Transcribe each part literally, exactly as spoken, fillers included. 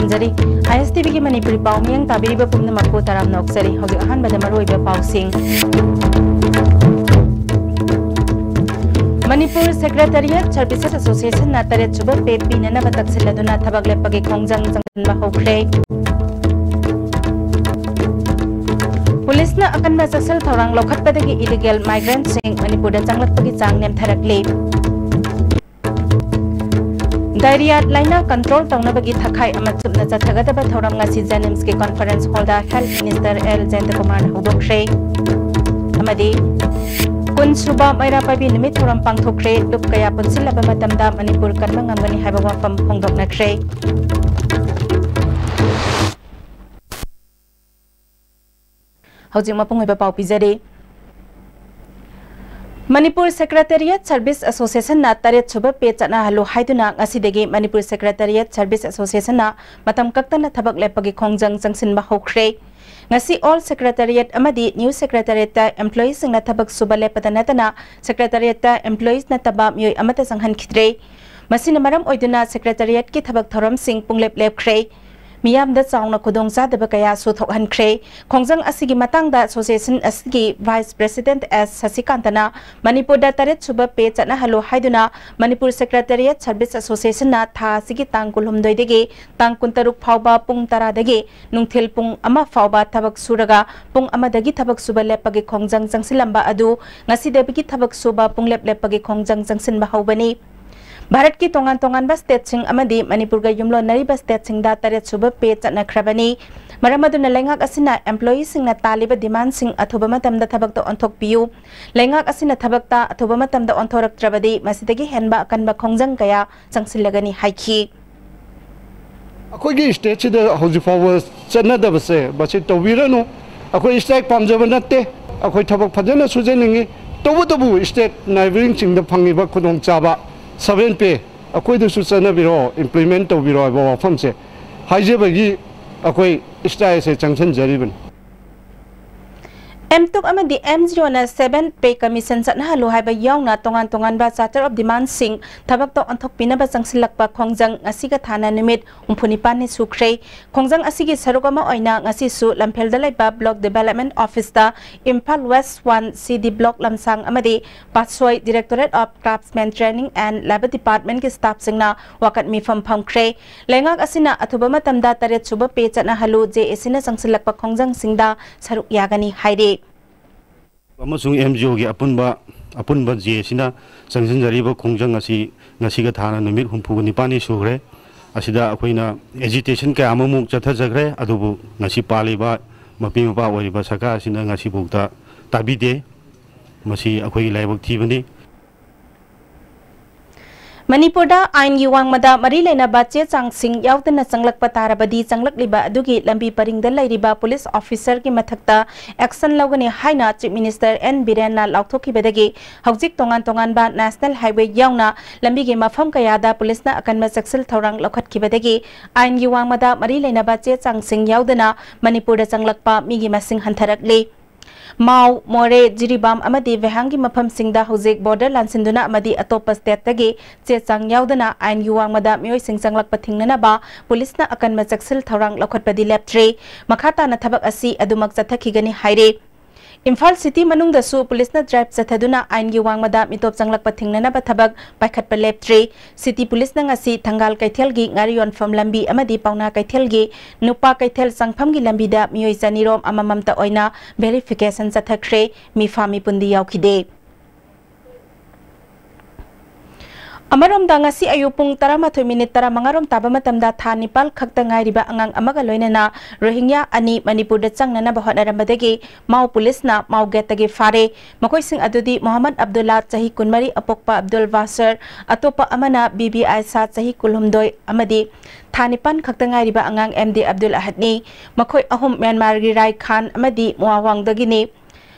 ꯇꯝꯖꯔꯤ꯫ ꯑꯥꯏ ꯑꯦꯁ T ꯚꯤꯒꯤ ꯃꯅꯤꯄꯨꯔꯤ ꯄꯥꯎ ꯃꯤꯌꯦꯡ ꯇꯥꯕꯤꯔꯤꯕ ꯄꯨꯝꯅꯃꯛꯄꯨ ꯇꯔꯥꯝꯅ ꯑꯣꯛꯆꯔꯤ꯫ ꯍꯧꯖꯤꯛ ꯑꯍꯥꯟꯕꯗ ꯃꯔꯨꯑꯣꯏꯕ ꯄꯥꯎꯁꯤꯡ꯫ ꯃꯅꯤꯄꯨꯔ ꯁꯦꯀ꯭ꯔꯦꯇꯔꯤꯌꯦꯠ ꯁꯔꯚꯤꯁꯦꯁ ꯑꯦꯁꯣꯁꯤꯌꯦꯁꯟꯅ ꯇꯔꯦꯠ ꯁꯨꯕ ꯄꯦ ꯄꯤꯅꯅꯕ ꯇꯛꯁꯤꯜꯂꯗꯨꯅ ꯊꯕꯛ ꯂꯦꯞꯄꯒꯤ ꯈꯣꯡꯖꯪ ꯆꯪꯁꯤꯟꯕ ꯍꯧꯈ꯭ꯔꯦ꯫ ꯄꯨꯂꯤꯁꯅ ꯑꯀꯟꯕ ꯆꯦꯛꯁꯤꯜ ꯊꯧꯔꯥꯡ ꯂꯧꯈꯠꯄꯗꯒꯤ ꯏꯂꯤꯒꯦꯜ ꯃꯥꯏꯒ꯭ꯔꯦꯟꯠꯁꯤꯡ ꯃꯅꯤꯄꯨꯔꯗ ꯆꯪꯂꯛꯄꯒꯤ ꯆꯥꯡ ꯅꯦꯝꯊꯔꯛꯂꯤ꯫ ꯗꯥꯏꯔꯤꯌꯥ ꯂꯥꯏꯅꯥ ꯀꯟꯇ꯭ꯔꯣꯜ ꯇꯧꯅꯕꯒꯤ ꯊꯈꯥꯏ ꯑꯃ ꯆꯨꯞꯅ ꯆꯠꯊꯒꯗꯕ ꯊꯧꯔꯝ ꯉꯁꯤ ꯖꯦꯅꯤꯝꯁꯀꯤ ꯀꯣꯟꯐꯔꯦꯟꯁ ꯍꯣꯜꯗ ꯍꯦꯜꯊ ꯃꯤꯅꯤꯁꯇꯔ ꯑꯦꯜ ꯖꯌꯟꯇꯀꯨꯃꯥꯔꯅ ꯍꯧꯗꯣꯛꯈ꯭ꯔꯦ꯫ ꯑꯃꯗꯤ ꯀꯨꯟ ꯁꯨꯕ ꯃꯩꯔꯥ ꯄꯥꯏꯕꯤ ꯅꯨꯃꯤꯠ ꯊꯧꯔꯝ ꯄꯥꯡꯊꯣꯛꯈ꯭ꯔꯦ꯫ ꯂꯨꯞ ꯀꯌꯥ ꯄꯨꯟꯁꯤꯜꯂꯕ ꯃꯇꯝꯗ ꯃꯅꯤꯄꯨꯔ ꯀꯟꯕ ꯉꯝꯒꯅꯤ ꯍꯥꯏꯕ ꯋꯥꯐꯝ ꯐꯣꯡꯗꯣꯛꯅꯈ꯭ꯔꯦ꯫ ꯍꯧꯖꯤꯛ ꯃꯄꯨꯡ ꯑꯣꯏꯕ ꯄꯥꯎ ꯄꯤꯖꯔꯤ꯫ ꯃꯅꯤꯄꯨꯔ ꯁꯦꯀ꯭ꯔꯦꯇꯔꯤꯌꯦꯠ ꯁꯔꯚꯤꯁ ꯑꯦꯁꯣꯁꯤꯌꯦꯁꯟꯅ ꯇꯔꯦꯠ ꯁꯨꯕ ꯄꯦ ꯆꯠꯅꯍꯜꯂꯨ ꯍꯥꯏꯗꯨꯅ ꯉꯁꯤꯗꯒꯤ ꯃꯅꯤꯄꯨꯔ ꯁꯦꯀ꯭ꯔꯦꯇꯔꯤꯌꯦꯠ ꯁꯔꯚꯤꯁ ꯑꯦꯁꯣꯁꯤꯌꯦꯁꯟꯅ ꯃꯇꯝ ꯀꯛꯇꯅ ꯊꯕꯛ ꯂꯦꯞꯄꯒꯤ ꯈꯣꯡꯖꯪ ꯆꯪꯁꯤꯟꯕ ꯍꯧꯈ꯭ꯔꯦ꯫ ꯉꯁꯤ ꯑꯣꯜ ꯁꯦꯀ꯭ꯔꯦꯇꯔꯤꯌꯦꯠ ꯑꯃꯗꯤ ꯅ꯭ꯌꯨ ꯁꯦꯀ꯭ꯔꯦꯇꯔꯤꯌꯦꯠꯇ ꯑꯦꯝꯄ꯭ꯂꯣꯌꯤꯁꯤꯡꯅ ꯊꯕꯛ ꯁꯨꯕ ꯂꯦꯞꯄꯗ ꯅꯠꯇꯅ ꯁꯦꯀ꯭ꯔꯦꯇꯔꯤꯌꯦꯠꯇ ꯑꯦꯝꯄ꯭ꯂꯣꯌꯤꯁ ꯅꯠꯇꯕ ꯃꯤꯑꯣꯏ ꯑꯃꯠꯇ ꯆꯪꯍꯟꯈꯤꯗ꯭ꯔꯦ꯫ ꯃꯁꯤꯅ ꯃꯔꯝ ꯑꯣꯏꯗꯨꯅ ꯁꯦꯀ꯭ꯔꯦꯇꯔꯤꯌꯦꯠꯀꯤ ꯊꯕꯛ ꯊꯧꯔꯝꯁꯤꯡ ꯄꯨꯡꯂꯦꯞ ꯂꯦꯞꯈ꯭ꯔꯦ꯫ ꯃꯤꯌꯥꯝꯗ ꯆꯥꯎꯅ ꯈꯨꯗꯣꯡꯆꯥꯗꯕ ꯀꯌꯥꯁꯨ ꯊꯣꯛꯍꯟꯈ꯭ꯔꯦ꯫ ꯈꯣꯡꯖꯪ ꯑꯁꯤꯒꯤ ꯃꯇꯥꯡꯗ ꯑꯦꯁꯣꯁꯤꯌꯦꯁꯟ ꯑꯁꯤꯒꯤ ꯚꯥꯏꯁ ꯄ꯭ꯔꯦꯁꯤꯗꯦꯟꯠ ꯑꯦꯁ ꯁꯁꯤꯀꯥꯟꯇꯅ ꯃꯅꯤꯄꯨꯔꯗ ꯇꯔꯦꯠ ꯁꯨꯕ ꯄꯦ ꯆꯠꯅꯍꯜꯂꯨ ꯍꯥꯏꯗꯨꯅ ꯃꯅꯤꯄꯨꯔ ꯁꯦꯀ꯭ꯔꯦꯇꯔꯤꯌꯦꯠ ꯁꯔꯚꯤꯁ ꯑꯦꯁꯣꯁꯤꯌꯦꯁꯟꯅ ꯊꯥ ꯑꯁꯤꯒꯤ ꯇꯥꯡ ꯀꯨꯟꯍꯨꯝꯗꯣꯏꯗꯒꯤ ꯇꯥꯡ ꯀꯨꯟꯇꯔꯨꯛ ꯐꯥꯎꯕ ꯄꯨꯡ ꯇꯔꯥꯗꯒꯤ ꯅꯨꯡꯊꯤꯜ ꯄꯨꯡ ꯑꯃ ꯐꯥꯎꯕ ꯊꯕꯛ ꯁꯨꯔꯒ ꯄꯨꯡ ꯑꯃꯗꯒꯤ ꯊꯕꯛ ꯁꯨꯕ ꯂꯦꯞꯄꯒꯤ ꯈꯣꯡꯖꯪ ꯆꯪꯁꯤꯜꯂꯝꯕ ꯑꯗꯨ ꯉꯁꯤꯗꯒꯤ ꯊꯕꯛ ꯁꯨꯕ ꯄꯨꯡꯂꯦꯞ ꯂꯦꯞꯄꯒꯤ ꯈꯣꯡꯖꯪ ꯆꯪꯁꯤꯟꯕ ꯍꯧꯕꯅꯤ꯫ ꯚꯥꯔꯠꯀꯤ ꯇꯣꯉꯥꯟ ꯇꯣꯉꯥꯟꯕ ꯁ꯭ꯇꯦꯠꯁꯤꯡ ꯑꯃꯗꯤ ꯃꯅꯤꯄꯨꯔꯒ ꯌꯨꯝꯂꯣꯟꯅꯔꯤꯕ ꯁ꯭ꯇꯦꯠꯁꯤꯡꯗ ꯇꯔꯦꯠ ꯁꯨꯕ ꯄꯦ ꯆꯠꯅꯈ꯭ꯔꯕꯅꯤ꯫ ꯃꯔꯝ ꯑꯗꯨꯅ ꯂꯩꯉꯥꯛ ꯑꯁꯤꯅ ꯑꯦꯝꯄ꯭ꯂꯣꯌꯤꯁꯤꯡꯅ ꯇꯥꯜꯂꯤꯕ ꯗꯤꯃꯥꯟꯁꯤꯡ ꯑꯊꯨꯕ ꯃꯇꯝꯗ ꯊꯕꯛꯇ ꯑꯣꯟꯊꯣꯛꯄꯤꯌꯨ꯫ ꯂꯩꯉꯥꯛ ꯑꯁꯤꯅ ꯊꯕꯛꯇ ꯑꯊꯨꯕ ꯃꯇꯝꯗ ꯑꯣꯟꯊꯣꯔꯛꯇ꯭ꯔꯕꯗꯤ ꯃꯁꯤꯗꯒꯤ ꯍꯦꯟꯕ ꯑꯀꯟꯕ ꯈꯣꯡꯖꯪ ꯀꯌꯥ ꯆꯪꯁꯤꯜꯂꯒꯅꯤ ꯍꯥꯏꯈꯤ꯫ ꯑꯩꯈꯣꯏꯒꯤ ꯁ꯭ꯇꯦꯠꯁꯤꯗ ꯍꯧꯖꯤꯛ ꯐꯥꯎꯕ ꯆꯠꯅꯗꯕꯁꯦ ꯃꯁꯤ ꯇꯧꯕꯤꯔꯅꯨ꯫ ꯑꯩꯈꯣꯏ ꯁ꯭ꯇ꯭ꯔꯥꯏꯛ ꯄꯥꯝꯖꯕ ꯅꯠꯇꯦ꯫ ꯑꯩꯈꯣꯏ ꯊꯕꯛ ꯐꯖꯅ ꯁꯨꯖꯅꯤꯡꯉꯤ꯫ ꯇꯧꯕꯇꯕꯨ ꯁ꯭ꯇꯦꯠ ꯅꯥꯏꯕꯔꯤꯡꯁꯤꯡꯗ ꯐꯪꯉꯤꯕ ꯈꯨꯗꯣꯡꯆꯥꯕ ꯁꯚꯦꯟ ꯄꯦ ꯑꯩꯈꯣꯏꯗꯁꯨ ꯆꯠꯅꯕꯤꯔꯣ, ꯏꯝꯄ꯭ꯂꯤꯃꯦꯟ ꯇꯧꯕꯤꯔꯣ ꯍꯥꯏꯕ ꯋꯥꯐꯝꯁꯦ ꯍꯥꯏꯖꯕꯒꯤ ꯑꯩꯈꯣꯏ ꯁ꯭ꯇ꯭ꯔꯥꯏꯛ ꯑꯁꯦ ꯆꯪꯁꯤꯟꯖꯔꯤꯕꯅꯤ꯫ ꯑꯦꯝꯇꯨꯛ ꯑꯃꯗꯤ ꯑꯦꯝꯖꯤꯑꯣꯅ Seven Pay Commission ꯆꯠꯅꯍꯜꯂꯨ ꯍꯥꯏꯕ ꯌꯥꯎꯅ ꯇꯣꯉꯥꯟ ꯇꯣꯉꯥꯟꯕ Charter of Demandsꯁꯤꯡ ꯊꯕꯛꯇ ꯑꯣꯟꯊꯣꯛꯄꯤꯅꯕ ꯆꯪꯁꯤꯜꯂꯛꯄ ꯈꯣꯡꯖꯪ ꯉꯁꯤꯒ ꯊꯥꯅ ꯅꯨꯃꯤꯠ ꯍꯨꯝꯐꯨ ꯅꯤꯄꯥꯟꯅꯤ ꯁꯨꯈ꯭ꯔꯦ꯫ ꯈꯣꯡꯖꯪ ꯑꯁꯤꯒꯤ ꯁꯔꯨꯛ ꯑꯃ ꯑꯣꯏꯅ ꯉꯁꯤꯁꯨ ꯂꯝꯐꯦꯜꯗ ꯂꯩꯕ Block Development Officeꯇ Imphal West One C D Block ꯂꯝꯁꯥꯡ ꯑꯃꯗꯤ ꯄꯥꯠꯁꯣꯏ Directorate of Craftsman Training and Labour Departmentꯀꯤ staffꯁꯤꯡꯅ ꯋꯥꯀꯠ ꯃꯤꯐꯝ ꯐꯝꯈ꯭ꯔꯦ꯫ ꯂꯩꯉꯥꯛ ꯑꯁꯤꯅ ꯑꯊꯨꯕ ꯃꯇꯝꯗ ꯇꯔꯦꯠ ꯁꯨꯕ pay ꯆꯠꯅꯍꯜꯂꯨ, JACꯅ ꯆꯪꯁꯤꯜꯂꯛꯄ ꯈꯣꯡꯖꯪꯁꯤꯡꯗ ꯁꯔꯨꯛ ꯌꯥꯒꯅꯤ ꯍꯥꯏꯔꯤ꯫ ꯑꯃꯁꯨꯡ ꯑꯦꯝꯖꯤꯑꯣꯒꯤ ꯑꯄꯨꯟꯕ, ꯑꯄꯨꯟꯕ JACꯅ ꯆꯪꯁꯤꯟꯖꯔꯤꯕ ꯈꯣꯡꯖꯪ ꯑꯁꯤ ꯉꯁꯤꯒ ꯊꯥꯅ ꯅꯨꯃꯤꯠ ꯍꯨꯝꯐꯨꯒ ꯅꯤꯄꯥꯟꯅꯤ ꯁꯨꯈ꯭ꯔꯦ꯫ ꯑꯁꯤꯗ ꯑꯩꯈꯣꯏꯅ agitation ꯀꯌꯥ ꯑꯃꯃꯨꯛ ꯆꯠꯊꯖꯈ꯭ꯔꯦ, ꯑꯗꯨꯕꯨ ꯉꯁꯤ ꯄꯥꯜꯂꯤꯕ ꯃꯄꯤ ꯃꯄꯥ ꯑꯣꯏꯔꯤꯕ ꯁꯔꯀꯥꯔ ꯑꯁꯤꯅ ꯉꯁꯤꯐꯥꯎꯗ ꯇꯥꯕꯤꯗꯦ꯫ ꯃꯁꯤ ꯑꯩꯈꯣꯏꯒꯤ ꯂꯥꯏꯕꯛ ꯊꯤꯕꯅꯤ꯫ ꯃꯅꯤꯄꯨꯔꯗ ꯑꯥꯏꯟꯒꯤ ꯋꯥꯡꯃꯗ ꯃꯔꯤ ꯂꯩꯅꯕ ꯆꯦ ꯆꯥꯡꯁꯤꯡ ꯌꯥꯎꯗꯅ ꯆꯪꯂꯛꯄ ꯇꯥꯔꯕꯗꯤ, ꯆꯪꯂꯛꯂꯤꯕ ꯑꯗꯨꯒꯤ ꯂꯝꯕꯤ ꯄꯔꯤꯡꯗ ꯂꯩꯔꯤꯕ police officerꯒꯤ ꯃꯊꯛꯇ action ꯂꯧꯒꯅꯤ ꯍꯥꯏꯅ Chief Minister N ꯕꯤꯔꯦꯟꯅ ꯂꯥꯎꯊꯣꯛꯈꯤꯕꯗꯒꯤ ꯍꯧꯖꯤꯛ ꯇꯣꯉꯥꯟ ꯇꯣꯉꯥꯟꯕ National Highway ꯌꯥꯎꯅ ꯂꯝꯕꯤꯒꯤ ꯃꯐꯝ ꯀꯌꯥꯗ policeꯅ ꯑꯀꯟꯕ ꯆꯦꯛꯁꯤꯜ ꯊꯧꯔꯥꯡ ꯂꯧꯈꯠꯈꯤꯕꯗꯒꯤ ꯑꯥꯏꯟꯒꯤ ꯋꯥꯡꯃꯗ ꯃꯔꯤ ꯂꯩꯅꯕ ꯆꯦ ꯆꯥꯡꯁꯤꯡ ꯌꯥꯎꯗꯅ ꯃꯅꯤꯄꯨꯔꯗ ꯆꯪꯂꯛꯄ ꯃꯤꯒꯤ ꯃꯁꯤꯡ ꯍꯟꯊꯔꯛꯂꯤ꯫ ꯃꯥꯎ, ꯃꯣꯔꯦ, ꯖꯤꯔꯤꯕꯥꯝ ꯑꯃꯗꯤ ꯚꯦꯍꯥꯡꯒꯤ ꯃꯐꯝꯁꯤꯡꯗ ꯍꯧꯖꯤꯛ border ꯂꯥꯟꯁꯤꯟꯗꯨꯅ ꯑꯃꯗꯤ ꯑꯇꯣꯞꯄ stateꯇꯒꯤ ꯆꯦ ꯆꯥꯡ ꯌꯥꯎꯗꯅ ꯑꯥꯏꯟꯒꯤ ꯋꯥꯡꯃꯗ ꯃꯤꯑꯣꯏꯁꯤꯡ ꯆꯪꯂꯛꯄ ꯊꯤꯡꯅꯅꯕ policeꯅ ꯑꯀꯟꯕ ꯆꯦꯛꯁꯤꯜ ꯊꯧꯔꯥꯡ ꯂꯧꯈꯠꯄꯗꯤ ꯂꯦꯞꯇ꯭ꯔꯤ꯫ ꯃꯈꯥ ꯇꯥꯅ ꯊꯕꯛ ꯑꯁꯤ ꯑꯗꯨꯃꯛ ꯆꯠꯊꯈꯤꯒꯅꯤ ꯍꯥꯏꯔꯤ꯫ ꯏꯝꯐꯥꯜ city ꯃꯅꯨꯡꯗꯁꯨ policeꯅ drive ꯆꯠꯊꯗꯨꯅ ꯑꯥꯏꯟꯒꯤ ꯋꯥꯡꯃꯗ ꯃꯤꯇꯣꯞ ꯆꯪꯂꯛꯄ ꯊꯤꯡꯅꯅꯕ ꯊꯕꯛ ꯄꯥꯏꯈꯠꯄ ꯂꯦꯞꯇ꯭ꯔꯤ꯫ City policeꯅ ꯉꯁꯤ ꯊꯪꯒꯥꯜ ꯀꯩꯊꯦꯜꯒꯤ ꯉꯥꯔꯤ ꯌꯣꯟꯐꯝ ꯂꯝꯕꯤ ꯑꯃꯗꯤ ꯄꯥꯎꯅꯥ ꯀꯩꯊꯦꯜꯒꯤ ꯅꯨꯄꯥ ꯀꯩꯊꯦꯜ ꯆꯪꯐꯝꯒꯤ ꯂꯝꯕꯤꯗ ꯃꯤꯑꯣꯏ ꯆꯅꯤꯔꯣꯝ ꯑꯃꯃꯝꯇ ꯑꯣꯏꯅ verification ꯆꯠꯊꯈ꯭ꯔꯦ꯫ ꯃꯤꯐꯥ ꯃꯤꯄꯨꯟꯗꯤ ꯌꯥꯎꯈꯤꯗꯦ꯫ ꯑꯃꯔꯣꯝꯗ, ꯉꯁꯤ ꯑꯌꯨꯛ ꯄꯨꯡ ꯇꯔꯥꯃꯥꯊꯣꯏ minute ꯇꯔꯥꯃꯉꯥ ꯔꯣꯝ ꯇꯥꯕ ꯃꯇꯝꯗ ꯊꯥ ꯅꯤꯄꯥꯜ ꯈꯛꯇ ꯉꯥꯏꯔꯤꯕ ꯑꯉꯥꯡ ꯑꯃꯒ ꯂꯣꯏꯅꯅ ꯔꯣꯍꯤꯡꯌꯥ ꯑꯅꯤ ꯃꯅꯤꯄꯨꯔꯗ ꯆꯪꯅꯅꯕ ꯍꯣꯠꯅꯔꯝꯕꯗꯒꯤ ꯃꯥꯎ policeꯅ ꯃꯥꯎ gateꯇꯒꯤ ꯐꯥꯔꯦ꯫ ꯃꯈꯣꯏꯁꯤꯡ ꯑꯗꯨꯗꯤ ꯃꯣꯍꯝꯃꯗ ꯑꯕꯗꯨꯜꯂꯥ, ꯆꯍꯤ ꯀꯨꯟꯃꯔꯤ, ꯑꯄꯣꯛꯄ ꯑꯕꯗꯨꯜ ꯕꯥꯁꯔ, ꯑꯇꯣꯞꯄ ꯑꯃꯅ ꯕꯤꯕꯤ ꯑꯥꯏꯁꯥ, ꯆꯍꯤ ꯀꯨꯟꯍꯨꯝꯗꯣꯏ, ꯑꯃꯗꯤ ꯊꯥ ꯅꯤꯄꯥꯟ ꯈꯛꯇ ꯉꯥꯏꯔꯤꯕ ꯑꯉꯥꯡ ꯑꯦꯝꯗꯤ ꯑꯕꯗꯨꯜ ꯑꯍꯗꯅꯤ꯫ ꯃꯈꯣꯏ ꯑꯍꯨꯝ ꯃ꯭ꯌꯥꯟꯃꯥꯔꯒꯤ ꯔꯥꯏꯈꯥꯟ ꯑꯃꯗꯤ ꯃꯨꯋꯥꯋꯥꯡꯗꯒꯤꯅꯤ꯫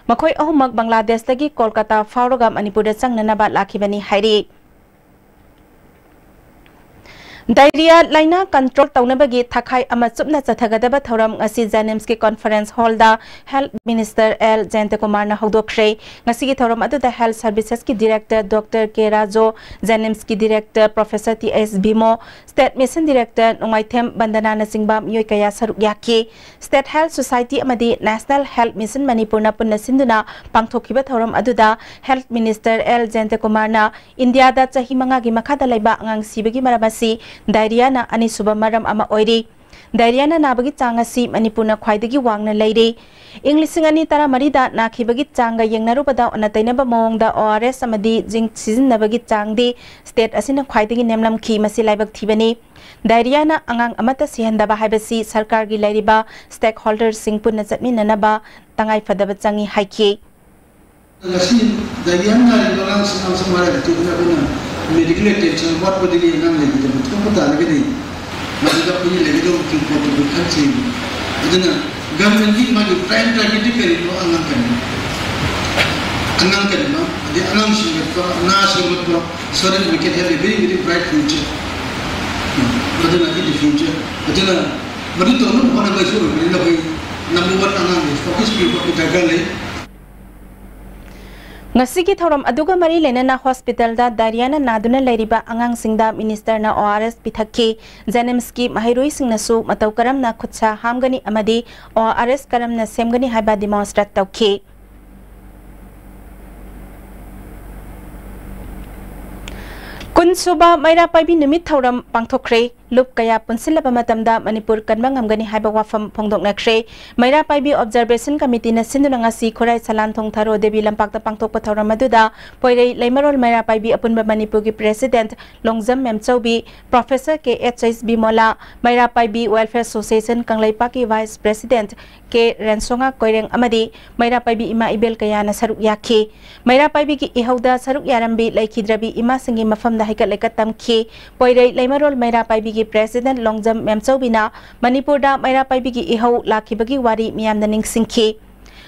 ꯃꯈꯣꯏ ꯑꯍꯨꯝꯃꯛ ꯕꯪꯒ꯭ꯂꯥꯗꯦꯁꯇꯒꯤ ꯀꯣꯜꯀꯇꯥ ꯐꯥꯎꯔꯒ ꯃꯅꯤꯄꯨꯔꯗ ꯆꯪꯅꯅꯕ ꯂꯥꯛꯈꯤꯕꯅꯤ ꯍꯥꯏꯔꯤ꯫ ꯗꯥꯏꯔꯤꯌꯥ ꯂꯥꯏꯅꯥ ꯀꯟꯇ꯭ꯔꯣꯜ ꯇꯧꯅꯕꯒꯤ ꯊꯥꯈꯥꯏ ꯑꯃ ꯆꯨꯞꯅ ꯆꯠꯊꯒꯗꯕ ꯊꯧꯔꯝ ꯉꯁꯤ ꯖꯦꯅꯤꯝꯁꯀꯤ ꯀꯣꯟꯐꯔꯦꯟꯁ ꯍꯣꯜꯗ ꯍꯦꯜꯊ ꯃꯤꯅꯤꯁꯇꯔ ꯑꯦꯜ ꯖꯌꯟꯇꯀꯨꯃꯥꯔꯅ ꯍꯧꯗꯣꯛꯈ꯭ꯔꯦ꯫ ꯉꯁꯤꯒꯤ ꯊꯧꯔꯝ ꯑꯗꯨꯗ ꯍꯦꯜꯊ ꯁꯔꯚꯤꯁꯦꯁꯀꯤ ꯗꯤꯔꯦꯛꯇꯔ ꯗꯣꯛꯇꯔ ꯀꯦ ꯔꯥꯖꯣ, ꯖꯦꯅꯤꯝꯁꯀꯤ ꯗꯤꯔꯦꯛꯇꯔ ꯄ꯭ꯔꯣꯐꯦꯁꯔ ꯇꯤ ꯑꯦꯁ ꯚꯤꯃꯣ, ꯁ꯭ꯇꯦꯠ ꯃꯤꯁꯟ ꯗꯤꯔꯦꯛꯇꯔ ꯅꯣꯡꯃꯥꯏꯊꯦꯝ ꯕꯟꯗꯅꯥꯅꯆꯤꯡꯕ ꯃꯤꯑꯣꯏ ꯀꯌꯥ ꯁꯔꯨꯛ ꯌꯥꯈꯤ꯫ ꯁ꯭ꯇꯦꯠ ꯍꯦꯜꯊ ꯁꯣꯁꯥꯏꯇꯤ ꯑꯃꯗꯤ ꯅꯦꯁꯅꯦꯜ ꯍꯦꯜꯊ ꯃꯤꯁꯟ ꯃꯅꯤꯄꯨꯔꯅ ꯄꯨꯟꯅ ꯁꯤꯟꯗꯨꯅ ꯄꯥꯡꯊꯣꯛꯈꯤꯕ ꯊꯧꯔꯝ ꯑꯗꯨꯗ ꯍꯦꯜꯊ ꯃꯤꯅꯤꯁꯇꯔ ꯑꯦꯜ ꯖꯌꯟꯇꯀꯨꯃꯥꯔꯅ ꯏꯟꯗꯤꯌꯥꯗ ꯆꯍꯤ ꯃꯉꯥꯒꯤ ꯃꯈꯥꯗ ꯂꯩꯕ ꯑꯉꯥꯡ ꯁꯤꯕꯒꯤ ꯃꯔꯝ ꯑꯁꯤ ꯗꯥꯏꯔꯤꯌꯥꯅ ꯑꯅꯤꯁꯨꯕ ꯃꯔꯝ ꯑꯃ ꯑꯣꯏꯔꯤ꯫ ꯗꯥꯏꯔꯤꯌꯥꯅ ꯅꯥꯕꯒꯤ ꯆꯥꯡ ꯑꯁꯤ ꯃꯅꯤꯄꯨꯔꯅ ꯈ꯭ꯋꯥꯏꯗꯒꯤ ꯋꯥꯡꯅ ꯂꯩꯔꯤ꯫ ꯏꯪ ꯂꯤꯁꯤꯡ ꯑꯅꯤ ꯇꯔꯥꯃꯔꯤꯗ ꯅꯥꯈꯤꯕꯒꯤ ꯆꯥꯡꯒ ꯌꯦꯡꯅꯔꯨꯕꯗ ꯑꯣꯟꯅ ꯇꯩꯅꯕ ꯃꯑꯣꯡꯗ ꯑꯣ ꯑꯥꯔ ꯑꯦꯁ ꯑꯃꯗꯤ ꯖꯤꯡ ꯁꯤꯖꯤꯟꯅꯕꯒꯤ ꯆꯥꯡꯗꯤ ꯁ꯭ꯇꯦꯠ ꯑꯁꯤꯅ ꯈ꯭ꯋꯥꯏꯗꯒꯤ ꯅꯦꯝꯂꯝꯈꯤ꯫ ꯃꯁꯤ ꯂꯥꯏꯕꯛ ꯊꯤꯕꯅꯤ꯫ ꯗꯥꯏꯔꯤꯌꯥꯅ ꯑꯉꯥꯡ ꯑꯃꯠꯇ ꯁꯤꯍꯟꯗꯕ ꯍꯥꯏꯕꯁꯤ ꯁꯔꯀꯥꯔꯒꯤ ꯂꯩꯔꯤꯕ ꯁ꯭ꯇꯦꯛ ꯍꯣꯜꯗꯔꯁꯤꯡ ꯄꯨꯟꯅ ꯆꯠꯃꯤꯟꯅꯅꯕ ꯇꯉꯥꯏꯐꯗꯕ ꯆꯪꯏ ꯍꯥꯏꯈꯤ꯫ ꯉꯁꯤ ꯗꯥꯏꯔꯤꯌꯥ ꯅꯥꯔꯤꯕ ꯑꯉꯥꯡꯁꯤꯡ ꯑꯃꯁꯨꯡ ꯃꯔꯥꯏꯕꯛ ꯊꯤꯗꯅ ꯑꯩꯈꯣꯏꯅ ꯃꯦꯗꯤꯀꯦꯜ ꯑꯦꯇꯦꯟꯁꯟ ꯋꯥꯠꯄꯗꯒꯤ ꯑꯉꯥꯡ ꯂꯩꯈꯤꯗꯕ ꯊꯣꯛꯄ ꯇꯥꯔꯒꯗꯤ ꯃꯗꯨꯗ ꯑꯩꯈꯣꯏꯒꯤ ꯂꯩꯒꯗꯧꯕ ꯄꯣꯠꯇꯨ ꯑꯩꯈꯣꯏ ꯈꯟꯁꯤ꯫ ꯑꯗꯨꯅ ꯒꯚꯔꯟꯃꯦꯟꯠꯀꯤ ꯃꯥꯒꯤ ꯄ꯭ꯔꯥꯏꯝ ꯇꯥꯔꯒꯦꯠꯇꯤ ꯀꯔꯤꯅꯣ? ꯑꯉꯥꯡ ꯀꯟꯕ, ꯑꯉꯥꯡ ꯀꯟꯕ, ꯑꯗꯩ ꯑꯉꯥꯡ ꯁꯦꯝꯒꯠꯄ, ꯅꯍꯥ ꯁꯦꯝꯒꯠꯄ, so that we can have a very, very bright future. ꯑꯗꯨꯅ in the future, ꯑꯗꯨꯅ ꯃꯗꯨ ꯇꯧꯅꯕ ꯍꯣꯠꯅꯕꯁꯨ ꯑꯣꯏꯕꯅꯤꯅ ꯑꯩꯈꯣꯏ number one ꯑꯉꯥꯡꯗ focus ꯄꯤꯕ ꯗꯔꯀꯥꯔ ꯂꯩ꯫ ꯉꯁꯤꯒꯤ ꯊꯧꯔꯝ ꯑꯗꯨꯒ ꯃꯔꯤ ꯂꯩꯅꯅ ꯍꯣꯁꯄꯤꯇꯥꯜꯗ ꯗꯥꯏꯔꯤꯌꯥꯅ ꯅꯥꯗꯨꯅ ꯂꯩꯔꯤꯕ ꯑꯉꯥꯡꯁꯤꯡꯗ ꯃꯤꯅꯤꯁꯇꯔꯅ ꯑꯣ ꯑꯥꯔ ꯑꯦꯁ ꯄꯤꯊꯛꯈꯤ꯫ ꯖꯦꯅꯤꯝꯁꯀꯤ ꯃꯍꯩꯔꯣꯏꯁꯤꯡꯅꯁꯨ ꯃꯇꯧ ꯀꯔꯝꯅ ꯈꯨꯠꯁꯥ ꯍꯥꯝꯒꯅꯤ ꯑꯃꯗꯤ ꯑꯣ ꯑꯥꯔ ꯑꯦꯁ ꯀꯔꯝꯅ ꯁꯦꯝꯒꯅꯤ ꯍꯥꯏꯕ ꯗꯤꯃꯣꯟꯁꯇ꯭ꯔꯦꯠ ꯇꯧꯈꯤ꯫ ꯀꯨꯟꯁꯨꯕ ꯃꯩꯔꯥ ꯄꯥꯏꯕꯤ ꯅꯨꯃꯤꯠ ꯊꯧꯔꯝ ꯄꯥꯡꯊꯣꯛꯈ꯭ꯔꯦ꯫ ꯂꯨꯞ ꯀꯌꯥ ꯄꯨꯟꯁꯤꯜꯂꯕ ꯃꯇꯝꯗ ꯃꯅꯤꯄꯨꯔ ꯀꯟꯕ ꯉꯝꯒꯅꯤ ꯍꯥꯏꯕ ꯋꯥꯐꯝ ꯐꯣꯡꯗꯣꯛꯅꯈ꯭ꯔꯦ꯫ ꯃꯩꯔꯥ ꯄꯥꯏꯕꯤ ꯑꯣꯕꯖꯔꯕꯦꯁꯟ ꯀꯃꯤꯇꯤꯅ ꯁꯤꯟꯗꯨꯅ ꯉꯁꯤ ꯈꯨꯔꯥꯏ ꯁꯂꯥꯟꯊꯣꯡ ꯊꯔꯣ ꯗꯦꯕꯤ ꯂꯝꯄꯥꯛꯇ ꯄꯥꯡꯊꯣꯛꯄ ꯊꯧꯔꯝ ꯑꯗꯨꯗ ꯄꯣꯏꯔꯩ ꯂꯩꯃꯔꯣꯜ ꯃꯩꯔꯥ ꯄꯥꯏꯕꯤ ꯑꯄꯨꯟꯕ ꯃꯅꯤꯄꯨꯔꯒꯤ president Longjam Memchoubi, professor K H H Bimola, Meira Paibi welfare association ꯀꯪꯂꯩꯄꯥꯛꯀꯤ vice president K Rensonga Koireng ꯑꯃꯗꯤ ꯃꯩꯔꯥ ꯄꯥꯏꯕꯤ ꯏꯃꯥ ꯏꯕꯦꯜ ꯀꯌꯥꯅ ꯁꯔꯨꯛ ꯌꯥꯈꯤ꯫ ꯃꯩꯔꯥ ꯄꯥꯏꯕꯤꯒꯤ ꯏꯍꯧꯗ ꯁꯔꯨꯛ ꯌꯥꯔꯝꯕꯤ ꯂꯩꯈꯤꯗ꯭ꯔꯕꯤ ꯏꯃꯥꯁꯤꯡꯒꯤ ꯃꯐꯝꯗ ꯍꯩꯀꯠ ꯂꯩꯀꯠ ꯇꯝꯈꯤ꯫ ꯄꯣꯏꯔꯩ ꯂꯩꯃꯔꯣꯜ ꯃꯩꯔꯥ ꯄꯥꯏꯕꯤꯒꯤ ꯄ꯭ꯔꯦꯁꯤꯗꯦꯟꯠ ꯂꯣꯡꯖꯝ ꯃꯦꯝꯆꯧꯕꯤꯅ ꯃꯅꯤꯄꯨꯔꯗ ꯃꯩꯔꯥ ꯄꯥꯏꯕꯤꯒꯤ ꯏꯍꯧ ꯂꯥꯛꯈꯤꯕꯒꯤ ꯋꯥꯔꯤ ꯃꯤꯌꯥꯝꯗ ꯅꯤꯡꯁꯤꯡꯈꯤ꯫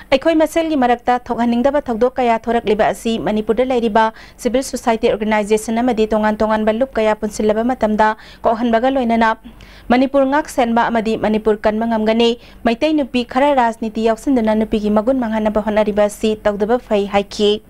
ꯑꯩꯈꯣꯏ ꯃꯁꯦꯜꯒꯤ ꯃꯔꯛꯇ ꯊꯣꯛꯍꯟꯅꯤꯡꯗꯕ ꯊꯧꯗꯣꯛ ꯀꯌꯥ ꯊꯣꯔꯛꯂꯤꯕ ꯑꯁꯤ ꯃꯅꯤꯄꯨꯔꯗ ꯂꯩꯔꯤꯕ civil society organization ꯑꯃꯗꯤ ꯇꯣꯉꯥꯟ ꯇꯣꯉꯥꯟꯕ ꯂꯨꯞ ꯀꯌꯥ ꯄꯨꯟꯁꯤꯜꯂꯕ ꯃꯇꯝꯗ ꯀꯣꯛꯍꯟꯕꯒ ꯂꯣꯏꯅꯅ ꯃꯅꯤꯄꯨꯔ ꯉꯥꯛ ꯁꯦꯟꯕ ꯑꯃꯗꯤ ꯃꯅꯤꯄꯨꯔ ꯀꯟꯕ ꯉꯝꯒꯅꯤ꯫ ꯃꯩꯇꯩ ꯅꯨꯄꯤ ꯈꯔ ꯔꯥꯖꯅꯤꯇꯤ ꯌꯥꯎꯁꯤꯟꯗꯨꯅ ꯅꯨꯄꯤꯒꯤ ꯃꯒꯨꯟ ꯃꯥꯡꯍꯟꯅꯕ ꯍꯣꯠꯅꯔꯤꯕ ꯑꯁꯤ ꯇꯧꯗꯕ ꯐꯩ ꯍꯥꯏꯈꯤ꯫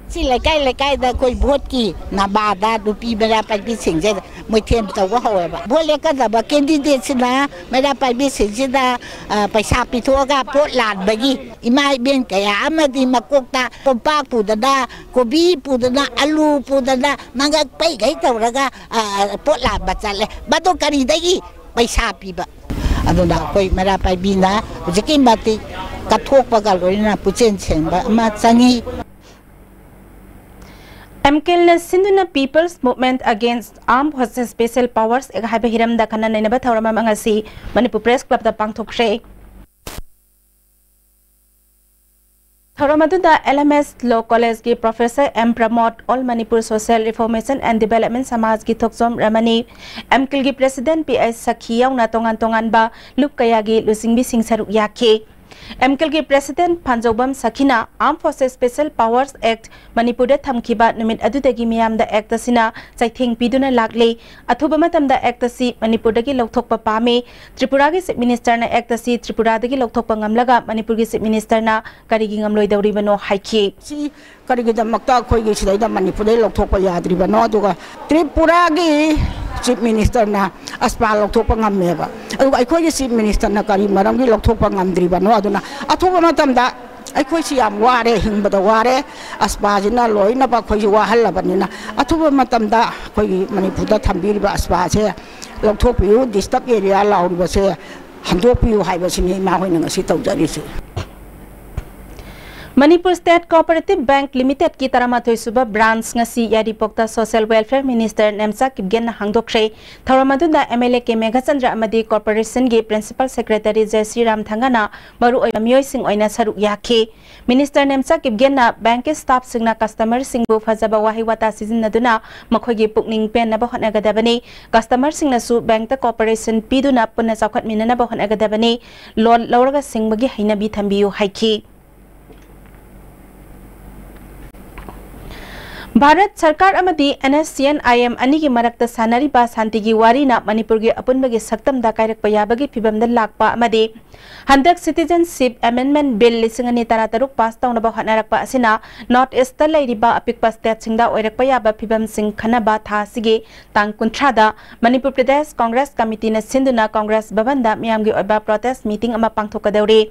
ꯁꯤ ꯂꯩꯀꯥꯏ ꯂꯩꯀꯥꯏꯗ ꯑꯩꯈꯣꯏ ꯚꯣꯠꯀꯤ ꯅꯕꯥꯗ ꯅꯨꯄꯤ ꯃꯩꯔꯥ ꯄꯥꯏꯕꯤꯁꯤꯡꯁꯦ ꯃꯣꯏꯊꯦꯝ ꯇꯧꯕ ꯍꯧꯋꯦꯕ꯫ ꯚꯣꯠ ꯂꯦꯞꯀꯗꯕ candidateꯁꯤꯅ ꯃꯩꯔꯥ ꯄꯥꯏꯕꯤꯁꯤꯡꯁꯤꯗ, ꯑ, ꯄꯩꯁꯥ ꯄꯤꯊꯣꯛꯑꯒ ꯚꯣꯠ ꯂꯥꯟꯕꯒꯤ ꯏꯃꯥ ꯏꯕꯦꯟ ꯀꯌꯥ ꯑꯃꯗꯤ ꯃꯀꯣꯛꯇ ꯀꯣꯝꯄꯥꯛ ꯄꯨꯗꯅ, ꯀꯣꯕꯤ ꯄꯨꯗꯅ, ꯑꯂꯨ ꯄꯨꯗꯅ, ꯃꯉꯛ ꯄꯩꯒꯩ ꯇꯧꯔꯒ, ꯑ, ꯚꯣꯠ ꯂꯥꯟꯕ ꯆꯠꯂꯦ꯫ ꯃꯗꯨ ꯀꯔꯤꯗꯒꯤ ꯄꯩꯁꯥ ꯄꯤꯕ? ꯑꯗꯨꯅ ꯑꯩꯈꯣꯏ ꯃꯩꯔꯥ ꯄꯥꯏꯕꯤꯅ ꯍꯧꯖꯤꯛꯀꯤ ꯃꯇꯤꯛ ꯀꯠꯊꯣꯛꯄꯒ ꯂꯣꯏꯅꯅ ꯄꯨꯛꯆꯦꯜ ꯁꯦꯡꯕ ꯑꯃ ꯆꯪꯉꯤ꯫ ꯑꯦꯝ ꯀꯤꯜꯅ ꯁꯤꯟꯗꯨꯅ People's Movement Against Armed Forces Special Powers Act ꯍꯥꯏꯕ ꯍꯤꯔꯝꯗ ꯈꯟꯅ ꯅꯩꯅꯕ ꯊꯧꯔꯝ ꯑꯃ ꯉꯁꯤ ꯃꯅꯤꯄꯨꯔ ꯄ꯭ꯔꯦꯁ ꯀ꯭ꯂꯕꯇ ꯄꯥꯡꯊꯣꯛꯈ꯭ꯔꯦ꯫ ꯊꯧꯔꯝ ꯑꯗꯨꯗ L M S Law Collegeꯀꯤ Professor M Pramod, All Manipur Social Reformation and Development ꯁꯃꯥꯖꯀꯤ ꯊꯣꯛꯆꯣꯝ ꯔꯃꯅꯤ, ꯑꯦꯝ ꯀꯤꯜꯒꯤ President P I ꯁꯈꯤ ꯌꯥꯎꯅ ꯇꯣꯉꯥꯟ ꯇꯣꯉꯥꯟꯕ ꯂꯨꯞ ꯀꯌꯥꯒꯤ ꯂꯨꯆꯤꯡꯕꯤꯁꯤꯡ ꯁꯔꯨꯛ ꯌꯥꯈꯤ꯫ ꯑꯦꯝ ꯀꯤꯜꯒꯤ President ꯐꯥꯟꯖꯧꯕꯝ ꯁꯈꯤꯅ Armed Forces Special Powers Act ꯃꯅꯤꯄꯨꯔꯗ ꯊꯝꯈꯤꯕ ꯅꯨꯃꯤꯠ ꯑꯗꯨꯗꯒꯤ ꯃꯤꯌꯥꯝꯗ Act ꯑꯁꯤꯅ ꯆꯩꯊꯦꯡ ꯄꯤꯗꯨꯅ ꯂꯥꯛꯂꯤ꯫ ꯑꯊꯨꯕ ꯃꯇꯝꯗ Act ꯑꯁꯤ ꯃꯅꯤꯄꯨꯔꯗꯒꯤ ꯂꯧꯊꯣꯛꯄ ꯄꯥꯝꯃꯤ꯫ ꯇ꯭ꯔꯤꯄꯨꯔꯥꯒꯤ Chief Ministerꯅ Act ꯑꯁꯤ ꯇ꯭ꯔꯤꯄꯨꯔꯥꯗꯒꯤ ꯂꯧꯊꯣꯛꯄ ꯉꯝꯂꯒ ꯃꯅꯤꯄꯨꯔꯒꯤ Chief Ministerꯅ ꯀꯔꯤꯒꯤ ꯉꯝꯂꯣꯏꯗꯧꯔꯤꯕꯅꯣ ꯍꯥꯏꯈꯤ꯫ ꯁꯤ ꯀꯔꯤꯒꯤꯗꯃꯛꯇ ꯑꯩꯈꯣꯏꯒꯤ ꯁꯤꯗꯩꯗ ꯃꯅꯤꯄꯨꯔꯗꯩ ꯂꯧꯊꯣꯛꯄ ꯌꯥꯗ꯭ꯔꯤꯕꯅꯣ? ꯑꯗꯨꯒ ꯇ꯭ꯔꯤꯄꯨꯔꯥꯒꯤ Chief Ministerꯅ ꯑꯁꯄꯥ ꯂꯧꯊꯣꯛꯄ ꯉꯝꯃꯦꯕ, ꯑꯗꯨꯒ ꯑꯩꯈꯣꯏꯒꯤ Chief Ministerꯅ ꯀꯔꯤ ꯃꯔꯝꯒꯤ ꯂꯧꯊꯣꯛꯄ ꯉꯝꯗ꯭ꯔꯤꯕꯅꯣ? ꯑꯗꯨꯅ ꯑꯊꯨꯕ ꯃꯇꯝꯗ, ꯑꯩꯈꯣꯏꯁꯤ ꯌꯥꯝ ꯋꯥꯔꯦ, ꯍꯤꯡꯕꯗ ꯋꯥꯔꯦ, ꯑꯁꯄꯥꯁꯤꯅ ꯂꯣꯏꯅꯃꯛ ꯑꯩꯈꯣꯏꯁꯤ ꯋꯥꯍꯜꯂꯕꯅꯤꯅ, ꯑꯊꯨꯕ ꯃꯇꯝꯗ ꯑꯩꯈꯣꯏꯒꯤ ꯃꯅꯤꯄꯨꯔꯗ ꯊꯝꯕꯤꯔꯤꯕ ꯑꯁꯄꯥꯁꯦ ꯂꯧꯊꯣꯛꯄꯤꯌꯨ, disturb area ꯂꯥꯎꯔꯤꯕꯁꯦ ꯍꯟꯗꯣꯛꯄꯤꯌꯨ ꯍꯥꯏꯕꯁꯤꯅꯤ ꯏꯃꯥ ꯍꯣꯏꯅ ꯉꯁꯤ ꯇꯧꯖꯔꯤꯁꯦ꯫ ꯃꯅꯤꯄꯨꯔ ꯁ꯭ꯇꯦꯠ ꯀꯣꯑꯣꯄꯔꯦꯇꯤꯚ ꯕꯦꯡꯛ ꯂꯤꯃꯤꯇꯦꯗꯀꯤ ꯇꯔꯥꯃꯥꯊꯣꯏ ꯁꯨꯕ ꯕ꯭ꯔꯥꯟꯆ ꯉꯁꯤ ꯌꯥꯏꯔꯤꯄꯣꯛꯇ ꯁꯣꯁꯤꯌꯦꯜ ꯋꯦꯜꯐꯤꯌꯔ ꯃꯤꯅꯤꯁꯇꯔ ꯅꯦꯝꯆꯥ ꯀꯤꯞꯒꯦꯟꯅ ꯍꯥꯡꯗꯣꯛꯈ꯭ꯔꯦ꯫ ꯊꯧꯔꯝ ꯑꯗꯨꯗ ꯑꯦꯝ ꯑꯦꯜ ꯑꯦ ꯀꯦ ꯃꯦꯘꯆꯟꯗ꯭ꯔ ꯑꯃꯗꯤ ꯀꯣꯔꯄꯣꯔꯦꯁꯟꯒꯤ ꯄ꯭ꯔꯤꯟꯁꯤꯄꯜ ꯁꯦꯀ꯭ꯔꯦꯇꯔꯤ ꯖꯦ ꯁ꯭ꯔꯤꯔꯥꯝ ꯊꯪꯒꯥꯅ ꯃꯔꯨꯑꯣꯏꯕ ꯃꯤꯑꯣꯏꯁꯤꯡ ꯑꯣꯏꯅ ꯁꯔꯨꯛ ꯌꯥꯈꯤ꯫ ꯃꯤꯅꯤꯁꯇꯔ ꯅꯦꯝꯆꯥ ꯀꯤꯞꯒꯦꯟꯅ ꯕꯦꯡꯛꯀꯤ ꯁ꯭ꯇꯥꯐꯁꯤꯡꯅ ꯀꯁꯇꯃꯔꯁꯤꯡꯕꯨ ꯐꯖꯕ ꯋꯥꯍꯩ ꯋꯥꯇꯥ ꯁꯤꯖꯤꯟꯅꯗꯨꯅ ꯃꯈꯣꯏꯒꯤ ꯄꯨꯛꯅꯤꯡ ꯄꯦꯟꯅꯕ ꯍꯣꯠꯅꯒꯗꯕꯅꯤ꯫ ꯀꯁꯇꯃꯔꯁꯤꯡꯅꯁꯨ ꯕꯦꯡꯛꯇ ꯀꯣꯑꯣꯄꯔꯦꯁꯟ ꯄꯤꯗꯨꯅ ꯄꯨꯟꯅ ꯆꯥꯎꯈꯠꯃꯤꯟꯅꯅꯕ ꯍꯣꯠꯅꯒꯗꯕꯅꯤ꯫ ꯂꯣꯟ ꯂꯧꯔꯒ ꯁꯤꯡꯕꯒꯤ ꯍꯩꯅꯕꯤ ꯊꯝꯕꯤꯌꯨ ꯍꯥꯏꯈꯤ꯫ ꯚꯥꯔꯠ ꯁꯔꯀꯥꯔ ꯑꯃꯗꯤ and S C and I M ꯑꯅꯤꯒꯤ ꯃꯔꯛꯇ ꯁꯥꯟꯅꯔꯤꯕ ꯁꯥꯟꯇꯤꯒꯤ ꯋꯥꯔꯤꯅ ꯃꯅꯤꯄꯨꯔꯒꯤ ꯑꯄꯨꯟꯕꯒꯤ ꯁꯛꯇꯝꯗ ꯀꯥꯏꯔꯛꯄ ꯌꯥꯕꯒꯤ ꯐꯤꯚꯝꯗ ꯂꯥꯛꯄ ꯑꯃꯗꯤ ꯍꯟꯗꯛ ꯁꯤꯇꯤꯖꯦꯟꯁꯤꯞ ꯑꯦꯃꯦꯟꯗꯃꯦꯟ ꯕꯤꯜ ꯂꯤꯁꯤꯡ ꯑꯅꯤ ꯇꯔꯥꯇꯔꯨꯛ ꯄꯥꯁ ꯇꯧꯅꯕ ꯍꯣꯠꯅꯔꯛꯄ ꯑꯁꯤꯅ ꯅꯣꯔꯠ ꯏꯁꯇ ꯂꯩꯔꯤꯕ ꯑꯄꯤꯛꯄ ꯁ꯭ꯇꯦꯠꯁꯤꯡꯗ ꯑꯣꯏꯔꯛꯄ ꯌꯥꯕ ꯐꯤꯚꯝꯁꯤꯡ ꯈꯟꯅꯕ ꯊꯥ ꯑꯁꯤꯒꯤ ꯇꯥꯡ ꯀꯨꯟꯊ꯭ꯔꯥꯗ ꯃꯅꯤꯄꯨꯔ ꯄ꯭ꯔꯗꯦꯁ ꯀꯣꯡꯒ꯭ꯔꯦꯁ ꯀꯃꯤꯇꯤꯅ ꯁꯤꯟꯗꯨꯅ ꯀꯣꯡꯒ꯭ꯔꯦꯁ ꯚꯕꯟꯗ ꯃꯤꯌꯥꯝꯒꯤ ꯑꯣꯏꯕ ꯄ꯭ꯔꯣꯇꯦꯁ ꯃꯤꯇꯤꯡ ꯑꯃ ꯄꯥꯡꯊꯣꯛꯀꯗꯧꯔꯤ꯫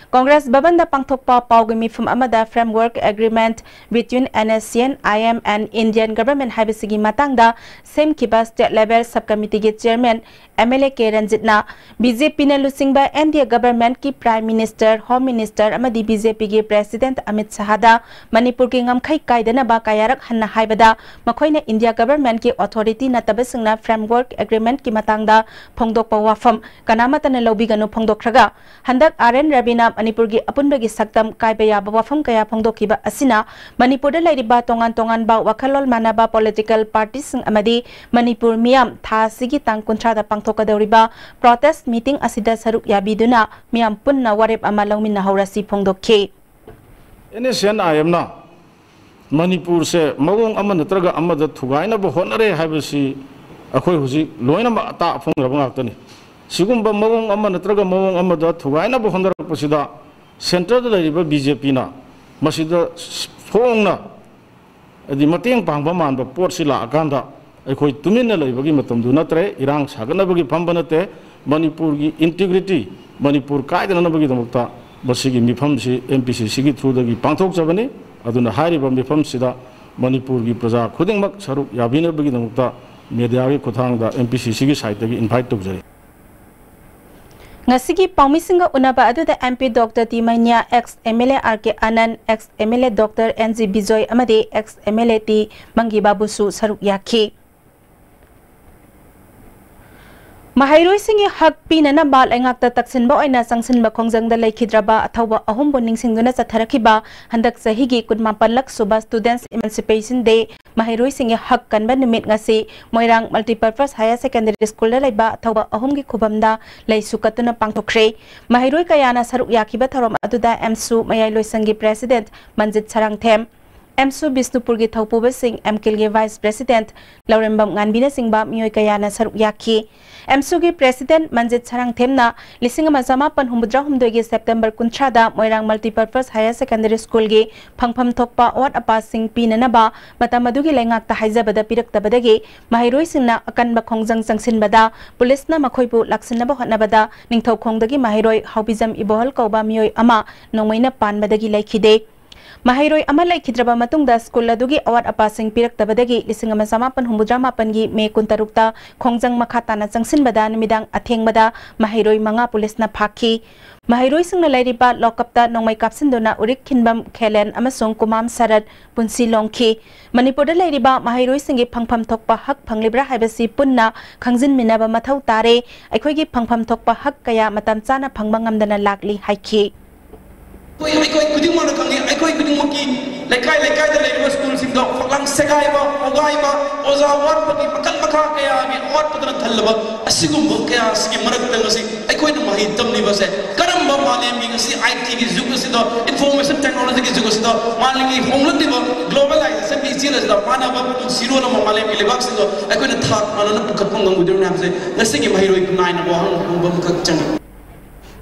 ꯀꯣꯡꯒ꯭ꯔꯦꯁ ꯚꯕꯟꯗ ꯄꯥꯡꯊꯣꯛꯄ ꯄꯥꯎꯒꯤ ꯃꯤꯐꯝ ꯑꯃꯗ Framework Agreement between N S C N I M and Indian Government ꯍꯥꯏꯕꯁꯤꯒꯤ ꯃꯇꯥꯡꯗ ꯁꯦꯝꯈꯤꯕ ꯁ꯭ꯇꯦꯠ ꯂꯦꯚꯦꯜ ꯁꯕ ꯀꯃꯤꯇꯤꯒꯤ chairman M L A K ꯔꯟꯖꯤꯠꯅ ꯕꯤ ꯖꯦ ꯄꯤꯅ ꯂꯨꯆꯤꯡꯕ ꯑꯦꯟ ꯗꯤ ꯑꯦ ꯒꯚꯔꯟꯃꯦꯟꯠꯀꯤ ꯄ꯭ꯔꯥꯏꯝ ꯃꯤꯅꯤꯁꯇꯔ, ꯍꯣꯝ ꯃꯤꯅꯤꯁꯇꯔ ꯑꯃꯗꯤ ꯕꯤ ꯖꯦ ꯄꯤꯒꯤ ꯄ꯭ꯔꯦꯁꯤꯗꯦꯟꯠ ꯑꯃꯤꯠ ꯁꯍꯥꯗ ꯃꯅꯤꯄꯨꯔꯒꯤ ꯉꯝꯈꯩ ꯀꯥꯏꯗꯅꯕ ꯀꯌꯥꯔꯛ ꯍꯟꯅ ꯍꯥꯏꯕꯗ ꯃꯈꯣꯏꯅ ꯏꯟꯗꯤꯌꯥ ꯒꯚꯔꯟꯃꯦꯟꯠꯀꯤ ꯑꯣꯊꯣꯔꯤꯇꯤ ꯅꯠꯇꯕꯁꯤꯡꯅ Framework Agreement ꯀꯤ ꯃꯇꯥꯡꯗ ꯐꯣꯡꯗꯣꯛꯄ ꯋꯥꯐꯝ ꯀꯅꯥꯃꯠꯇꯅ ꯂꯧꯕꯤꯒꯅꯨ ꯐꯣꯡꯗꯣꯛꯈ꯭ꯔꯒ ꯍꯟꯗꯛ ꯑꯥꯔ ꯑꯦꯟ ꯔꯕꯤꯅ ꯃꯅꯤꯄꯨꯔꯒꯤ ꯑꯄꯨꯟꯕꯒꯤ ꯁꯛꯇꯝ ꯀꯥꯏꯕ ꯌꯥꯕ ꯋꯥꯐꯝ ꯀꯌꯥ ꯐꯣꯡꯗꯣꯛꯈꯤꯕ ꯑꯁꯤꯅ ꯃꯅꯤꯄꯨꯔꯗ ꯂꯩꯔꯤꯕ ꯇꯣꯉꯥꯟ ꯇꯣꯉꯥꯟꯕ ꯋꯥꯈꯜꯂꯣꯟ ꯃꯥꯟꯅꯕ ꯄꯣꯂꯤꯇꯤꯀꯦꯜ ꯄꯥꯔꯇꯤꯁꯤꯡ ꯑꯃꯗꯤ ꯃꯅꯤꯄꯨꯔ ꯃꯤꯌꯥꯝ ꯊꯥ ꯑꯁꯤꯒꯤ ꯇꯥꯡ ꯀꯨꯟꯊ꯭ꯔꯥꯗ ꯄꯥꯡꯊꯣꯛꯀꯗꯧꯔꯤꯕ ꯄ꯭ꯔꯣꯇꯦꯁ ꯃꯤꯇꯤꯡ ꯑꯁꯤꯗ ꯁꯔꯨꯛ ꯌꯥꯕꯤꯗꯨꯅ ꯃꯤꯌꯥꯝ ꯄꯨꯟꯅ ꯋꯥꯔꯦꯞ ꯑꯃ ꯂꯧꯃꯤꯟꯅꯍꯧꯔꯁꯤ ꯐꯣꯡꯗꯣꯛꯈꯤ꯫ ꯑꯦꯟ ꯑꯦꯁ ꯁꯤ ꯑꯦꯟ ꯑꯥꯏ ꯑꯦꯝꯅ ꯃꯅꯤꯄꯨꯔꯁꯦ ꯃꯑꯣꯡ ꯑꯃ ꯅꯠꯇ꯭ꯔꯒ ꯑꯃꯗ ꯊꯨꯒꯥꯏꯅꯕ ꯍꯣꯠꯅꯔꯦ ꯍꯥꯏꯕꯁꯤ ꯑꯩꯈꯣꯏ ꯍꯧꯖꯤꯛ ꯂꯣꯏꯅꯃꯛ ꯑꯇꯥ ꯑꯐꯣꯡꯔꯕ ꯉꯥꯛꯇꯅꯤ꯫ ꯁꯤꯒꯨꯝꯕ ꯃꯑꯣꯡ ꯑꯃ ꯅꯠꯇ꯭ꯔꯒ ꯃꯑꯣꯡ ꯑꯃꯗ ꯊꯨꯒꯥꯏꯅꯕ ꯍꯣꯠꯅꯔꯛꯄꯁꯤꯗ ꯁꯦꯟꯇꯔꯗ ꯂꯩꯔꯤꯕ ꯕꯤ ꯖꯦ ꯄꯤꯅ ꯃꯁꯤꯗ ꯐꯣꯡꯅ ꯍꯥꯏꯗꯤ ꯃꯇꯦꯡ ꯄꯥꯡꯕ ꯃꯥꯟꯕ ꯄꯣꯠꯁꯤ ꯂꯥꯛꯑꯀꯥꯟꯗ ꯑꯩꯈꯣꯏ ꯇꯨꯃꯤꯟꯅ ꯂꯩꯕꯒꯤ ꯃꯇꯝꯗꯨ ꯅꯠꯇ꯭ꯔꯦ, ꯏꯔꯥꯡ ꯁꯥꯒꯠꯅꯕꯒꯤ ꯐꯝꯕ ꯅꯠꯇꯦ꯫ ꯃꯅꯤꯄꯨꯔꯒꯤ ꯏꯟꯇꯤꯒ꯭ꯔꯤꯇꯤ, ꯃꯅꯤꯄꯨꯔ ꯀꯥꯏꯗꯅꯅꯕꯒꯤꯗꯃꯛꯇ ꯃꯁꯤꯒꯤ ꯃꯤꯐꯝꯁꯤ ꯑꯦꯝ ꯄꯤ ꯁꯤ ꯁꯤꯒꯤ ꯊ꯭ꯔꯨꯗꯒꯤ ꯄꯥꯡꯊꯣꯛꯆꯕꯅꯤ꯫ ꯑꯗꯨꯅ ꯍꯥꯏꯔꯤꯕ ꯃꯤꯐꯝꯁꯤꯗ ꯃꯅꯤꯄꯨꯔꯒꯤ ꯄ꯭ꯔꯖꯥ ꯈꯨꯗꯤꯡꯃꯛ ꯁꯔꯨꯛ ꯌꯥꯕꯤꯅꯕꯒꯤꯗꯃꯛꯇ ꯃꯦꯗꯤꯌꯥꯒꯤ ꯈꯨꯠꯊꯥꯡꯗ ꯑꯦꯝ ꯄꯤ ꯁꯤ ꯁꯤꯒꯤ ꯁꯥꯏꯠꯇꯒꯤ ꯏꯟꯚꯥꯏꯠ ꯇꯧꯖꯔꯤ꯫ ꯉꯁꯤꯒꯤ ꯄꯥꯎꯃꯤꯁꯤꯡꯒ ꯎꯅꯕ ꯑꯗꯨꯗ M P Doctor T Manya, ex M L A R K Anand, ex M L A Doctor N G Bijoy ꯑꯃꯗꯤ ex M L A T Mangi Babuꯁꯨ ꯁꯔꯨꯛ ꯌꯥꯈꯤ꯫ ꯃꯍꯩꯔꯣꯏꯁꯤꯡꯒꯤ ꯍꯛ ꯄꯤꯅꯅꯕ ꯂꯩꯉꯥꯛꯇ ꯇꯛꯁꯤꯟꯕ ꯑꯣꯏꯅ ꯆꯪꯁꯤꯟꯕ ꯈꯣꯡꯖꯪꯗ ꯂꯩꯈꯤꯗ꯭ꯔꯕ ꯑꯊꯧꯕ ꯑꯍꯨꯝꯕꯨ ꯅꯤꯡꯁꯤꯡꯗꯨꯅ ꯆꯠꯊꯔꯛꯈꯤꯕ ꯍꯟꯗꯛ ꯆꯍꯤꯒꯤ ꯀꯨꯟꯃꯥꯄꯟꯂꯛ ꯁꯨꯕ Students Emancipation Day ꯃꯍꯩꯔꯣꯏꯁꯤꯡꯒꯤ ꯍꯛ ꯀꯟꯕ ꯅꯨꯃꯤꯠ ꯉꯁꯤ ꯃꯣꯏꯔꯥꯡ Multipurpose Higher Secondary Schoolꯗ ꯂꯩꯕ ꯑꯊꯧꯕ ꯑꯍꯨꯝꯒꯤ ꯈꯨꯕꯝꯗ ꯂꯩꯁꯨ ꯀꯠꯇꯨꯅ ꯄꯥꯡꯊꯣꯛꯈ꯭ꯔꯦ꯫ ꯃꯍꯩꯔꯣꯏ ꯀꯌꯥꯅ ꯁꯔꯨꯛ ꯌꯥꯈꯤꯕ ꯊꯧꯔꯝ ꯑꯗꯨꯗ ꯑꯦꯝꯁꯨ ꯃꯌꯥꯏꯂꯣꯏꯁꯪꯒꯤ President ꯃꯟꯖꯤꯠ ꯁꯔꯥꯡꯊꯦꯝ, ꯑꯦꯝꯁꯨ ꯕꯤꯁꯅꯨꯄꯨꯔꯒꯤ ꯊꯧꯄꯨꯕꯁꯤꯡ, ꯑꯦꯝꯀꯤꯜꯒꯤ Vice President ꯂꯧꯔꯦꯝꯕꯝ ꯉꯥꯟꯕꯤꯅꯆꯤꯡꯕ ꯃꯤꯑꯣꯏ ꯀꯌꯥꯅ ꯁꯔꯨꯛ ꯌꯥꯈꯤ꯫ ꯑꯦꯝꯁꯨꯒꯤ President ꯃꯟꯖꯤꯠ ꯁꯔꯥꯡꯊꯦꯝꯅ ꯂꯤꯁꯤꯡ ꯑꯃ ꯆꯃꯥꯄꯟ ꯍꯨꯝꯐꯨꯇꯔꯥ ꯍꯨꯝꯗꯣꯏꯒꯤ September ꯀꯨꯟꯊ꯭ꯔꯥꯗ ꯃꯣꯏꯔꯥꯡ Multipurpose Higher Secondary Schoolꯒꯤ ꯐꯪꯐꯝ ꯊꯣꯛꯄ ꯑꯋꯥꯠ ꯑꯄꯥꯁꯤꯡ ꯄꯤꯅꯅꯕ ꯃꯇꯝ ꯑꯗꯨꯒꯤ ꯂꯩꯉꯥꯛꯇ ꯍꯥꯏꯖꯕꯗ ꯄꯤꯔꯛꯇꯕꯗꯒꯤ ꯃꯍꯩꯔꯣꯏꯁꯤꯡꯅ ꯑꯀꯟꯕ ꯈꯣꯡꯖꯪ ꯆꯪꯁꯤꯟꯕꯗ ꯄꯨꯂꯤꯁꯅ ꯃꯈꯣꯏꯕꯨ ꯂꯥꯛꯁꯤꯟꯅꯕ ꯍꯣꯠꯅꯕꯗ ꯅꯤꯡꯊꯧꯈꯣꯡꯗꯒꯤ ꯃꯍꯩꯔꯣꯏ ꯍꯥꯎꯕꯤꯖꯝ ꯏꯕꯣꯍꯜ ꯀꯧꯕ ꯃꯤꯑꯣꯏ ꯑꯃ ꯅꯣꯡꯃꯩꯅ ꯄꯥꯟꯕꯗꯒꯤ ꯂꯩꯈꯤꯗꯦ꯫ ꯃꯍꯩꯔꯣꯏ ꯑꯃ ꯂꯩꯈꯤꯗ꯭ꯔꯕ ꯃꯇꯨꯡꯗ ꯁ꯭ꯀꯨꯜ ꯑꯗꯨꯒꯤ ꯑꯋꯥꯠ ꯑꯄꯥꯁꯤꯡ ꯄꯤꯔꯛꯇꯕꯗꯒꯤ ꯂꯤꯁꯤꯡ ꯑꯃ ꯆꯃꯥꯄꯟ ꯍꯨꯝꯐꯨꯇꯔꯥ ꯃꯥꯄꯟꯒꯤ ꯃꯦ ꯀꯨꯟꯇꯔꯨꯛꯇ ꯈꯣꯡꯖꯪ ꯃꯈꯥ ꯇꯥꯅ ꯆꯪꯁꯤꯟꯕꯗ ꯅꯨꯃꯤꯗꯥꯡ ꯑꯊꯦꯡꯕꯗ ꯃꯍꯩꯔꯣꯏ ꯃꯉꯥ ꯄꯨꯂꯤꯁꯅ ꯐꯥꯈꯤ꯫ ꯃꯍꯩꯔꯣꯏꯁꯤꯡꯅ ꯂꯩꯔꯤꯕ ꯂꯣꯀꯞꯇ ꯅꯣꯡꯃꯩ ꯀꯥꯞꯁꯤꯟꯗꯨꯅ ꯎꯔꯤꯛ ꯈꯤꯟꯕꯝ ꯈꯦꯂꯦꯟ ꯑꯃꯁꯨꯡ ꯀꯨꯃꯥꯝ ꯁꯔꯠ ꯄꯨꯟꯁꯤ ꯂꯣꯡꯈꯤ꯫ ꯃꯅꯤꯄꯨꯔꯗ ꯂꯩꯔꯤꯕ ꯃꯍꯩꯔꯣꯏꯁꯤꯡꯒꯤ ꯐꯪꯐꯝ ꯊꯣꯛꯄ ꯍꯛ ꯐꯪꯂꯤꯕ꯭ꯔꯥ ꯍꯥꯏꯕꯁꯤ ꯄꯨꯟꯅ ꯈꯪꯖꯤꯟꯃꯤꯟꯅꯕ ꯃꯊꯧ ꯇꯥꯔꯦ꯫ ꯑꯩꯈꯣꯏꯒꯤ ꯐꯪꯐꯝ ꯊꯣꯛꯄ ꯍꯛ ꯀꯌꯥ ꯃꯇꯝ ꯆꯥꯅ ꯐꯪꯕ ꯉꯝꯗꯅ ꯂꯥꯛꯂꯤ ꯍꯥꯏꯈꯤ꯫ ꯑꯩꯈꯣꯏ, ꯑꯩꯈꯣꯏ ꯈꯨꯗꯤꯡꯃꯛꯅ ꯈꯪꯉꯤ, ꯑꯩꯈꯣꯏ ꯈꯨꯗꯤꯡꯃꯛꯀꯤ ꯂꯩꯀꯥꯏ ꯂꯩꯀꯥꯏꯗ ꯂꯩꯔꯤꯕ ꯁ꯭ꯀꯨꯜꯁꯤꯡꯗꯣ ꯐꯛꯂꯥꯡ ꯁꯦꯒꯥꯏꯕ, ꯍꯣꯒꯥꯏꯕ, ꯑꯣꯖꯥ ꯋꯥꯠꯄꯒꯤ ꯃꯈꯜ ꯃꯈꯥ ꯀꯌꯥꯒꯤ ꯑꯋꯥꯠꯄꯗꯨꯅ ꯊꯜꯂꯕ ꯑꯁꯤꯒꯨꯝꯕ ꯀꯌꯥ ꯑꯁꯤꯒꯤ ꯃꯔꯛꯇ ꯉꯁꯤ ꯑꯩꯈꯣꯏꯅ ꯃꯍꯩ ꯇꯝꯂꯤꯕꯁꯦ ꯀꯔꯝꯕ ꯃꯥꯂꯦꯝꯒꯤ ꯉꯁꯤ I Tꯒꯤ ꯖꯨꯒ ꯑꯁꯤꯗ, information technologyꯒꯤ ꯖꯨꯒ ꯑꯁꯤꯗ, ꯃꯥꯂꯦꯝꯒꯤ ꯍꯣꯡꯂꯛꯂꯤꯕ globalizationꯒꯤ ꯏꯆꯦꯜ ꯑꯁꯤꯗ ꯃꯥꯟꯅꯕ ꯄꯨꯟꯁꯤꯔꯣꯜ ꯑꯃ ꯃꯥꯂꯦꯝꯒꯤ ꯂꯩꯕꯥꯛꯁꯤꯡꯗ ꯑꯩꯈꯣꯏꯅ ꯊꯥꯛ ꯃꯥꯟꯅꯅ ꯄꯨꯈꯠꯄ ꯉꯝꯒꯗꯧꯔꯤꯕꯅꯤ ꯍꯥꯏꯕꯁꯦ ꯉꯁꯤꯒꯤ ꯃꯍꯩꯔꯣꯏ ꯈꯨꯟꯅꯥꯏꯅ ꯋꯥꯍꯪ ꯍꯪꯕ ꯑꯃꯈꯛ ꯆꯪꯉꯤ꯫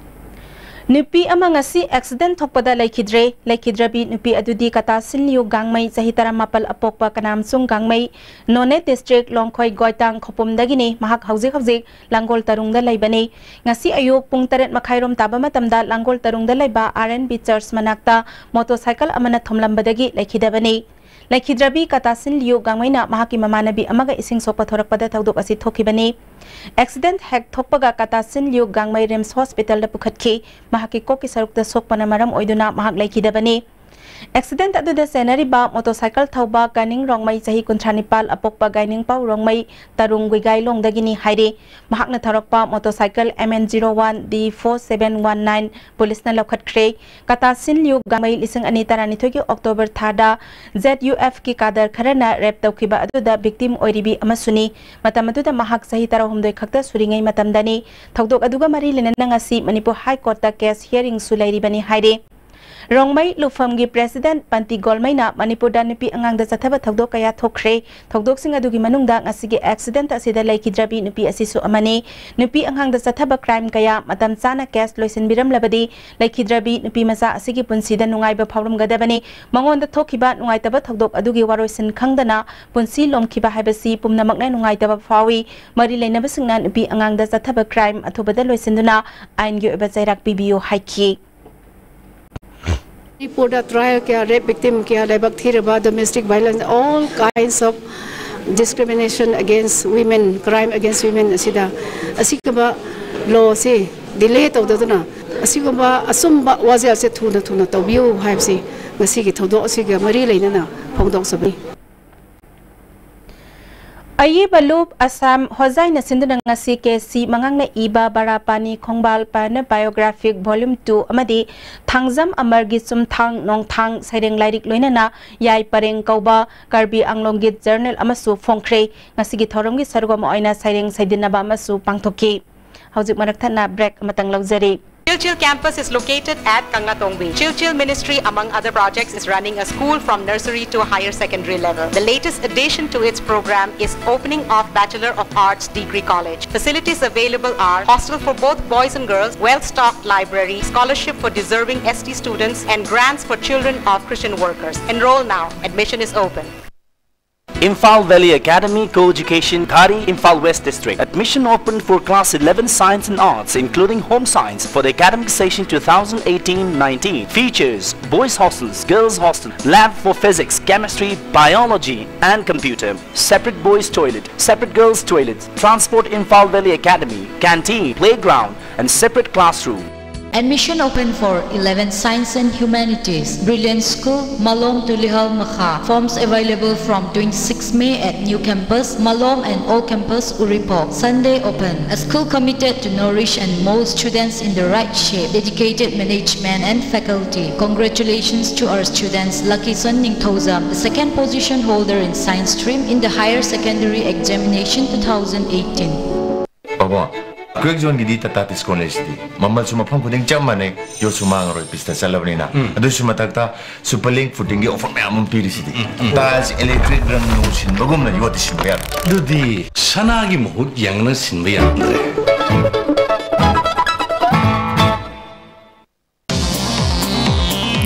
ꯅꯨꯄꯤ ꯑꯃ ꯉꯁꯤ accident ꯊꯣꯛꯄꯗ ꯂꯩꯈꯤꯗ꯭ꯔꯦ꯫ ꯂꯩꯈꯤꯗ꯭ꯔꯕꯤ ꯅꯨꯄꯤ ꯑꯗꯨꯗꯤ ꯀꯇꯥꯁꯤꯟꯂꯤꯌꯨ ꯒꯥꯡꯃꯩ, ꯆꯍꯤ ꯇꯔꯥꯃꯥꯄꯜ, ꯑꯄꯣꯛꯄ ꯀꯅꯥꯝꯆꯨꯡ ꯒꯥꯡꯃꯩ, ꯅꯣꯅꯦ district ꯂꯣꯡꯈꯣꯏ ꯒꯣꯏꯇꯥꯡ ꯈꯧꯄꯨꯝꯗꯒꯤꯅꯤ꯫ ꯃꯍꯥꯛ ꯍꯧꯖꯤꯛ ꯍꯧꯖꯤꯛ ꯂꯥꯡꯒꯣꯜ ꯇꯔꯨꯡꯗ ꯂꯩꯕꯅꯤ꯫ ꯉꯁꯤ ꯑꯌꯨꯛ ꯄꯨꯡ ꯇꯔꯦꯠ ꯃꯈꯥꯏꯔꯣꯝ ꯇꯥꯕ ꯃꯇꯝꯗ ꯂꯥꯡꯒꯣꯜ ꯇꯔꯨꯡꯗ ꯂꯩꯕ R N B church ꯃꯅꯥꯛꯇ motorcycle ꯑꯃꯅ ꯊꯣꯝꯂꯝꯕꯗꯒꯤ ꯂꯩꯈꯤꯗꯕꯅꯤ꯫ ꯂꯩꯈꯤꯗ꯭ꯔꯕꯤ ꯀꯇꯥꯁꯤꯟ ꯂꯤꯌꯨ ꯒꯥꯡꯃꯩꯅ ꯃꯍꯥꯛꯀꯤ ꯃꯃꯥꯟꯅꯕꯤ ꯑꯃꯒ ꯏꯁꯤꯡ ꯁꯣꯛꯄ ꯊꯣꯔꯛꯄꯗ ꯊꯧꯗꯣꯛ ꯑꯁꯤ ꯊꯣꯛꯈꯤꯕꯅꯤ꯫ ꯑꯦꯛꯁꯤꯗꯦꯟꯠ ꯍꯦꯛ ꯊꯣꯛꯄꯒ ꯀꯇꯥꯁꯤꯟ ꯂꯤꯌꯨ ꯒꯥꯡꯃꯩ ꯔꯤꯝꯁ ꯍꯣꯁꯄꯤꯇꯥꯜꯗ ꯄꯨꯈꯠꯈꯤ꯫ ꯃꯍꯥꯛꯀꯤ ꯀꯣꯛꯀꯤ ꯁꯔꯨꯛꯇ ꯁꯣꯛꯄꯅ ꯃꯔꯝ ꯑꯣꯏꯗꯨꯅ ꯃꯍꯥꯛ ꯂꯩꯈꯤꯗꯕꯅꯤ꯫ ꯑꯦꯛꯁꯤꯗꯦꯟꯠ ꯑꯗꯨꯗ ꯆꯦꯟꯅꯔꯤꯕ ꯃꯣꯇꯣꯔꯁꯥꯏꯀꯜ ꯊꯧꯕ ꯀꯅꯤꯡ ꯔꯣꯡꯃꯩ, ꯆꯍꯤ ꯀꯨꯟꯊ꯭ꯔꯥ ꯅꯤꯄꯥꯜ, ꯑꯄꯣꯛꯄ ꯒꯥꯏꯅꯤꯡꯄꯥꯎ ꯔꯣꯡꯃꯩ, ꯇꯔꯨꯡ ꯒꯨꯏꯒꯥꯏꯂꯣꯡꯗꯒꯤꯅꯤ ꯍꯥꯏꯔꯤ꯫ ꯃꯍꯥꯛꯅ ꯊꯧꯔꯛꯄ ꯃꯣꯇꯣꯔꯁꯥꯏꯀꯜ M N zero one D four seven one nine ꯄꯨꯂꯤꯁꯅ ꯂꯧꯈꯠꯈ꯭ꯔꯦ꯫ ꯀꯇꯥꯁꯤꯟ ꯂꯤꯌꯨ ꯒꯥꯡꯃꯩ ꯂꯤꯁꯤꯡ ꯑꯅꯤ ꯇꯔꯥꯅꯤꯊꯣꯏꯒꯤ ꯑꯣꯛꯇꯣꯕꯔ ꯊꯥꯗ Z U F ꯀꯤ ꯀꯥꯗꯔ ꯈꯔꯅ ꯔꯦꯞ ꯇꯧꯈꯤꯕ ꯑꯗꯨꯗ ꯚꯤꯛꯇꯤꯝ ꯑꯣꯏꯔꯤꯕꯤ ꯑꯃꯁꯨꯅꯤ꯫ ꯃꯇꯝ ꯑꯗꯨꯗ ꯃꯍꯥꯛ ꯆꯍꯤ ꯇꯔꯥꯍꯨꯝꯗꯣꯏ ꯈꯛꯇ ꯁꯨꯔꯤꯉꯩ ꯃꯇꯝꯗꯅꯤ꯫ ꯊꯧꯗꯣꯛ ꯑꯗꯨꯒ ꯃꯔꯤ ꯂꯩꯅꯅ ꯉꯁꯤ ꯃꯅꯤꯄꯨꯔ ꯍꯥꯏ ꯀꯣꯔꯠꯇ ꯀꯦꯁ ꯍꯤꯌꯔꯤꯡꯁꯨ ꯂꯩꯔꯤꯕꯅꯤ ꯍꯥꯏꯔꯤ꯫ ꯔꯣꯡꯃꯩ ꯂꯨꯐꯝꯒꯤ ꯄ꯭ꯔꯦꯁꯤꯗꯦꯟꯠ ꯄꯟꯇꯤ ꯒꯣꯜꯃꯩꯅ ꯃꯅꯤꯄꯨꯔꯗ ꯅꯨꯄꯤ ꯑꯉꯥꯡꯗ ꯆꯠꯊꯕ ꯊꯧꯗꯣꯛ ꯀꯌꯥ ꯊꯣꯛꯈ꯭ꯔꯦ꯫ ꯊꯧꯗꯣꯛꯁꯤꯡ ꯑꯗꯨꯒꯤ ꯃꯅꯨꯡꯗ ꯉꯁꯤꯒꯤ ꯑꯦꯛꯁꯤꯗꯦꯟꯠ ꯑꯁꯤꯗ ꯂꯩꯈꯤꯗ꯭ꯔꯕꯤ ꯅꯨꯄꯤ ꯑꯁꯤꯁꯨ ꯑꯃꯅꯤ꯫ ꯅꯨꯄꯤ ꯑꯉꯥꯡꯗ ꯆꯠꯊꯕ ꯀ꯭ꯔꯥꯏꯝ ꯀꯌꯥ ꯃꯇꯝ ꯆꯥꯅ ꯀꯦꯁ ꯂꯣꯏꯁꯤꯟꯕꯤꯔꯝꯂꯕꯗꯤ ꯂꯩꯈꯤꯗ꯭ꯔꯕꯤ ꯅꯨꯄꯤ ꯃꯆꯥ ꯑꯁꯤꯒꯤ ꯄꯨꯟꯁꯤꯗ ꯅꯨꯡꯉꯥꯏꯕ ꯐꯥꯎꯔꯝꯒꯗꯕꯅꯤ꯫ ꯃꯉꯣꯟꯗ ꯊꯣꯛꯈꯤꯕ ꯅꯨꯡꯉꯥꯏꯇꯕ ꯊꯧꯗꯣꯛ ꯑꯗꯨꯒꯤ ꯋꯥꯔꯣꯏꯁꯤꯟ ꯈꯪꯗꯅ ꯄꯨꯟꯁꯤ ꯂꯣꯝꯈꯤꯕ ꯍꯥꯏꯕꯁꯤ ꯄꯨꯝꯅꯃꯛꯅ ꯅꯨꯡꯉꯥꯏꯇꯕ ꯐꯥꯎꯏ꯫ ꯃꯔꯤ ꯂꯩꯅꯕꯁꯤꯡꯅ ꯅꯨꯄꯤ ꯑꯉꯥꯡꯗ ꯆꯠꯊꯕ ꯀ꯭ꯔꯥꯏꯝ ꯑꯊꯨꯕꯗ ꯂꯣꯏꯁꯤꯟꯗꯨꯅ ꯑꯥꯏꯟꯒꯤ ꯑꯣꯏꯕ ꯆꯩꯔꯥꯛ ꯄꯤꯕꯤꯌꯨ ꯍꯥꯏꯈꯤ꯫ ꯃꯅꯤꯄꯨꯔꯗ ꯇ꯭ꯔꯥꯏꯕꯦꯜ ꯀꯌꯥ, ꯔꯦꯞ ꯚꯤꯛꯇꯤꯝ ꯀꯌꯥ, ꯂꯥꯏꯕꯛ ꯊꯤꯔꯕ, domestic violence, all kinds of discrimination against women, crime against women ꯑꯁꯤꯗ ꯑꯁꯤꯒꯨꯝꯕ ꯂꯣꯁꯤ ꯗꯤꯂꯦ ꯇꯧꯗꯗꯨꯅ ꯑꯁꯤꯒꯨꯝꯕ ꯑꯆꯨꯝꯕ ꯋꯥꯖꯦꯜꯁꯦ ꯊꯨꯅ ꯊꯨꯅ ꯇꯧꯕꯤꯌꯨ ꯍꯥꯏꯕꯁꯤ ꯉꯁꯤꯒꯤ ꯊꯧꯗꯣꯛ ꯑꯁꯤꯒ ꯃꯔꯤ ꯂꯩꯅꯅ ꯐꯣꯡꯗꯣꯛꯆꯕꯅꯤ꯫ ꯑꯏꯕ ꯂꯨꯞ ꯑꯁꯥꯝ ꯍꯣꯖꯥꯏꯅ ꯁꯤꯟꯗꯨꯅ ꯉꯁꯤ ꯀꯦ ꯁꯤ ꯃꯉꯥꯡꯅ ꯏꯕ ꯕꯔꯥꯄꯥꯅꯤ ꯈꯣꯡꯕꯥꯜ ꯄꯥꯅ ꯕꯥꯏꯑꯣꯒ꯭ꯔꯥꯐꯤꯛ ꯚꯣꯂ꯭ꯌꯨꯝ ꯇꯨ ꯑꯃꯗꯤ ꯊꯥꯡꯖꯝ ꯑꯃꯔꯒꯤ ꯆꯨꯝꯊꯥꯡ ꯅꯣꯡꯊꯥꯡ ꯁꯩꯔꯦꯡ ꯂꯥꯏꯔꯤꯛ ꯂꯣꯏꯅꯅ ꯌꯥꯏ ꯄꯔꯦꯡ ꯀꯧꯕ ꯀꯔꯕꯤ ꯑꯪꯂꯣꯡꯒꯤ ꯖꯔꯅꯦꯜ ꯑꯃꯁꯨ ꯐꯣꯡꯈ꯭ꯔꯦ꯫ ꯉꯁꯤꯒꯤ ꯊꯧꯔꯝꯒꯤ ꯁꯔꯨꯛ ꯑꯃ ꯑꯣꯏꯅ ꯁꯩꯔꯦꯡ ꯁꯩꯗꯤꯟꯅꯕ ꯑꯃꯁꯨ ꯄꯥꯡꯊꯣꯛꯈꯤ꯫ ꯍꯧꯖꯤꯛ ꯃꯔꯛ ꯊꯠꯅ ꯕ꯭ꯔꯦꯛ ꯑꯃꯇꯪ ꯂꯧꯖꯔꯤ꯫ Chilchil campus is located at Kangatongbi. Chilchil Ministry, among other projects, is running a school from nursery to higher secondary level. The latest addition to its program is opening of Bachelor of Arts Degree College. Facilities available are hostel for both boys and girls, well-stocked library, scholarship for deserving S T students, and grants for children of Christian workers. Enroll now. Admission is open. Imphal Valley Academy, co-education, Ghari, Imphal West District. Admission open for class eleven science and arts, including home science, for the academic session twenty eighteen-nineteen. Features: boys' hostels, girls' hostel, lab for physics, chemistry, biology, and computer. Separate boys' toilet, separate girls' toilet. Transport: Imphal Valley Academy, canteen, playground, and separate classroom. Admission open for eleven Science and Humanities, Brilliant School, Malom to Lihal Makha. Forms available from twenty-sixth May at New Campus, Malom, and Old Campus, Uripok. Sunday open. A school committed to nourish and mold students in the right shape. Dedicated management and faculty. Congratulations to our students, Lucky Son Ningthoujam, the second position holder in science stream in the higher secondary examination two thousand eighteen. ꯄꯥꯕꯨꯡ, ꯀ꯭ꯔꯦꯛ ꯖꯣꯟꯒꯤꯗꯤ ꯇꯥꯇꯥ ꯇꯤꯁꯀꯣꯟ ꯂꯩꯁꯤꯗꯤ꯫ ꯃꯃꯜꯁꯨ ꯃꯐꯝ ꯈꯨꯗꯤꯡ ꯆꯞ ꯃꯥꯟꯅꯩ, ꯌꯣꯠꯁꯨ ꯃꯥꯡꯉꯔꯣꯏ, ꯄꯤꯁꯇ ꯆꯠꯂꯕꯅꯤꯅ꯫ ꯎꯝ꯫ ꯑꯗꯨꯁꯨ ꯃꯊꯛꯇ super link ꯐꯨꯇꯤꯡꯒꯤ offer ꯃꯌꯥꯝ ꯑꯃ ꯄꯤꯔꯤꯁꯤꯗꯤ꯫ ꯎꯝ, ꯎꯝ꯫ ꯇꯥꯏꯜꯁ, ꯏꯂꯦꯛꯇ꯭ꯔꯤꯛ, ꯔꯪ ꯅꯨꯡ ꯁꯤꯟꯕꯒꯨꯝꯅ ꯌꯣꯠꯇꯤ ꯁꯤꯟꯕ ꯌꯥꯔꯣꯏ꯫ ꯑꯗꯨꯗꯤ ꯁꯅꯥꯒꯤ ꯃꯍꯨꯠ ꯌꯥꯡꯅ ꯁꯤꯟꯕ ꯌꯥꯔꯝꯗ꯭ꯔꯦ꯫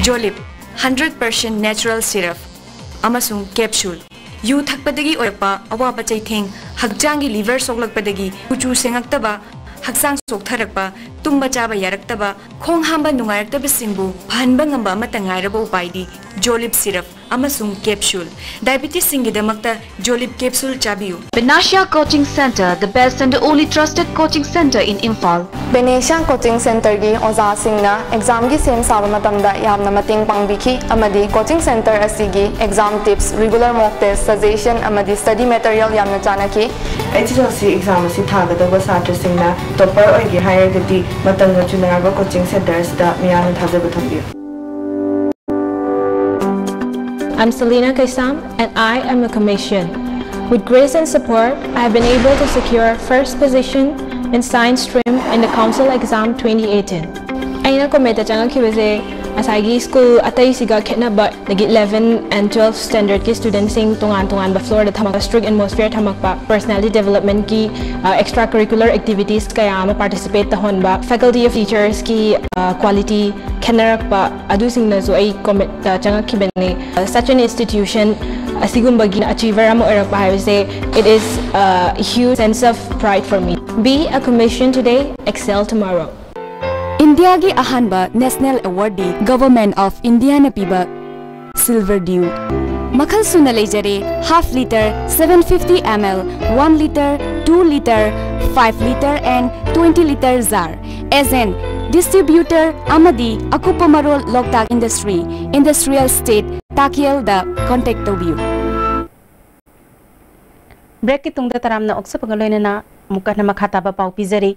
ꯖꯣꯂꯤꯞ, ꯍꯟꯗ꯭ꯔꯦꯠ ꯄꯥꯔꯁꯦꯟ ꯅꯦꯆꯔꯦꯜ ꯁꯤꯔꯞ ꯑꯃꯁꯨꯡ ꯀꯦꯞꯁꯨꯜ꯫ ꯌꯨ ꯊꯛꯄꯗꯒꯤ ꯑꯣꯏꯔꯛꯄ ꯑꯋꯥꯕ ꯆꯩꯊꯦꯡ, ꯍꯛꯆꯥꯡꯒꯤ ꯂꯤꯚꯔ ꯁꯣꯛꯂꯛꯄꯗꯒꯤ ꯀꯨꯆꯨ ꯁꯦꯡꯉꯛꯇꯕ, ꯍꯛꯆꯥꯡ ꯆꯣꯛꯊꯔꯛꯄ, ꯇꯨꯝꯕ ꯆꯥꯕ ꯌꯥꯔꯛꯇꯕ, ꯈꯣꯡ ꯍꯥꯝꯕ ꯅꯨꯡꯉꯥꯏꯔꯛꯇꯕꯁꯤꯡꯕꯨ ꯐꯍꯟꯕ ꯉꯝꯕ ꯑꯃꯠꯇ ꯉꯥꯏꯔꯕ ꯎꯄꯥꯏꯗꯤ ꯖꯣꯂꯤꯞ ꯁꯤꯔꯞ ꯑꯃꯁꯨꯡ ꯀꯦꯞꯁꯨꯜ꯫ ꯗꯥꯏꯕꯤꯇꯤꯁꯁꯤꯡꯒꯤꯗꯃꯛꯇ ꯖꯣꯂꯤꯞ ꯀꯦꯞꯁꯨꯜ ꯆꯥꯕꯤꯌꯨ꯫ Panacea Coaching Centre, the best and the only trusted coaching centre in Imphal. Panacea coaching ꯁꯦꯟꯇꯔꯒꯤ ꯑꯣꯖꯥꯁꯤꯡꯅ ꯑꯦꯛꯖꯥꯝꯒꯤ ꯁꯦꯝ ꯁꯥꯕ ꯃꯇꯝꯗ ꯌꯥꯝꯅ ꯃꯇꯦꯡ ꯄꯥꯡꯕꯤꯈꯤ ꯑꯃꯗꯤ ꯀꯣꯆꯤꯡ ꯁꯦꯟꯇꯔ ꯑꯁꯤꯒꯤ ꯑꯦꯛꯖꯥꯝ ꯇꯤꯞꯁ, ꯔꯤꯒꯨꯂꯔ ꯃꯣꯛ ꯇꯦꯁ, ꯁꯖꯦꯁꯟ ꯑꯃꯗꯤ ꯁ꯭ꯇꯗꯤ ꯃꯦꯇꯔꯤꯌꯦꯜ ꯌꯥꯝꯅ ꯆꯥꯟꯅꯈꯤ꯫ ꯑꯩꯆ ꯑꯦꯁ ꯑꯦꯜ ꯁꯤ ꯑꯦꯛꯖꯥꯝ ꯑꯁꯤ ꯊꯥꯒꯗꯧꯕ ꯁꯥꯇ꯭ꯔꯁꯤꯡꯅ ꯇꯣꯞꯄꯔ ꯑꯣꯏꯒꯦ ꯍꯥꯏꯔꯒꯗꯤ ꯃꯇꯝꯒ ꯆꯨꯅꯔꯕ ꯀꯣꯆꯤꯡ ꯁꯦꯟꯇꯔ ꯑꯁꯤꯗ ꯃꯤꯌꯥꯝꯅ ꯊꯥꯖꯕ ꯊꯝꯕꯤꯌꯨ꯫ I'm Selina Kaisam and I am a Commission. With grace and support, I have been able to secure first position in science stream in the council exam twenty eighteen. ꯑꯩꯅ ꯀꯣꯃꯦꯠꯇ ꯆꯪꯉꯛꯈꯤꯕꯁꯦ ꯉꯁꯥꯏꯒꯤ school ꯑꯇꯩꯁꯤꯒ ꯈꯦꯠꯅꯕ, ꯑꯗꯒꯤ eleven and twelve standardꯀꯤ ꯁ꯭ꯇꯨꯗꯦꯟꯠꯁꯤꯡ ꯇꯣꯉꯥꯟ ꯇꯣꯉꯥꯟꯕ ꯐ꯭ꯂꯣꯔꯗ ꯊꯝꯃꯛꯄ, strict atmosphere ꯊꯝꯃꯛꯄ, personality ꯗꯦꯕꯂꯞꯃꯦꯟꯠꯀꯤ, ꯑ, extra curricular activities ꯀꯌꯥ ꯑꯃ ꯄꯥꯔꯇꯤꯁꯤꯄꯦꯠ ꯇꯧꯍꯟꯕ, ꯐꯦꯀꯜꯇꯤ ꯑꯣꯐ ꯇꯤꯆꯔꯁꯀꯤ, ꯑ, ꯀ꯭ꯋꯥꯂꯤꯇꯤ ꯈꯦꯠꯅꯔꯛꯄ, ꯑꯗꯨꯁꯤꯡꯅꯁꯨ ꯑꯩ ꯀꯣꯃꯦꯟꯠꯇ ꯆꯪꯉꯛꯈꯤꯕꯅꯤ꯫ Such an institution ꯑꯁꯤꯒꯨꯝꯕꯒꯤ ꯑꯆꯤꯚꯔ ꯑꯃ ꯑꯣꯏꯔꯛꯄ ꯍꯥꯏꯕꯁꯦ, it is a huge sense of pride for me. Be a commission today, excel tomorrow. ꯏꯟꯗꯤꯌꯥꯒꯤ ꯑꯍꯥꯟꯕ ꯅꯦꯁꯅꯦꯜ ꯑꯦꯋꯥꯔꯗꯤ ꯒꯚꯔꯟꯃꯦꯟꯠ ꯑꯣꯐ ꯏꯟꯗꯤꯌꯥꯅ ꯄꯤꯕ ꯁꯤꯜꯚꯔ ꯗ꯭ꯌꯨ꯫ ꯃꯈꯜ ꯁꯨꯅ ꯂꯩꯖꯔꯦ: half litre, seven fifty ml, one litre, two litre, five litre and twenty litre jar꯫ Agent, distributor ꯑꯃꯗꯤ ꯑꯀꯨꯞꯄ ꯃꯔꯣꯜ ꯂꯣꯛꯇꯥꯛ industry, industrial state, ꯇꯥꯀꯦꯜꯗ contact ꯇꯧꯕꯤꯌꯨ꯫ ꯕ꯭ꯔꯦꯛꯀꯤ ꯇꯨꯡꯗ ꯇꯔꯥꯝꯅ ꯑꯣꯛꯆꯕꯒ ꯂꯣꯏꯅꯅ ꯑꯃꯨꯛ ꯍꯟꯅ ꯃꯈꯥ ꯇꯥꯕ ꯄꯥꯎ ꯄꯤꯖꯔꯤ꯫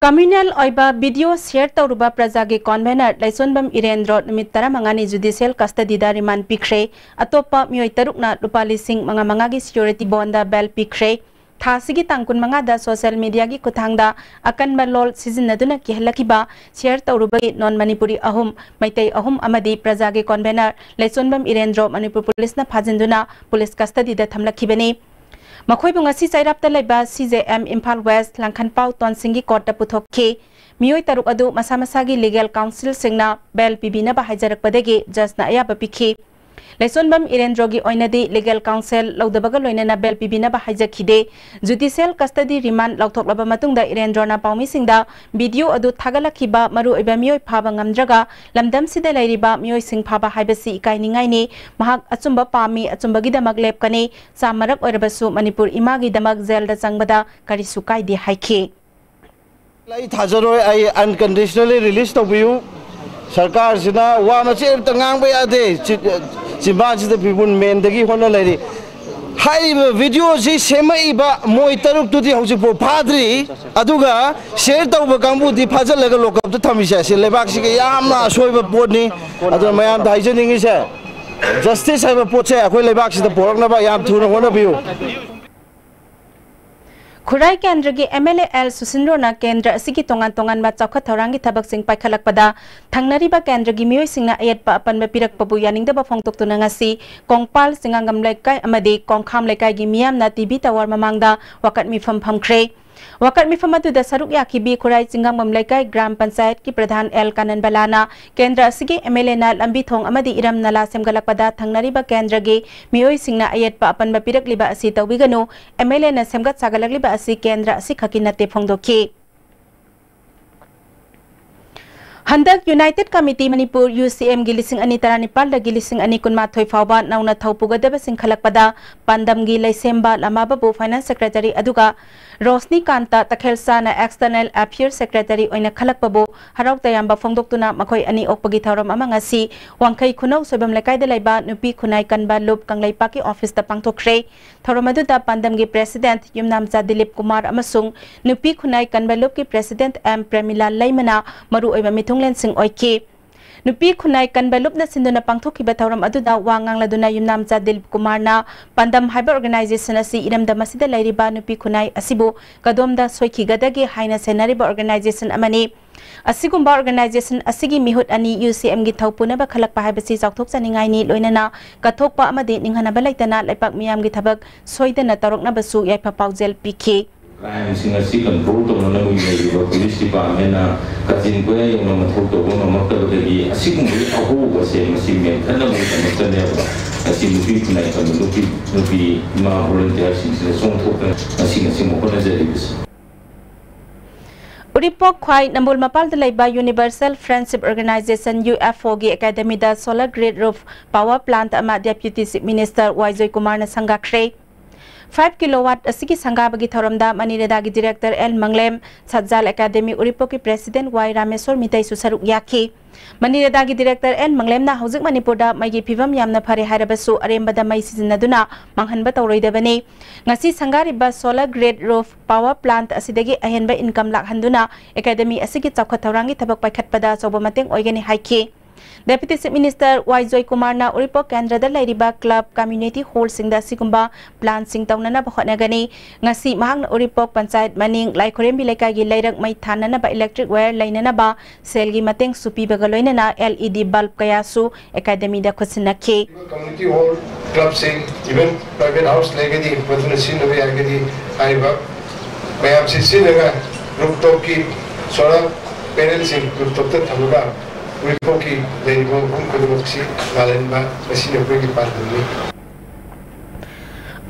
ꯀꯝꯃ꯭ꯌꯨꯅꯦꯜ ꯑꯣꯏꯕ ꯚꯤꯗꯤꯑꯣ ꯁꯤꯌꯔ ꯇꯧꯔꯨꯕ ꯄ꯭ꯔꯖꯥꯒꯤ ꯀꯣꯟꯚꯦꯅꯔ ꯂꯩꯁꯣꯟꯕꯝ ꯏꯔꯦꯟꯗ꯭ꯔꯣ ꯅꯨꯃꯤꯠ ꯇꯔꯥꯃꯉꯥꯅꯤ ꯖꯨꯗꯤꯁꯤꯌꯦꯜ ꯀꯁꯇꯗꯤꯗ ꯔꯤꯃꯥꯟ ꯄꯤꯈ꯭ꯔꯦ꯫ ꯑꯇꯣꯞꯄ ꯃꯤꯑꯣꯏ ꯇꯔꯨꯛꯅ ꯂꯨꯄꯥ ꯂꯤꯁꯤꯡ ꯃꯉꯥ ꯃꯉꯥꯒꯤ ꯁꯤꯀ꯭ꯌꯨꯔꯤꯇꯤ ꯕꯣꯟꯗ ꯕꯦꯜ ꯄꯤꯈ꯭ꯔꯦ꯫ ꯊꯥ ꯑꯁꯤꯒꯤ ꯇꯥꯡ ꯀꯨꯟꯃꯉꯥꯗ ꯁꯣꯁꯤꯌꯦꯜ ꯃꯤꯗꯤꯌꯥꯒꯤ ꯈꯨꯠꯊꯥꯡꯗ ꯑꯀꯟꯕ ꯂꯣꯜ ꯁꯤꯖꯤꯟꯅꯗꯨꯅ ꯀꯤꯍꯜꯂꯛꯈꯤꯕ ꯁꯤꯌꯔ ꯇꯧꯔꯨꯕꯒꯤ ꯅꯣꯟ ꯃꯅꯤꯄꯨꯔꯤ ꯑꯍꯨꯝ, ꯃꯩꯇꯩ ꯑꯍꯨꯝ ꯑꯃꯗꯤ ꯄ꯭ꯔꯖꯥꯒꯤ ꯀꯣꯟꯚꯦꯅꯔ ꯂꯩꯁꯣꯟꯕꯝ ꯏꯔꯦꯟꯗ꯭ꯔꯣ ꯃꯅꯤꯄꯨꯔ ꯄꯨꯂꯤꯁꯅ ꯐꯥꯖꯤꯟꯗꯨꯅ ꯄꯨꯂꯤꯁ ꯀꯁꯇꯗꯤꯗ ꯊꯝꯂꯛꯈꯤꯕꯅꯤ꯫ ꯃꯈꯣꯏꯕꯨ ꯉꯁꯤ ꯆꯩꯔꯥꯞꯇ ꯂꯩꯕ ꯁꯤ ꯖꯦ ꯑꯦꯝ ꯏꯝꯐꯥꯜ ꯋꯦꯁ ꯂꯥꯡꯈꯟꯄꯥꯎ ꯇꯣꯟꯁꯤꯡꯒꯤ ꯀꯣꯔꯠꯇ ꯄꯨꯊꯣꯛꯈꯤ꯫ ꯃꯤꯑꯣꯏ ꯇꯔꯨꯛ ꯑꯗꯨ ꯃꯁꯥ ꯃꯁꯥꯒꯤ ꯂꯤꯒꯦꯜ ꯀꯥꯎꯟꯁꯤꯜꯁꯤꯡꯅ ꯕꯦꯜ ꯄꯤꯕꯤꯅꯕ ꯍꯥꯏꯖꯔꯛꯄꯗꯒꯤ ꯖꯖꯅ ꯑꯌꯥꯕ ꯄꯤꯈꯤ꯫ ꯂꯩꯁꯣꯟꯕꯝ ꯏꯔꯦꯟꯗ꯭ꯔꯣꯒꯤ ꯑꯣꯏꯅꯗꯤ ꯂꯤꯒꯦꯜ ꯀꯥꯎꯟꯁꯤꯜ ꯂꯧꯗꯕꯒ ꯂꯣꯏꯅꯅ ꯕꯦꯜ ꯄꯤꯕꯤꯅꯕ ꯍꯥꯏꯖꯈꯤꯗꯦ꯫ ꯖꯨꯗꯤꯁꯤꯌꯦꯜ ꯀꯁꯇꯗꯤ ꯔꯤꯃꯥꯟ ꯂꯧꯊꯣꯛꯂꯕ ꯃꯇꯨꯡꯗ ꯏꯔꯦꯟꯗ꯭ꯔꯣꯅ ꯄꯥꯎꯃꯤꯁꯤꯡꯗ ꯚꯤꯗꯤꯑꯣ ꯑꯗꯨ ꯊꯥꯒꯠꯂꯛꯈꯤꯕ ꯃꯔꯨꯑꯣꯏꯕ ꯃꯤꯑꯣꯏ ꯐꯥꯕ ꯉꯝꯗ꯭ꯔꯒ ꯂꯝꯗꯝꯁꯤꯗ ꯂꯩꯔꯤꯕ ꯃꯤꯑꯣꯏꯁꯤꯡ ꯐꯥꯕ ꯍꯥꯏꯕꯁꯤ ꯏꯀꯥꯏꯅꯤꯡꯉꯥꯏꯅꯤ꯫ ꯃꯍꯥꯛ ꯑꯆꯨꯝꯕ ꯄꯥꯝꯃꯤ, ꯑꯆꯨꯝꯕꯒꯤꯗꯃꯛ ꯂꯦꯞꯀꯅꯤ꯫ ꯆꯥꯝꯃꯔꯛ ꯑꯣꯏꯔꯕꯁꯨ ꯃꯅꯤꯄꯨꯔ ꯏꯃꯥꯒꯤꯗꯃꯛ ꯖꯦꯜꯗ ꯆꯪꯕꯗ ꯀꯔꯤꯁꯨ ꯀꯥꯏꯗꯦ ꯍꯥꯏꯈꯤ꯫ ꯑꯩ ꯊꯥꯖꯔꯣꯏ, ꯑꯩ ꯑꯟꯀꯟꯗꯤꯁꯅꯦꯜꯂꯤ ꯔꯤꯂꯤꯁ ꯇꯧꯕꯤꯌꯨ꯫ ꯁꯔꯀꯥꯔꯁꯤꯅ ꯋꯥ ꯃꯆꯦꯠ ꯑꯃꯇ ꯉꯥꯡꯕ ꯌꯥꯗꯦ꯫ ꯆꯤ-, ꯆꯤꯝꯕꯥꯟꯁꯤꯗ ꯄꯤꯕꯨꯟ ꯃꯦꯟꯗꯒꯤ ꯍꯣꯠꯅ ꯂꯩꯔꯤ꯫ ꯍꯥꯏꯔꯤꯕ ꯚꯤꯗꯤꯑꯣꯁꯤ ꯁꯦꯝꯃꯛꯏꯕ ꯃꯣꯏ ꯇꯔꯨꯛꯇꯨꯗꯤ ꯍꯧꯖꯤꯛꯐꯥꯎ ꯐꯥꯗ꯭ꯔꯤ꯫ ꯑꯗꯨꯒ ꯁꯤꯌꯔ ꯇꯧꯕ ꯀꯥꯡꯕꯨꯗꯤ ꯐꯥꯖꯤꯜꯂꯒ ꯂꯣꯀꯞꯇ ꯊꯝꯃꯤꯁꯦ, ꯑꯁꯤ ꯂꯩꯕꯥꯛꯁꯤꯒꯤ ꯌꯥꯝꯅ ꯑꯁꯣꯏꯕ ꯄꯣꯠꯅꯤ꯫ ꯑꯗꯨꯅ ꯃꯌꯥꯝꯗ ꯍꯥꯏꯖꯅꯤꯡꯉꯤꯁꯦ, ꯖꯁꯇꯤꯁ ꯍꯥꯏꯕ ꯄꯣꯠꯁꯦ ꯑꯩꯈꯣꯏ ꯂꯩꯕꯥꯛꯁꯤꯗ ꯄꯨꯔꯛꯅꯕ ꯌꯥꯝ ꯊꯨꯅ ꯍꯣꯠꯅꯕꯤꯌꯨ꯫ ꯈꯨꯔꯥꯏ ꯀꯦꯟꯗ꯭ꯔꯒꯤ ꯑꯦꯝ ꯑꯦꯜ ꯑꯦ ꯑꯦꯜ ꯁꯨꯁꯤꯟꯗ꯭ꯔꯣꯅ ꯀꯦꯟꯗ꯭ꯔ ꯑꯁꯤꯒꯤ ꯇꯣꯉꯥꯟ ꯇꯣꯉꯥꯟꯕ ꯆꯥꯎꯈꯠ ꯊꯧꯔꯥꯡꯒꯤ ꯊꯕꯛꯁꯤꯡ ꯄꯥꯏꯈꯠꯂꯛꯄꯗ ꯊꯪꯅꯔꯤꯕ ꯀꯦꯟꯗ꯭ꯔꯒꯤ ꯃꯤꯑꯣꯏꯁꯤꯡꯅ ꯑꯌꯦꯠꯄ ꯑꯄꯟꯕ ꯄꯤꯔꯛꯄꯕꯨ ꯌꯥꯅꯤꯡꯗꯕ ꯐꯣꯡꯗꯣꯛꯇꯨꯅ ꯉꯁꯤ ꯀꯣꯡꯄꯥꯜ ꯆꯤꯡꯉꯥꯡꯒꯝ ꯂꯩꯀꯥꯏ ꯑꯃꯗꯤ ꯀꯣꯡꯈꯥꯝ ꯂꯩꯀꯥꯏꯒꯤ ꯃꯤꯌꯥꯝꯅ ꯇꯤ ꯚꯤ ꯇꯥꯋꯔ ꯃꯃꯥꯡꯗ ꯋꯥꯀꯠ ꯃꯤꯐꯝ ꯐꯝꯈ꯭ꯔꯦ꯫ ꯋꯥꯀꯠ ꯃꯤꯐꯝ ꯑꯗꯨꯗ ꯁꯔꯨꯛ ꯌꯥꯈꯤꯕꯤ ꯈꯨꯔꯥꯏ ꯆꯤꯡꯉꯥꯡꯕꯝ ꯂꯩꯀꯥꯏ ꯒ꯭ꯔꯥꯝ ꯄꯟꯆꯥꯌꯠꯀꯤ ꯄ꯭ꯔꯙꯥꯟ ꯑꯦꯜ ꯀꯥꯅꯟꯕꯂꯥꯅ ꯀꯦꯟꯗ꯭ꯔ ꯑꯁꯤꯒꯤ ꯑꯦꯝ ꯑꯦꯜ ꯑꯦꯅ ꯂꯝꯕꯤ ꯊꯣꯡ ꯑꯃꯗꯤ ꯏꯔꯝ ꯅꯂꯥ ꯁꯦꯝꯒꯠꯂꯛꯄꯗ ꯊꯪꯅꯔꯤꯕ ꯀꯦꯟꯗ꯭ꯔꯒꯤ ꯃꯤꯑꯣꯏꯁꯤꯡꯅ ꯑꯌꯦꯠꯄ ꯑꯄꯟꯕ ꯄꯤꯔꯛꯂꯤꯕ ꯑꯁꯤ ꯇꯧꯕꯤꯒꯅꯨ, ꯑꯦꯝ ꯑꯦꯜ ꯑꯦꯅ ꯁꯦꯝꯒꯠ ꯁꯥꯒꯠꯂꯛꯂꯤꯕ ꯑꯁꯤ ꯀꯦꯟꯗ꯭ꯔ ꯑꯁꯤꯈꯛꯀꯤ ꯅꯠꯇꯦ ꯐꯣꯡꯗꯣꯛꯈꯤ꯫ ꯍꯟꯗꯛ ꯌꯨꯅꯥꯏꯇꯦꯗ ꯀꯃꯤꯇꯤ ꯃꯅꯤꯄꯨꯔ ꯌꯨ ꯁꯤ ꯑꯦꯝꯒꯤ ꯂꯤꯁꯤꯡ ꯑꯅꯤ ꯇꯔꯥꯅꯤꯄꯥꯜꯗꯒꯤ ꯂꯤꯁꯤꯡ ꯑꯅꯤ ꯀꯨꯟꯃꯥꯊꯣꯏ ꯐꯥꯎꯕ ꯅꯧꯅ ꯊꯧ ꯄꯨꯒꯗꯕꯁꯤꯡ ꯈꯜꯂꯛꯄꯗ ꯄꯥꯟꯗꯝꯒꯤ ꯂꯩꯁꯦꯝꯕ ꯂꯃꯥꯕꯕꯨ ꯐꯥꯏꯅꯥꯟꯁ ꯁꯦꯀ꯭ꯔꯦꯇꯔꯤ ꯑꯗꯨꯒ ꯔꯣꯁꯅꯤꯀꯥꯟꯇ ꯇꯈꯦꯜꯁꯥꯅ ꯑꯦꯛꯁꯇꯔꯅꯦꯜ ꯑꯐꯤꯌꯔꯁ ꯁꯦꯀ꯭ꯔꯦꯇꯔꯤ ꯑꯣꯏꯅ ꯈꯜꯂꯛꯄꯕꯨ ꯍꯔꯥꯎ ꯇꯌꯥꯝꯕ ꯐꯣꯡꯗꯣꯛꯇꯨꯅ ꯃꯈꯣꯏ ꯑꯅꯤ ꯑꯣꯛꯄꯒꯤ ꯊꯧꯔꯝ ꯑꯃ ꯉꯁꯤ ꯋꯥꯡꯈꯩ ꯈꯨꯅꯧ ꯁꯣꯏꯕꯝ ꯂꯩꯀꯥꯏꯗ ꯂꯩꯕ ꯅꯨꯄꯤ ꯈꯨꯟꯅꯥꯏ ꯀꯟꯕ ꯂꯨꯞ ꯀꯪꯂꯩꯄꯥꯛꯀꯤ ꯑꯣꯐꯤꯁꯇ ꯄꯥꯡꯊꯣꯛꯈ꯭ꯔꯦ꯫ ꯊꯧꯔꯝ ꯑꯗꯨꯗ ꯄꯥꯟꯗꯝꯒꯤ ꯄ꯭ꯔꯦꯁꯤꯗꯦꯟꯠ ꯌꯨꯝꯅꯥꯝꯆꯥ ꯗꯤꯂꯤꯞ ꯀꯨꯃꯥꯔ ꯑꯃꯁꯨꯡ ꯅꯨꯄꯤ ꯈꯨꯟꯅꯥꯏ ꯀꯟꯕ ꯂꯨꯞꯀꯤ ꯄ꯭ꯔꯦꯁꯤꯗꯦꯟꯠ ꯑꯦꯝ ꯄ꯭ꯔꯦꯃꯤꯂꯥ ꯂꯩꯃꯅ ꯃꯔꯨꯑꯣꯏꯕ ꯃꯤꯊꯨꯡꯂꯦꯟꯁꯤꯡ ꯑꯣꯏꯈꯤ꯫ ꯅꯨꯄꯤ ꯈꯨꯟꯅꯥꯏ ꯀꯟꯕ ꯂꯨꯞꯅ ꯁꯤꯟꯗꯨꯅ ꯄꯥꯡꯊꯣꯛꯈꯤꯕ ꯊꯧꯔꯝ ꯑꯗꯨꯗ ꯋꯥ ꯉꯥꯡꯂꯗꯨꯅ ꯌꯨꯝꯅꯥꯝꯆꯥ ꯗꯤꯂꯤꯞ ꯀꯨꯃꯥꯔꯅ ꯄꯥꯟꯗꯝ ꯍꯥꯏꯕ ꯑꯣꯔꯒꯅꯥꯏꯖꯦꯁꯟ ꯑꯁꯤ ꯏꯔꯝꯗꯝ ꯑꯁꯤꯗ ꯂꯩꯔꯤꯕ ꯅꯨꯄꯤ ꯈꯨꯟꯅꯥꯏ ꯑꯁꯤꯕꯨ ꯀꯗꯣꯝꯗ ꯁꯣꯏꯈꯤꯒꯗꯒꯦ ꯍꯥꯏꯅ ꯁꯦꯟꯅꯔꯤꯕ ꯑꯣꯔꯒꯅꯥꯏꯖꯦꯁꯟ ꯑꯃꯅꯤ꯫ ꯑꯁꯤꯒꯨꯝꯕ ꯑꯣꯔꯒꯅꯥꯏꯖꯦꯁꯟ ꯑꯁꯤꯒꯤ ꯃꯤꯍꯨꯠ ꯑꯅꯤ ꯌꯨ ꯁꯤ ꯑꯦꯝꯒꯤ ꯊꯧ ꯄꯨꯅꯕ ꯈꯜꯂꯛꯄ ꯍꯥꯏꯕꯁꯤ ꯆꯥꯎꯊꯣꯛꯆꯅꯤꯡꯉꯥꯏꯅꯤ, ꯂꯣꯏꯅꯅ ꯀꯠꯊꯣꯛꯄ ꯑꯃꯗꯤ ꯅꯤꯡꯍꯟꯅꯕ ꯂꯩꯇꯅ ꯂꯩꯄꯥꯛ ꯃꯤꯌꯥꯝꯒꯤ ꯊꯕꯛ ꯁꯣꯏꯗꯅ ꯇꯧꯔꯛꯅꯕꯁꯨ ꯌꯥꯏꯐ ꯄꯥꯎꯖꯦꯜ ꯄꯤꯈꯤ꯫ ꯀ꯭ꯔꯥꯏꯝꯁꯤꯡ ꯑꯁꯤ ꯀꯟꯇ꯭ꯔꯣꯜ ꯇꯧꯅꯅꯕꯒꯤ ꯂꯩꯔꯤꯕ ꯄꯨꯂꯤꯁ ꯗꯤꯄꯥꯔꯠꯃꯦꯟꯅ ꯀꯥꯆꯤꯟ ꯀꯣꯌꯥ ꯌꯧꯅ ꯃꯊꯧ ꯇꯧꯕ ꯉꯝꯃꯛꯇꯕꯗꯒꯤ ꯑꯁꯤꯒꯨꯝꯕꯒꯤ ꯑꯍꯣꯕꯁꯦ ꯃꯁꯤ ꯃꯦꯟꯈꯠꯅꯕꯒꯤꯗꯃꯛꯇꯅꯦꯕ ꯉꯁꯤ ꯅꯨꯄꯤ ꯈꯨꯟꯅꯥꯏ ꯀꯟꯕ ꯅꯨꯄꯤ, ꯅꯨꯄꯤ ꯏꯃꯥ ꯚꯣꯂꯨꯟꯇꯤꯌꯔꯁꯤꯡꯁꯤꯗ ꯆꯣꯡꯊꯣꯛꯇꯅ ꯉꯁꯤ ꯉꯁꯤ ꯍꯣꯠꯅꯖꯔꯤꯕꯁꯤ꯫ ꯎꯔꯤꯄꯣꯛ ꯈ꯭ꯋꯥꯏ ꯅꯝꯕꯨꯜ ꯃꯄꯥꯜꯗ ꯂꯩꯕ universal friendship organisation, U F ꯑꯣꯒꯤ ꯑꯦꯀꯥꯗꯃꯤꯗ solar grid roof power plant ꯑꯃ ꯗꯦꯄ꯭ꯌꯨꯇꯤ ꯆꯤꯐ ꯃꯤꯅꯤꯁꯇꯔ ꯋꯥꯏ ꯖꯣꯏꯀꯨꯃꯥꯔꯅ ꯁꯪꯒꯥꯈ꯭ꯔꯦ꯫ ꯐꯥꯏꯚ ꯀꯤꯂꯣꯋꯥꯠ ꯑꯁꯤꯒꯤ ꯁꯪꯒꯥꯕꯒꯤ ꯊꯧꯔꯝꯗ ꯃꯅꯤꯔꯦꯗꯥꯒꯤ director N Manglem, Satjal academy ꯎꯔꯤꯄꯣꯛꯀꯤ ꯄ꯭ꯔꯦꯁꯤꯗꯦꯟꯠ ꯋꯥꯏ ꯔꯥꯃꯦꯁꯣꯔ ꯃꯤꯇꯩꯁꯨ ꯁꯔꯨꯛ ꯌꯥꯈꯤ꯫ ꯃꯅꯤꯔꯦꯗꯥꯒꯤ ꯗꯤꯔꯦꯛꯇꯔ ꯑꯦꯟ ꯃꯪꯂꯦꯝꯅ ꯍꯧꯖꯤꯛ ꯃꯅꯤꯄꯨꯔꯗ ꯃꯩꯒꯤ ꯐꯤꯕꯝ ꯌꯥꯝꯅ ꯐꯔꯦ ꯍꯥꯏꯔꯕꯁꯨ ꯑꯔꯦꯝꯕꯗ ꯃꯩ ꯁꯤꯖꯤꯟꯅꯗꯨꯅ ꯃꯥꯡꯍꯟꯕ ꯇꯧꯔꯣꯏꯗꯕꯅꯤ꯫ ꯉꯁꯤ ꯁꯪꯒꯥꯔꯤꯕ solar grid roof power plant ꯑꯁꯤꯗꯒꯤ ꯑꯍꯦꯟꯕ ꯏꯟꯀꯝ ꯂꯥꯛꯍꯟꯗꯨꯅ ꯑꯦꯀꯥꯗꯃꯤ ꯑꯁꯤꯒꯤ ꯆꯥꯎꯈꯠ ꯊꯧꯔꯥꯡꯒꯤ ꯊꯕꯛ ꯄꯥꯏꯈꯠꯄꯗ ꯑꯆꯧꯕ ꯃꯇꯦꯡ ꯑꯣꯏꯒꯅꯤ ꯍꯥꯏꯈꯤ꯫ Deputy Chief Minister ꯋꯥꯏ ꯖꯣꯏꯀꯨꯃꯥꯔꯅ ꯎꯔꯤꯄꯣꯛ ꯀꯦꯟꯗ꯭ꯔꯗ ꯂꯩꯔꯤꯕ club, community hallꯁꯤꯡꯗ ꯑꯁꯤꯒꯨꯝꯕ plantꯁꯤꯡ ꯇꯧꯅꯅꯕ ꯍꯣꯠꯅꯒꯅꯤ꯫ ꯉꯁꯤ ꯃꯍꯥꯛꯅ ꯎꯔꯤꯄꯣꯛ ꯄꯟꯆꯥꯌꯠ ꯃꯅꯤꯡ ꯂꯥꯏꯈꯣꯏꯔꯦꯝꯕꯤ ꯂꯩꯀꯥꯏꯒꯤ ꯂꯩꯔꯛ ꯃꯩ ꯊꯥꯅꯅꯕ electric wire ꯂꯩꯅꯅꯕ ꯁꯦꯜꯒꯤ ꯃꯇꯦꯡꯁꯨ ꯄꯤꯕꯒ ꯂꯣꯏꯅꯅ LED bulb ꯀꯌꯥꯁꯨ academyꯗ ꯈꯨꯠꯁꯤꯟꯅꯈꯤ꯫ Community hall, clubꯁꯤꯡ, even private house ꯂꯩꯔꯒꯗꯤ ꯃꯗꯨꯅ ꯁꯤꯖꯤꯟꯅꯕ ꯌꯥꯔꯒꯗꯤ ꯍꯥꯏꯔꯤꯕ ꯃꯌꯥꯝꯁꯤ ꯁꯤꯖꯤꯟꯅꯔꯒ rooftopꯀꯤ solar panelꯁꯤꯡ rooftopꯇ ꯊꯝꯃꯒ ꯎꯔꯤꯄꯣꯛꯀꯤ ꯂꯩꯔꯤꯕ ꯃꯐꯝ ꯈꯨꯗꯤꯡꯃꯛꯁꯤ ꯉꯥꯜꯍꯟꯕ ꯃꯁꯤꯅ ꯑꯩꯈꯣꯏꯒꯤ ꯄꯥꯟꯗꯝꯅꯤ꯫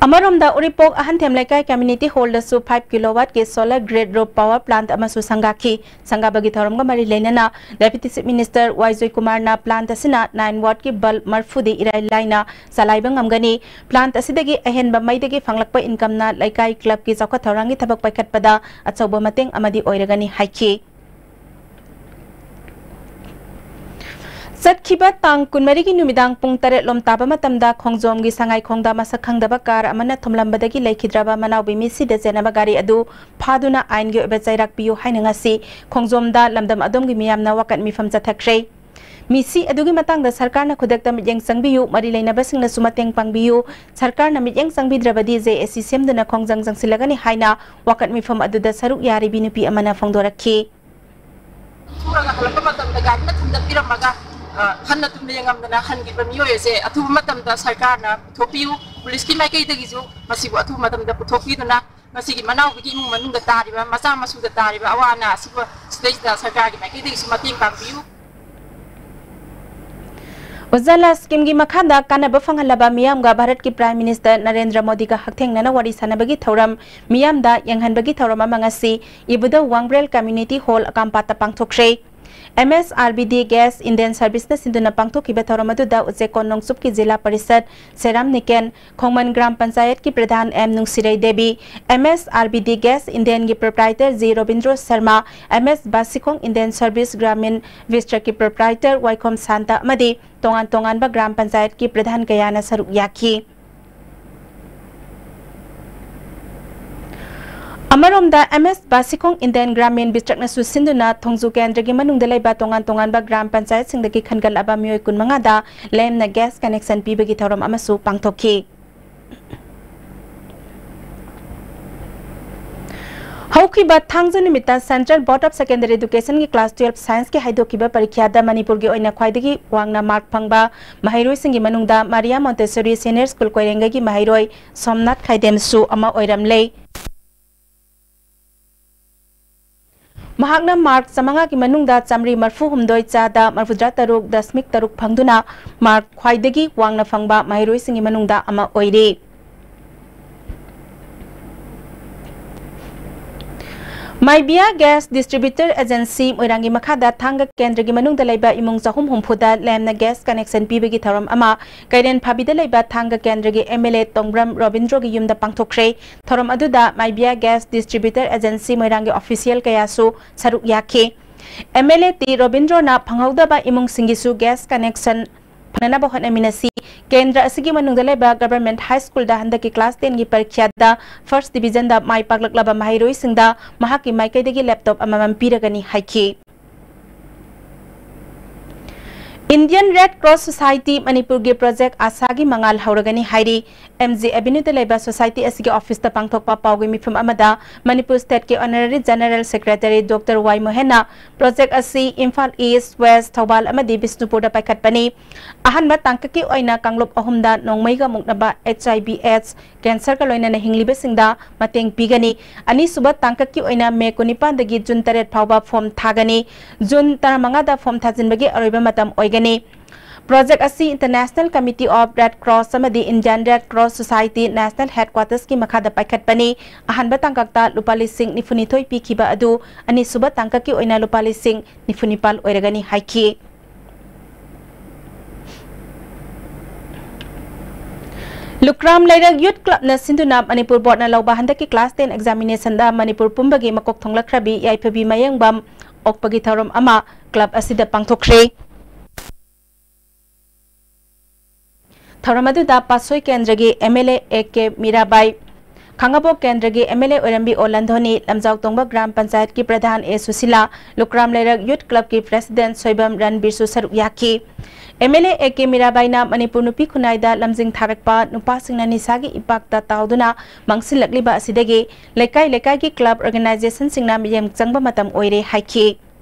ꯑꯃꯔꯣꯝꯗ ꯎꯔꯤꯄꯣꯛ ꯑꯍꯟꯊꯦꯝ ꯂꯩꯀꯥꯏ community hallꯗꯁꯨ five kilowattꯀꯤ solar grid roof power plant ꯑꯃꯁꯨ ꯁꯪꯒꯥꯈꯤ꯫ ꯁꯪꯒꯥꯕꯒꯤ ꯊꯧꯔꯝꯒ ꯃꯔꯤ ꯂꯩꯅꯅ Deputy Chief Minister ꯋꯥꯏ ꯖꯣꯏꯀꯨꯃꯥꯔꯅ plant ꯑꯁꯤꯅ nine wattꯀꯤ bulb ꯃꯔꯤꯐꯨꯗꯤ ꯏꯔꯥꯏ ꯂꯥꯏꯅ ꯆꯂꯥꯏꯕ ꯉꯝꯒꯅꯤ꯫ Plant ꯑꯁꯤꯗꯒꯤ ꯑꯍꯦꯟꯕ ꯃꯩꯗꯒꯤ ꯐꯪꯂꯛꯄ incomeꯅ ꯂꯩꯀꯥꯏ clubꯀꯤ ꯆꯥꯎꯈꯠ ꯊꯧꯔꯥꯡꯒꯤ ꯊꯕꯛ ꯄꯥꯏꯈꯠꯄꯗ ꯑꯆꯧꯕ ꯃꯇꯦꯡ ꯑꯃꯗꯤ ꯑꯣꯏꯔꯒꯅꯤ ꯍꯥꯏꯈꯤ꯫ ꯆꯠꯈꯤꯕ ꯇꯥꯡ ꯀꯨꯟꯃꯔꯤꯒꯤ ꯅꯨꯃꯤꯗꯥꯡ ꯄꯨꯡ ꯇꯔꯦꯠ ꯂꯣꯝ ꯇꯥꯕ ꯃꯇꯝꯗ ꯈꯣꯡꯖꯣꯝꯒꯤ ꯁꯉꯥꯏꯈꯣꯡꯗ ꯃꯁꯛ ꯈꯪꯗꯕ car ꯑꯃꯅ ꯊꯨꯝꯂꯝꯕꯗꯒꯤ ꯂꯩꯈꯤꯗ꯭ꯔꯕ ꯃꯅꯥꯎꯕꯤ ꯃꯤꯁꯤꯗ ꯆꯦꯟꯅꯕ ꯒꯥꯔꯤ ꯑꯗꯨ ꯐꯥꯗꯨꯅ ꯑꯥꯏꯟꯒꯤ ꯑꯣꯏꯕ ꯆꯩꯔꯥꯛ ꯄꯤꯌꯨ ꯍꯥꯏꯅ ꯉꯁꯤ ꯈꯣꯡꯖꯣꯝꯗ ꯂꯝꯗꯝ ꯑꯗꯣꯝꯒꯤ ꯃꯤꯌꯥꯝꯅ ꯋꯥꯀꯠ ꯃꯤꯐꯝ ꯆꯠꯊꯈ꯭ꯔꯦ꯫ ꯃꯤꯁꯤ ꯑꯗꯨꯒꯤ ꯃꯇꯥꯡꯗ ꯁꯔꯀꯥꯔꯅ ꯈꯨꯗꯛꯇ ꯃꯤꯠꯌꯦꯡ ꯆꯪꯕꯤꯌꯨ, ꯃꯔꯤ ꯂꯩꯅꯕꯁꯤꯡꯅꯁꯨ ꯃꯇꯦꯡ ꯄꯥꯡꯕꯤꯌꯨ, ꯁꯔꯀꯥꯔꯅ ꯃꯤꯠꯌꯦꯡ ꯆꯪꯕꯤꯗ꯭ꯔꯕꯗꯤ JAC ꯁꯦꯝꯗꯨꯅ ꯈꯣꯡꯖꯪ ꯆꯪꯁꯤꯜꯂꯒꯅꯤ ꯍꯥꯏꯅ ꯋꯥꯀꯠ ꯃꯤꯐꯝ ꯑꯗꯨꯗ ꯁꯔꯨꯛ ꯌꯥꯔꯤꯕꯤ ꯅꯨꯄꯤ ꯑꯃꯅ ꯐꯣꯡꯗꯣꯔꯛꯈꯤ꯫ ꯊꯣꯛꯂꯒ ꯍꯜꯂꯛꯄ ꯃꯇꯝꯗ ꯒꯥꯔꯤꯅ ꯊꯤꯟꯗꯠꯄꯤꯔꯝꯃꯒ, ꯑ, ꯍꯟꯅ ꯇꯨꯡꯗ ꯌꯦꯡꯉꯝꯗꯅ ꯍꯟꯈꯤꯕ ꯃꯤꯑꯣꯏ ꯑꯁꯦ ꯑꯊꯨꯕ ꯃꯇꯝꯗ ꯁꯔꯀꯥꯔꯅ ꯄꯨꯊꯣꯛꯄꯤꯌꯨ, ꯄꯨꯂꯤꯁꯀꯤ ꯃꯥꯏꯀꯩꯗꯒꯤꯁꯨ ꯃꯁꯤꯕꯨ ꯑꯊꯨꯕ ꯃꯇꯝꯗ ꯄꯨꯊꯣꯛꯄꯤꯗꯨꯅ ꯃꯁꯤꯒꯤ ꯃꯅꯥꯎꯕꯤꯒꯤ ꯏꯃꯨꯡ ꯃꯅꯨꯡꯗ ꯇꯥꯔꯤꯕ ꯃꯆꯥ ꯃꯁꯨꯗ ꯇꯥꯔꯤꯕ ꯑꯋꯥ ꯑꯅꯥ ꯑꯁꯤꯕꯨ ꯁꯤꯗꯩꯁꯤꯗ ꯁꯔꯀꯥꯔꯒꯤ ꯃꯥꯏꯀꯩꯗꯒꯤꯁꯨ ꯃꯇꯦꯡ ꯄꯥꯡꯕꯤꯌꯨ꯫ ꯎꯖꯥꯂꯥ schemeꯒꯤ ꯃꯈꯥꯗ ꯀꯥꯟꯅꯕ ꯐꯪꯍꯜꯂꯕ ꯃꯤꯌꯥꯝꯒ ꯚꯥꯔꯠꯀꯤ Prime Minister ꯅꯔꯦꯟꯗ꯭ꯔ ꯃꯣꯗꯤꯒ ꯍꯛꯊꯦꯡꯅꯅ ꯋꯥꯔꯤ ꯁꯥꯟꯅꯕꯒꯤ ꯊꯧꯔꯝ ꯃꯤꯌꯥꯝꯗ ꯌꯦꯡꯍꯟꯕꯒꯤ ꯊꯧꯔꯝ ꯑꯃ ꯉꯁꯤ ꯏꯕꯨꯙꯧ ꯋꯥꯡꯕ꯭ꯔꯦꯜ Community Hall ꯑꯀꯥꯝꯄꯥꯠꯇ ꯄꯥꯡꯊꯣꯛꯈ꯭ꯔꯦ꯫ MSRBD Gas Indian Serviceꯅ ꯁꯤꯟꯗꯨꯅ ꯄꯥꯡꯊꯣꯛꯈꯤꯕ ꯊꯧꯔꯝ ꯑꯗꯨꯗ ꯎꯆꯦꯛꯀꯣꯟ ꯅꯣꯡꯆꯨꯞꯀꯤ ꯖꯤꯂꯥ ꯄꯔꯤꯁꯗ ꯁꯦꯔꯥꯝ ꯅꯤꯀꯦꯟ, ꯈꯣꯡꯃꯟ ꯒ꯭ꯔꯥꯝ ꯄꯟꯆꯥꯌꯠꯀꯤ ꯄ꯭ꯔꯙꯥꯟ M Nungshirei Devi, MSRBD Gas Indianꯒꯤ proprietor G Robindro Sharma, MS Basikhong Indian Service Gramin Vistrakꯀꯤ proprietor ꯋꯥꯏꯈꯣꯝ ꯁꯥꯟꯇ ꯑꯃꯗꯤ ꯇꯣꯉꯥꯟ ꯇꯣꯉꯥꯟꯕ ꯒ꯭ꯔꯥꯝ ꯄꯟꯆꯥꯌꯠꯀꯤ ꯄ꯭ꯔꯙꯥꯟ ꯀꯌꯥꯅ ꯁꯔꯨꯛ ꯌꯥꯈꯤ꯫ ꯑꯃꯔꯣꯝꯗ, ꯑꯦꯝ ꯑꯦꯁ ꯕꯥꯁꯤꯈꯣꯡ ꯏꯟꯗꯤꯌꯟ ꯒ꯭ꯔꯥꯃꯤꯟ ꯕꯤꯇ꯭ꯔꯛꯅꯁꯨ ꯁꯤꯟꯗꯨꯅ ꯊꯣꯡꯖꯨ ꯀꯦꯟꯗ꯭ꯔꯒꯤ ꯃꯅꯨꯡꯗ ꯂꯩꯕ ꯇꯣꯉꯥꯟ ꯇꯣꯉꯥꯟꯕ ꯒ꯭ꯔꯥꯝ ꯄꯟꯆꯥꯌꯠꯁꯤꯡꯗꯒꯤ ꯈꯟꯒꯠꯂꯕ ꯃꯤꯑꯣꯏ ꯀꯨꯟꯃꯉꯥꯗ ꯂꯦꯝꯅ ꯒ꯭ꯌꯥꯁ ꯀꯅꯦꯛꯁꯟ ꯄꯤꯕꯒꯤ ꯊꯧꯔꯝ ꯑꯃꯁꯨ ꯄꯥꯡꯊꯣꯛꯈꯤ꯫ ꯍꯧꯈꯤꯕ ꯊꯥꯡꯖ ꯅꯨꯃꯤꯠꯇ Central Board of Secondary Educationꯒꯤ class twelve Scienceꯀꯤ ꯍꯥꯏꯗꯣꯛꯈꯤꯕ ꯄꯔꯤꯈ꯭ꯌꯥꯗ ꯃꯅꯤꯄꯨꯔꯒꯤ ꯑꯣꯏꯅ ꯈ꯭ꯋꯥꯏꯗꯒꯤ ꯋꯥꯡꯅ mark ꯐꯪꯕ ꯃꯍꯩꯔꯣꯏꯁꯤꯡꯒꯤ ꯃꯅꯨꯡꯗ Maria Montessori Senior School ꯀꯣꯏꯔꯦꯡꯒꯩꯒꯤ ꯃꯍꯩꯔꯣꯏ ꯁꯣꯝꯅꯥꯊ ꯈꯥꯏꯗꯦꯝꯁꯨ ꯑꯃ ꯑꯣꯏꯔꯝꯂꯦ꯫ ꯃꯍꯥꯛꯅ mark ꯆꯥꯃꯉꯥꯒꯤ ꯃꯅꯨꯡꯗ ꯆꯥꯃꯔꯤ ꯃꯔꯤꯐꯨꯍꯨꯝꯗꯣꯏ ꯆꯥꯗ ꯃꯔꯤꯐꯨꯇꯔꯥ ꯇꯔꯨꯛ ꯗꯁꯃꯤꯛ ꯇꯔꯨꯛ ꯐꯪꯗꯨꯅ mark ꯈ꯭ꯋꯥꯏꯗꯒꯤ ꯋꯥꯡꯅ ꯐꯪꯕ ꯃꯍꯩꯔꯣꯏꯁꯤꯡꯒꯤ ꯃꯅꯨꯡꯗ ꯑꯃ ꯑꯣꯏꯔꯤ꯫ ꯃꯥꯏꯕꯤꯌꯥ Gas Distributor Agency ꯃꯣꯏꯔꯥꯡꯒꯤ ꯃꯈꯥꯗ ꯊꯥꯡꯒ ꯀꯦꯟꯗ꯭ꯔꯒꯤ ꯃꯅꯨꯡꯗ ꯂꯩꯕ ꯏꯃꯨꯡ ꯆꯍꯨꯝ ꯍꯨꯝꯐꯨꯗ ꯂꯦꯝꯅ gas connection ꯄꯤꯕꯒꯤ ꯊꯧꯔꯝ ꯑꯃ ꯀꯩꯔꯦꯟ ꯐꯥꯕꯤꯗ ꯂꯩꯕ ꯊꯥꯡꯒ ꯀꯦꯟꯗ꯭ꯔꯒꯤ M L A ꯇꯣꯡꯕ꯭ꯔꯝ ꯔꯣꯕꯤꯟꯗ꯭ꯔꯣꯒꯤ ꯌꯨꯝꯗ ꯄꯥꯡꯊꯣꯛꯈ꯭ꯔꯦ꯫ ꯊꯧꯔꯝ ꯑꯗꯨꯗ ꯃꯥꯏꯕꯤꯌꯥ Gas Distributor Agency ꯃꯣꯏꯔꯥꯡꯒꯤ official ꯀꯌꯥꯁꯨ ꯁꯔꯨꯛ ꯌꯥꯈꯤ꯫ M L A ꯇꯤ ꯔꯣꯕꯤꯟꯗ꯭ꯔꯣꯅ ꯐꯪꯍꯧꯗꯕ ꯏꯃꯨꯡꯁꯤꯡꯒꯤꯁꯨ gas connection ꯐꯪꯅꯅꯕ ꯍꯣꯠꯅꯃꯤꯟꯅꯁꯤ꯫ ꯀꯦꯟꯗ꯭ꯔ ꯑꯁꯤꯒꯤ ꯃꯅꯨꯡꯗ ꯂꯩꯕ Government High Schoolꯗ ꯍꯟꯗꯛꯀꯤ class tenꯒꯤ ꯄꯔꯤꯈ꯭ꯌꯥꯗ first divisionꯗ ꯃꯥꯏ ꯄꯥꯛꯂꯛꯂꯕ ꯃꯍꯩꯔꯣꯏꯁꯤꯡꯗ ꯃꯍꯥꯛꯀꯤ ꯃꯥꯏꯀꯩꯗꯒꯤ laptop ꯑꯃꯃꯝ ꯄꯤꯔꯒꯅꯤ ꯍꯥꯏꯈꯤ꯫ Indian Red Cross Society ꯃꯅꯤꯄꯨꯔꯒꯤ project ꯑꯥꯁꯥꯒꯤ ꯃꯉꯥꯜ ꯍꯧꯔꯒꯅꯤ ꯍꯥꯏꯔꯤ꯫ M G Avenueꯗ ꯂꯩꯕ society ꯑꯁꯤꯒꯤ officeꯇ ꯄꯥꯡꯊꯣꯛꯄ ꯄꯥꯎꯒꯤ ꯃꯤꯐꯝ ꯑꯃꯗ Manipur stateꯀꯤ Honorary General Secretary Doctor Y ꯃꯣꯍꯦꯟꯅ project ꯑꯁꯤ ꯏꯝꯐꯥꯜ East, West, ꯊꯧꯕꯥꯜ ꯑꯃꯗꯤ ꯕꯤꯁꯅꯨꯄꯨꯔꯗ ꯄꯥꯏꯈꯠꯄꯅꯤ꯫ ꯑꯍꯥꯟꯕ ꯇꯥꯡꯀꯛꯀꯤ ꯑꯣꯏꯅ ꯀꯥꯡꯂꯨꯞ ꯑꯍꯨꯝꯗ ꯅꯣꯡꯃꯩꯒ ꯃꯨꯛꯅꯕ H I V AIDS cancerꯒ ꯂꯣꯏꯅꯅ ꯍꯤꯡꯂꯤꯕꯁꯤꯡꯗ ꯃꯇꯦꯡ ꯄꯤꯒꯅꯤ꯫ ꯑꯅꯤꯁꯨꯕ ꯇꯥꯡꯀꯛꯀꯤ ꯑꯣꯏꯅ May ꯀꯨꯟꯅꯤꯄꯥꯟꯗꯒꯤ June ꯇꯔꯦꯠ ꯐꯥꯎꯕ form ꯊꯥꯒꯅꯤ꯫ June ꯇꯔꯥꯃꯉꯥꯗ form ꯊꯥꯖꯤꯟꯕꯒꯤ ꯑꯔꯣꯏꯕ ꯃꯇꯝ ꯑꯣꯏꯒꯅꯤ꯫ Project ꯑꯁꯤ International Committee of Red Cross ꯑꯃꯗꯤ Indian Red Cross Society National Headquartersꯀꯤ ꯃꯈꯥꯗ ꯄꯥꯏꯈꯠꯄꯅꯤ꯫ ꯑꯍꯥꯟꯕ ꯇꯥꯡꯀꯛꯇ ꯂꯨꯄꯥ ꯂꯤꯁꯤꯡ ꯅꯤꯐꯨꯅꯤꯊꯣꯏ ꯄꯤꯈꯤꯕ ꯑꯗꯨ ꯑꯅꯤꯁꯨꯕ ꯇꯥꯡꯀꯛꯀꯤ ꯑꯣꯏꯅ ꯂꯨꯄꯥ ꯂꯤꯁꯤꯡ ꯅꯤꯐꯨꯅꯤꯄꯥꯜ ꯑꯣꯏꯔꯒꯅꯤ ꯍꯥꯏꯈꯤ꯫ ꯂꯨꯀ꯭ꯔꯥꯝ ꯂꯩꯔꯛ Youth Clubꯅ ꯁꯤꯟꯗꯨꯅ ꯃꯅꯤꯄꯨꯔ Boardꯅ ꯂꯧꯕ ꯍꯟꯗꯛꯀꯤ class ten examinationꯗ ꯃꯅꯤꯄꯨꯔ ꯄꯨꯝꯕꯒꯤ ꯃꯀꯣꯛ ꯊꯣꯡꯂꯛꯈ꯭ꯔꯕꯤ ꯌꯥꯏꯐꯕꯤ ꯃꯌꯦꯡꯕꯝ ꯑꯣꯛꯄꯒꯤ ꯊꯧꯔꯝ ꯑꯃ club ꯑꯁꯤꯗ ꯄꯥꯡꯊꯣꯛꯈ꯭ꯔꯦ꯫ ꯊꯧꯔꯝ ꯑꯗꯨꯗ ꯄꯥꯠꯁꯣꯏ ꯀꯦꯟꯗ꯭ꯔꯒꯤ M L A A K Mirabai, ꯈꯥꯉꯕꯣꯛ ꯀꯦꯟꯗ꯭ꯔꯒꯤ ꯑꯦꯝ ꯑꯦꯜ ꯑꯦ ꯑꯣꯏꯔꯝꯕꯤ ꯑꯣ ꯂꯟꯗꯣꯅꯤ, ꯂꯝꯖꯥꯎ ꯇꯣꯡꯕ ꯒ꯭ꯔꯥꯝ ꯄꯟꯆꯥꯌꯠꯀꯤ ꯄ꯭ꯔꯙꯥꯟ ꯑꯦ ꯁꯨꯁꯤꯂꯥ, ꯂꯨꯀ꯭ꯔꯥꯝ ꯂꯩꯔꯛ ꯌꯨꯊ ꯀ꯭ꯂꯕꯀꯤ ꯄ꯭ꯔꯦꯁꯤꯗꯦꯟꯠ ꯁꯣꯏꯕꯝ ꯔꯟꯕꯤꯔꯁꯨ ꯁꯔꯨꯛ ꯌꯥꯈꯤ꯫ M L A A K ꯃꯤꯔꯥꯕꯥꯏꯅ ꯃꯅꯤꯄꯨꯔ ꯅꯨꯄꯤ ꯈꯨꯟꯅꯥꯏꯗ ꯂꯝꯖꯤꯡ ꯊꯥꯔꯛꯄ ꯅꯨꯄꯥꯁꯤꯡꯅ ꯅꯤꯁꯥꯒꯤ ꯏꯄꯥꯛꯇ ꯇꯥꯎꯗꯨꯅ ꯃꯥꯡꯁꯤꯜꯂꯛꯂꯤꯕ ꯑꯁꯤꯗꯒꯤ ꯂꯩꯀꯥꯏ ꯂꯩꯀꯥꯏꯒꯤ ꯀ꯭ꯂꯕ ꯑꯣꯔꯒꯅꯥꯏꯖꯦꯁꯟꯁꯤꯡꯅ ꯃꯤꯠꯌꯦꯡ ꯆꯪꯕ ꯃꯇꯝ ꯑꯣꯏꯔꯦ ꯍꯥꯏꯈꯤ꯫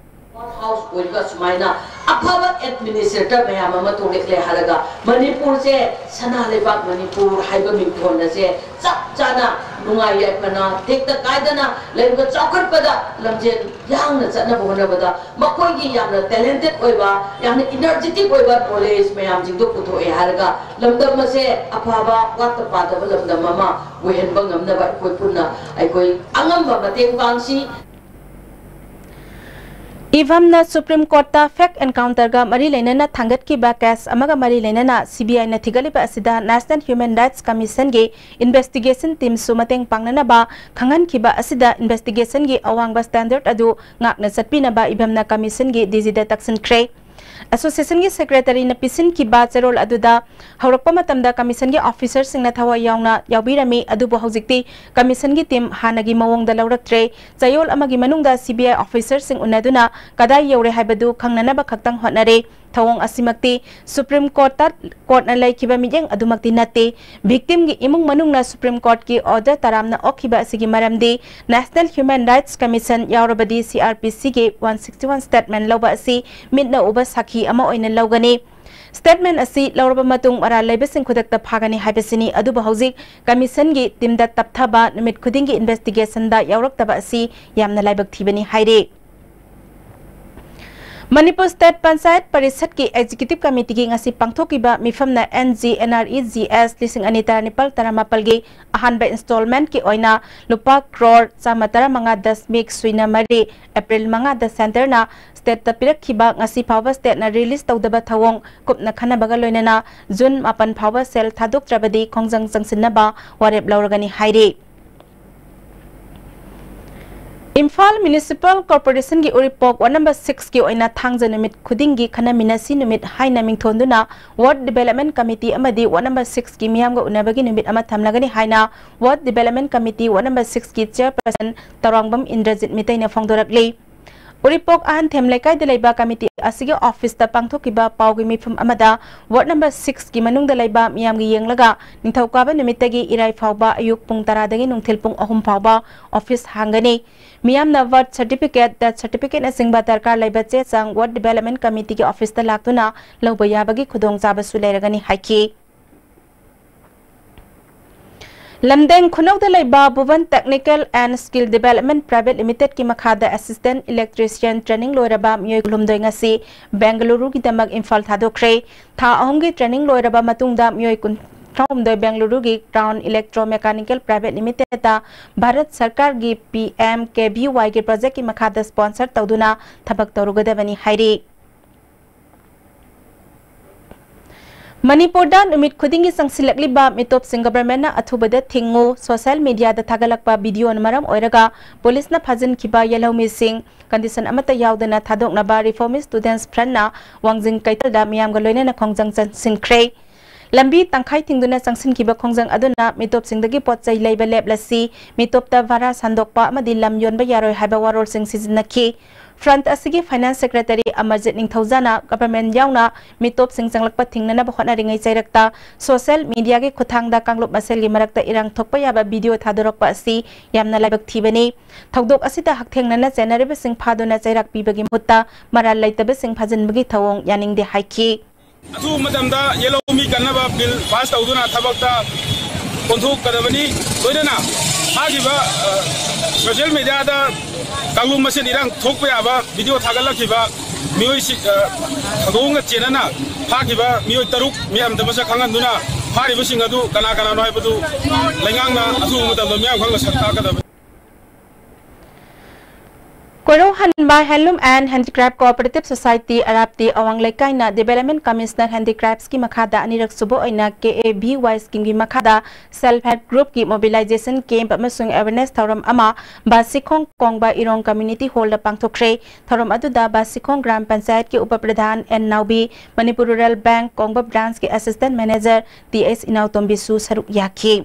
ꯄꯥꯋꯔ ꯍꯥꯎꯁ ꯑꯣꯏꯔꯒ ꯁꯨꯃꯥꯏꯅ ꯑꯐꯕ ꯑꯦꯗꯃꯤꯅꯤꯁꯇ꯭ꯔꯦꯇꯔ ꯃꯌꯥꯝ ꯑꯃ ꯊꯣꯛꯂꯛꯂꯦ ꯍꯥꯏꯔꯒ ꯃꯅꯤꯄꯨꯔꯁꯦ, ꯁꯅꯥ ꯂꯩꯕꯥꯛ ꯃꯅꯤꯄꯨꯔ ꯍꯥꯏꯕ ꯃꯤꯡꯊꯣꯟ ꯑꯁꯦ ꯆꯞ ꯆꯥꯅ ꯅꯨꯡꯉꯥꯏ ꯌꯥꯏꯐꯅ ꯇꯦꯛꯇ ꯀꯥꯏꯗꯅ ꯂꯩꯕ ꯆꯥꯎꯈꯠꯄꯗ ꯂꯝꯖꯦꯜ ꯌꯥꯡꯅ ꯆꯠꯅꯕ ꯍꯣꯠꯅꯕꯗ ꯃꯈꯣꯏꯒꯤ ꯌꯥꯝꯅ ꯇꯦꯂꯦꯟꯇꯦꯠ ꯑꯣꯏꯕ, ꯌꯥꯝꯅ ꯏꯅꯔꯖꯦꯇꯤꯛ ꯑꯣꯏꯕ ꯅꯣꯂꯦꯖ ꯃꯌꯥꯝꯁꯤꯡꯗꯣ ꯄꯨꯊꯣꯛꯑꯦ ꯍꯥꯏꯔꯒ ꯂꯝꯗꯝ ꯑꯁꯦ ꯑꯐꯕ, ꯋꯥꯠꯇ ꯄꯥꯗꯕ ꯂꯝꯗꯝ ꯑꯃ ꯑꯣꯏꯍꯟꯕ ꯉꯝꯅꯕ ꯑꯩꯈꯣꯏ ꯄꯨꯟꯅ ꯑꯩꯈꯣꯏ ꯑꯉꯝꯕ ꯃꯇꯦꯡ ꯄꯥꯡꯁꯤ꯫ ꯏꯚꯝꯅ ꯁꯨꯄ꯭ꯔꯤꯝ ꯀꯣꯔꯠꯇ ꯐꯦꯛ ꯑꯦꯟꯀꯥꯎꯟꯇꯔꯒ ꯃꯔꯤ ꯂꯩꯅꯅ ꯊꯥꯡꯒꯠꯈꯤꯕ ꯀꯦꯁ ꯑꯃꯒ ꯃꯔꯤ ꯂꯩꯅꯅ ꯁꯤ ꯕꯤ ꯑꯥꯏꯅ ꯊꯤꯒꯠꯂꯤꯕ ꯑꯁꯤꯗ ꯅꯦꯁꯅꯦꯜ ꯍ꯭ꯌꯨꯃꯦꯟ ꯔꯥꯏꯠꯁ ꯀꯃꯤꯁꯟꯒꯤ ꯏꯟꯚꯦꯁꯇꯤꯒꯦꯁꯟ ꯇꯤꯝꯁꯨ ꯃꯇꯦꯡ ꯄꯥꯡꯅꯅꯕ ꯈꯪꯍꯟꯈꯤꯕ ꯑꯁꯤꯗ ꯏꯟꯚꯦꯁꯇꯤꯒꯦꯁꯟꯒꯤ ꯑꯋꯥꯡꯕ ꯁ꯭ꯇꯦꯟꯗꯔꯗ ꯑꯗꯨ ꯉꯥꯛꯅ ꯆꯠꯄꯤꯅꯕ ꯏꯚꯝꯅ ꯀꯃꯤꯁꯟꯒꯤ ꯗꯤ ꯖꯤꯗ ꯇꯛꯁꯤꯟꯈ꯭ꯔꯦ꯫ ꯑꯁꯣꯁꯤꯌꯦꯁꯟꯒꯤ ꯁꯦꯀ꯭ꯔꯦꯇꯔꯤꯅ ꯄꯤꯁꯤꯟꯈꯤꯕ ꯆꯦꯔꯣꯜ ꯑꯗꯨꯗ ꯍꯧꯔꯛꯄ ꯃꯇꯝꯗ ꯀꯃꯤꯁꯟꯒꯤ ꯑꯣꯐꯤꯁꯔꯁꯤꯡꯅ ꯊꯋꯥꯏ ꯌꯥꯎꯅ ꯌꯥꯎꯕꯤꯔꯝꯃꯤ, ꯑꯗꯨꯕꯨ ꯍꯧꯖꯤꯛꯇꯤ ꯀꯃꯤꯁꯟꯒꯤ ꯇꯤꯝ ꯍꯥꯟꯅꯒꯤ ꯃꯑꯣꯡꯗ ꯂꯧꯔꯛꯇ꯭ꯔꯦ꯫ ꯆꯌꯣꯜ ꯑꯃꯒꯤ ꯃꯅꯨꯡꯗ ꯁꯤ ꯕꯤ ꯑꯥꯏ ꯑꯣꯐꯤꯁꯔꯁꯤꯡ ꯎꯅꯗꯨꯅ ꯀꯗꯥꯏ ꯌꯧꯔꯦ ꯍꯥꯏꯕꯗꯨ ꯈꯪꯅꯅꯕ ꯈꯛꯇꯪ ꯍꯣꯠꯅꯔꯦ꯫ ꯊꯧꯑꯣꯡ ꯑꯁꯤꯃꯛꯇꯤ ꯁꯨꯄ꯭ꯔꯤꯝ ꯀꯣꯔꯠꯇ ꯀꯣꯔꯠꯅ ꯂꯩꯈꯤꯕ ꯃꯤꯠꯌꯦꯡ ꯑꯗꯨꯃꯛꯇꯤ ꯅꯠꯇꯦ꯫ ꯚꯤꯛꯇꯤꯝꯒꯤ ꯏꯃꯨꯡ ꯃꯅꯨꯡꯅ ꯁꯨꯄ꯭ꯔꯤꯝ ꯀꯣꯔꯠꯀꯤ ꯑꯣꯔꯗꯔ ꯇꯔꯥꯝꯅ ꯑꯣꯛꯈꯤꯕ ꯑꯁꯤꯒꯤ ꯃꯔꯝꯗꯤ ꯅꯦꯁꯅꯦꯜ ꯍ꯭ꯌꯨꯃꯦꯟ ꯔꯥꯏꯠꯁ ꯀꯃꯤꯁꯟ ꯌꯥꯎꯔꯕꯗꯤ ꯁꯤ ꯑꯥꯔ ꯄꯤ ꯁꯤꯒꯤ ꯋꯥꯟ ꯁꯤꯛꯁꯇꯤ ꯋꯥꯟ ꯁ꯭ꯇꯦꯠꯃꯦꯟ ꯂꯧꯕ ꯑꯁꯤ ꯃꯤꯠꯅ ꯎꯕ ꯁꯥꯈꯤ ꯑꯃ ꯑꯣꯏꯅ ꯂꯧꯒꯅꯤ꯫ ꯁ꯭ꯇꯦꯠꯃꯦꯟ ꯑꯁꯤ ꯂꯧꯔꯕ ꯃꯇꯨꯡ ꯃꯔꯥꯜ ꯂꯩꯕꯁꯤꯡ ꯈꯨꯗꯛꯇ ꯐꯥꯒꯅꯤ ꯍꯥꯏꯕꯁꯤꯅꯤ꯫ ꯑꯗꯨꯕꯨ ꯍꯧꯖꯤꯛ ꯀꯃꯤꯁꯟꯒꯤ ꯇꯤꯝꯗ ꯇꯞꯊꯕ, ꯅꯨꯃꯤꯠ ꯈꯨꯗꯤꯡꯒꯤ ꯏꯟꯚꯦꯁꯇꯤꯒꯦꯁꯟꯗ ꯌꯥꯎꯔꯛꯇꯕ ꯑꯁꯤ ꯌꯥꯝꯅ ꯂꯥꯏꯕꯛ ꯊꯤꯕꯅꯤ ꯍꯥꯏꯔꯤ꯫ ꯃꯅꯤꯄꯨꯔ ꯁ꯭ꯇꯦꯠ ꯄꯟꯆꯥꯌꯠ ꯄꯔꯤꯁꯠꯀꯤ ꯑꯦꯛꯖꯤꯀ꯭ꯌꯨꯇꯤꯚ ꯀꯃꯤꯇꯤꯒꯤ ꯉꯁꯤ ꯄꯥꯡꯊꯣꯛꯈꯤꯕ ꯃꯤꯐꯝꯅ N G N R E G S ꯂꯤꯁꯤꯡ ꯑꯅꯤ ꯇꯔꯥꯅꯤꯄꯥꯜ ꯇꯔꯥꯃꯥꯄꯜꯒꯤ ꯑꯍꯥꯟꯕ ꯏꯟꯁꯇꯣꯜꯃꯦꯟꯠꯀꯤ ꯑꯣꯏꯅ ꯂꯨꯄꯥ ꯀ꯭ꯔꯣꯔ ꯆꯥꯝꯃ ꯇꯔꯥꯃꯉꯥ ꯗꯁꯃꯤꯛ ꯁꯨꯏꯅ ꯃꯔꯤ, ꯑꯦꯄ꯭ꯔꯤꯜ ꯃꯉꯥꯗ ꯁꯦꯟꯇꯔꯅ ꯁ꯭ꯇꯦꯠꯇ ꯄꯤꯔꯛꯈꯤꯕ ꯉꯁꯤ ꯐꯥꯎꯕ ꯁ꯭ꯇꯦꯠꯅ ꯔꯤꯂꯤꯖ ꯇꯧꯗꯕ ꯊꯧꯑꯣꯡ ꯀꯨꯞꯅ ꯈꯟꯅꯕꯒ ꯂꯣꯏꯅꯅ ꯖꯨꯟ ꯃꯥꯄꯟ ꯐꯥꯎꯕ ꯁꯦꯜ ꯊꯥꯗꯣꯛꯇ꯭ꯔꯕꯗꯤ ꯈꯣꯡꯖꯪ ꯆꯪꯁꯤꯟꯅꯕ ꯋꯥꯔꯦꯞ ꯂꯧꯔꯒꯅꯤ ꯍꯥꯏꯔꯤ꯫ ꯏꯝꯐꯥꯜ ꯃ꯭ꯌꯨꯅꯤꯁꯤꯄꯥꯜ ꯀꯣꯔꯄꯣꯔꯦꯁꯟꯒꯤ ꯎꯔꯤꯄꯣꯛ ꯋꯥꯔꯗ ꯅꯝꯕꯔ ꯁꯤꯛꯁꯀꯤ ꯑꯣꯏꯅ ꯊꯥꯡꯖ ꯅꯨꯃꯤꯠ ꯈꯨꯗꯤꯡꯒꯤ ꯈꯟꯅꯃꯤꯟꯅꯁꯤ ꯅꯨꯃꯤꯠ ꯍꯥꯏꯅ ꯃꯤꯡꯊꯣꯟꯗꯨꯅ ꯋꯥꯔꯗ ꯗꯤꯕꯦꯂꯞꯃꯦꯟ ꯀꯃꯤꯇꯤ ꯑꯃꯗꯤ ꯋꯥꯔꯗ ꯅꯝꯕꯔ ꯁꯤꯛꯁꯀꯤ ꯃꯤꯌꯥꯝꯒ ꯎꯅꯕꯒꯤ ꯅꯨꯃꯤꯠ ꯑꯃ ꯊꯝꯂꯒꯅꯤ ꯍꯥꯏꯅ ꯋꯥꯔꯗ ꯗꯤꯕꯦꯂꯞꯃꯦꯟ ꯀꯃꯤꯇꯤ ꯋꯥꯔꯗ ꯅꯝꯕꯔ ꯁꯤꯛꯁꯀꯤ ꯆꯤꯌꯔꯄꯔꯁꯟ ꯇꯧꯔꯥꯡꯕꯝ ꯏꯟꯗ꯭ꯔꯖꯤꯠ ꯃꯤꯇꯩꯅ ꯐꯣꯡꯗꯣꯔꯛꯂꯤ꯫ ꯎꯔꯤꯄꯣꯛ ꯑꯍꯟꯊꯦꯝ ꯂꯩꯀꯥꯏꯗ ꯂꯩꯕ ꯀꯃꯤꯇꯤ ꯑꯁꯤꯒꯤ ꯑꯣꯐꯤꯁꯇ ꯄꯥꯡꯊꯣꯛꯈꯤꯕ ꯄꯥꯎꯒꯤ ꯃꯤꯐꯝ ꯑꯃꯗ ꯋꯥꯔꯗ ꯅꯝꯕꯔ ꯁꯤꯛꯁꯀꯤ ꯃꯅꯨꯡꯗ ꯂꯩꯕ ꯃꯤꯌꯥꯝꯒꯤ ꯌꯦꯡꯂꯒ ꯅꯤꯡꯊꯧꯀꯥꯕ ꯅꯨꯃꯤꯠꯇꯒꯤ ꯏꯔꯥꯏ ꯐꯥꯎꯕ ꯑꯌꯨꯛ ꯄꯨꯡ ꯇꯔꯥꯗꯒꯤ ꯅꯨꯡꯊꯤꯜ ꯄꯨꯡ ꯑꯍꯨꯝ ꯐꯥꯎꯕ ꯑꯣꯐꯤꯁ ꯍꯥꯡꯒꯅꯤ꯫ ꯃꯤꯌꯥꯝꯅ ꯕꯔꯊ ꯁꯔꯇꯤꯐꯤꯀꯦꯠ, ꯗꯦꯊ ꯁꯔꯇꯤꯐꯤꯀꯦꯠꯅꯆꯤꯡꯕ ꯗꯔꯀꯥꯔ ꯂꯩꯕ ꯆꯦ ꯆꯥꯡ ꯋꯥꯔꯗ ꯗꯤꯕꯦꯂꯞꯃꯦꯟ ꯀꯃꯤꯇꯤꯒꯤ ꯑꯣꯐꯤꯁꯇ ꯂꯥꯛꯇꯨꯅ ꯂꯧꯕ ꯌꯥꯕꯒꯤ ꯈꯨꯗꯣꯡꯆꯥꯕꯁꯨ ꯂꯩꯔꯒꯅꯤ ꯍꯥꯏꯈꯤ꯫ ꯂꯝꯗꯦꯡ ꯈꯨꯅꯧꯗ ꯂꯩꯕ Bhuban Technical and Skill Development Private Limitedꯀꯤ ꯃꯈꯥꯗ assistant electrician training ꯂꯣꯏꯔꯕ ꯃꯤꯑꯣꯏ ꯀꯨꯟꯍꯨꯝꯗꯣꯏ ꯉꯁꯤ ꯕꯦꯡꯒꯂꯨꯔꯨꯒꯤꯗꯃꯛ ꯏꯝꯐꯥꯜ ꯊꯥꯗꯣꯛꯈ꯭ꯔꯦ꯫ ꯊꯥ ꯑꯍꯨꯝꯒꯤ training ꯂꯣꯏꯔꯕ ꯃꯇꯨꯡꯗ ꯃꯤꯑꯣꯏ ꯀꯨꯟꯊ꯭ꯔꯥꯍꯨꯝꯗꯣꯏ ꯕꯦꯡꯒꯂꯨꯔꯨꯒꯤ Crown Electromechanical Private Limitedꯇ ꯚꯥꯔꯠ ꯁꯔꯀꯥꯔꯒꯤ P M K V Yꯒꯤ projectꯀꯤ ꯃꯈꯥꯗ sponsor ꯇꯧꯗꯨꯅ ꯊꯕꯛ ꯇꯧꯔꯨꯒꯗꯕꯅꯤ ꯍꯥꯏꯔꯤ꯫ ꯃꯅꯤꯄꯨꯔꯗ ꯅꯨꯃꯤꯠ ꯈꯨꯗꯤꯡꯒꯤ ꯆꯪꯁꯤꯜꯂꯛꯂꯤꯕ ꯃꯤꯇꯣꯞꯁꯤꯡ ꯒꯚꯔꯟꯃꯦꯟꯠꯅ ꯑꯊꯨꯕꯗ ꯊꯤꯡꯉꯨ, social mediaꯗ ꯊꯥꯒꯠꯂꯛꯄ videoꯅ ꯃꯔꯝ ꯑꯣꯏꯔꯒ ꯄꯨꯂꯤꯁꯅ ꯐꯥꯖꯤꯟꯈꯤꯕ ꯌꯦꯜꯍꯧꯃꯤꯁꯤꯡ condition ꯑꯃꯠꯇ ꯌꯥꯎꯗꯅ ꯊꯥꯗꯣꯛꯅꯕ Reformist Students Frontꯅ ꯋꯥꯡꯖꯤꯡ ꯀꯩꯊꯦꯜꯗ ꯃꯤꯌꯥꯝꯒ ꯂꯣꯏꯅꯅ ꯈꯣꯡꯖꯪ ꯆꯪꯁꯤꯟꯈ꯭ꯔꯦ꯫ ꯂꯝꯕꯤ ꯇꯪꯈꯥꯏ ꯊꯤꯡꯗꯨꯅ ꯆꯪꯁꯤꯟꯈꯤꯕ ꯈꯣꯡꯖꯪ ꯑꯗꯨꯅ ꯃꯤꯇꯣꯞꯁꯤꯡꯗꯒꯤ ꯄꯣꯠ ꯆꯩ ꯂꯩꯕ ꯂꯦꯞꯂꯁꯤ, ꯃꯤꯇꯣꯞꯇ ꯚꯥꯔꯥ ꯁꯟꯗꯣꯛꯄ ꯑꯃꯗꯤ ꯂꯝ ꯌꯣꯟꯕ ꯌꯥꯔꯣꯏ ꯍꯥꯏꯕ ꯋꯥꯔꯣꯜꯁꯤꯡ ꯁꯤꯖꯤꯟꯅꯈꯤ꯫ Front ꯑꯁꯤꯒꯤ Finance Secretary ꯑꯃꯔꯖꯤꯠ ꯅꯤꯡꯊꯧꯖꯥꯅ government ꯌꯥꯎꯅ ꯃꯤꯇꯣꯞꯁꯤꯡ ꯆꯪꯂꯛꯄ ꯊꯤꯡꯅꯅꯕ ꯍꯣꯠꯅꯔꯤꯉꯩ ꯆꯩꯔꯛꯇ social mediaꯒꯤ ꯈꯨꯠꯊꯥꯡꯗ ꯀꯥꯡꯂꯨꯞ ꯃꯁꯦꯜꯒꯤ ꯃꯔꯛꯇ ꯏꯔꯥꯡ ꯊꯣꯛꯄ ꯌꯥꯕ video ꯊꯥꯗꯣꯔꯛꯄ ꯑꯁꯤ ꯌꯥꯝꯅ ꯂꯥꯏꯕꯛ ꯊꯤꯕꯅꯤ꯫ ꯊꯧꯗꯣꯛ ꯑꯁꯤꯗ ꯍꯛꯊꯦꯡꯅꯅ ꯆꯦꯟꯅꯔꯤꯕꯁꯤꯡ ꯐꯥꯗꯨꯅ ꯆꯩꯔꯥꯛ ꯄꯤꯕꯒꯤ ꯃꯍꯨꯠꯇ ꯃꯔꯥꯜ ꯂꯩꯇꯕꯁꯤꯡ ꯐꯥꯖꯤꯟꯕꯒꯤ ꯊꯧꯑꯣꯡ ꯌꯥꯅꯤꯡꯗꯦ ꯍꯥꯏꯈꯤ꯫ ꯑꯊꯨꯕ ꯃꯇꯝꯗ ꯌꯦꯜꯍꯧꯃꯤ ꯀꯟꯅꯕ bill pass ꯇꯧꯗꯨꯅ ꯊꯕꯛꯇ ꯑꯣꯟꯊꯣꯛꯀꯗꯕꯅꯤ꯫ ꯂꯣꯏꯅꯅ ꯐꯥꯈꯤꯕ, ꯑ, social mediaꯗ ꯀꯥꯡꯂꯨꯞ ꯃꯁꯦꯟ ꯏꯔꯥꯡ ꯊꯣꯛꯄ ꯌꯥꯕ video ꯊꯥꯒꯠꯂꯛꯈꯤꯕ ꯃꯤꯑꯣꯏꯁꯤꯡ, ꯑ, ꯊꯧꯗꯣꯛꯒ ꯆꯦꯟꯅꯅ ꯐꯥꯈꯤꯕ ꯃꯤꯑꯣꯏ ꯇꯔꯨꯛ ꯃꯤꯌꯥꯝꯗ ꯃꯁꯛ ꯈꯪꯍꯟꯗꯨꯅ ꯐꯥꯔꯤꯕꯁꯤꯡ ꯑꯗꯨ ꯀꯅꯥ ꯀꯅꯥꯅꯣ ꯍꯥꯏꯕꯗꯨ ꯂꯩꯉꯥꯛꯅ ꯑꯊꯨꯕ ꯃꯇꯝꯗ ꯃꯤꯌꯥꯝ ꯈꯪꯅ ꯁꯛ ꯇꯥꯛꯀꯗꯕꯅꯤ꯫ ꯍꯟꯕ Handloom and Handicraft Cooperative Society ꯑꯔꯥꯞꯇꯤ ꯑꯋꯥꯡ ꯂꯩꯀꯥꯏꯅ Development Commissioner Handicraftsꯀꯤ ꯃꯈꯥꯗ ꯑꯅꯤꯔꯛ ꯁꯨꯕ ꯑꯣꯏꯅ K A V Y schemeꯒꯤ ꯃꯈꯥꯗ Self Help Groupꯀꯤ Mobilization Camp ꯑꯃꯁꯨꯡ Awareness ꯊꯧꯔꯝ ꯑꯃ ꯕꯥꯁꯤꯈꯣꯡ ꯀꯣꯡꯕ ꯏꯔꯣꯡ Community Hallꯗ ꯄꯥꯡꯊꯣꯛꯈ꯭ꯔꯦ꯫ ꯊꯧꯔꯝ ꯑꯗꯨꯗ ꯕꯥꯁꯤꯈꯣꯡ ꯒ꯭ꯔꯥꯝ ꯄꯟꯆꯥꯌꯠꯀꯤ ꯎꯄ ꯄ꯭ꯔꯙꯥꯟ N Naobi, Manipur rural bank Kongba ꯕ꯭ꯔꯥꯟꯆꯀꯤ ꯑꯦꯁꯤꯁꯇꯦꯟꯠ ꯃꯦꯅꯦꯖꯔ ꯇꯤ ꯑꯦꯁ ꯏꯅꯥꯎꯇꯣꯝꯕꯤꯁꯨ ꯁꯔꯨꯛ ꯌꯥꯈꯤ꯫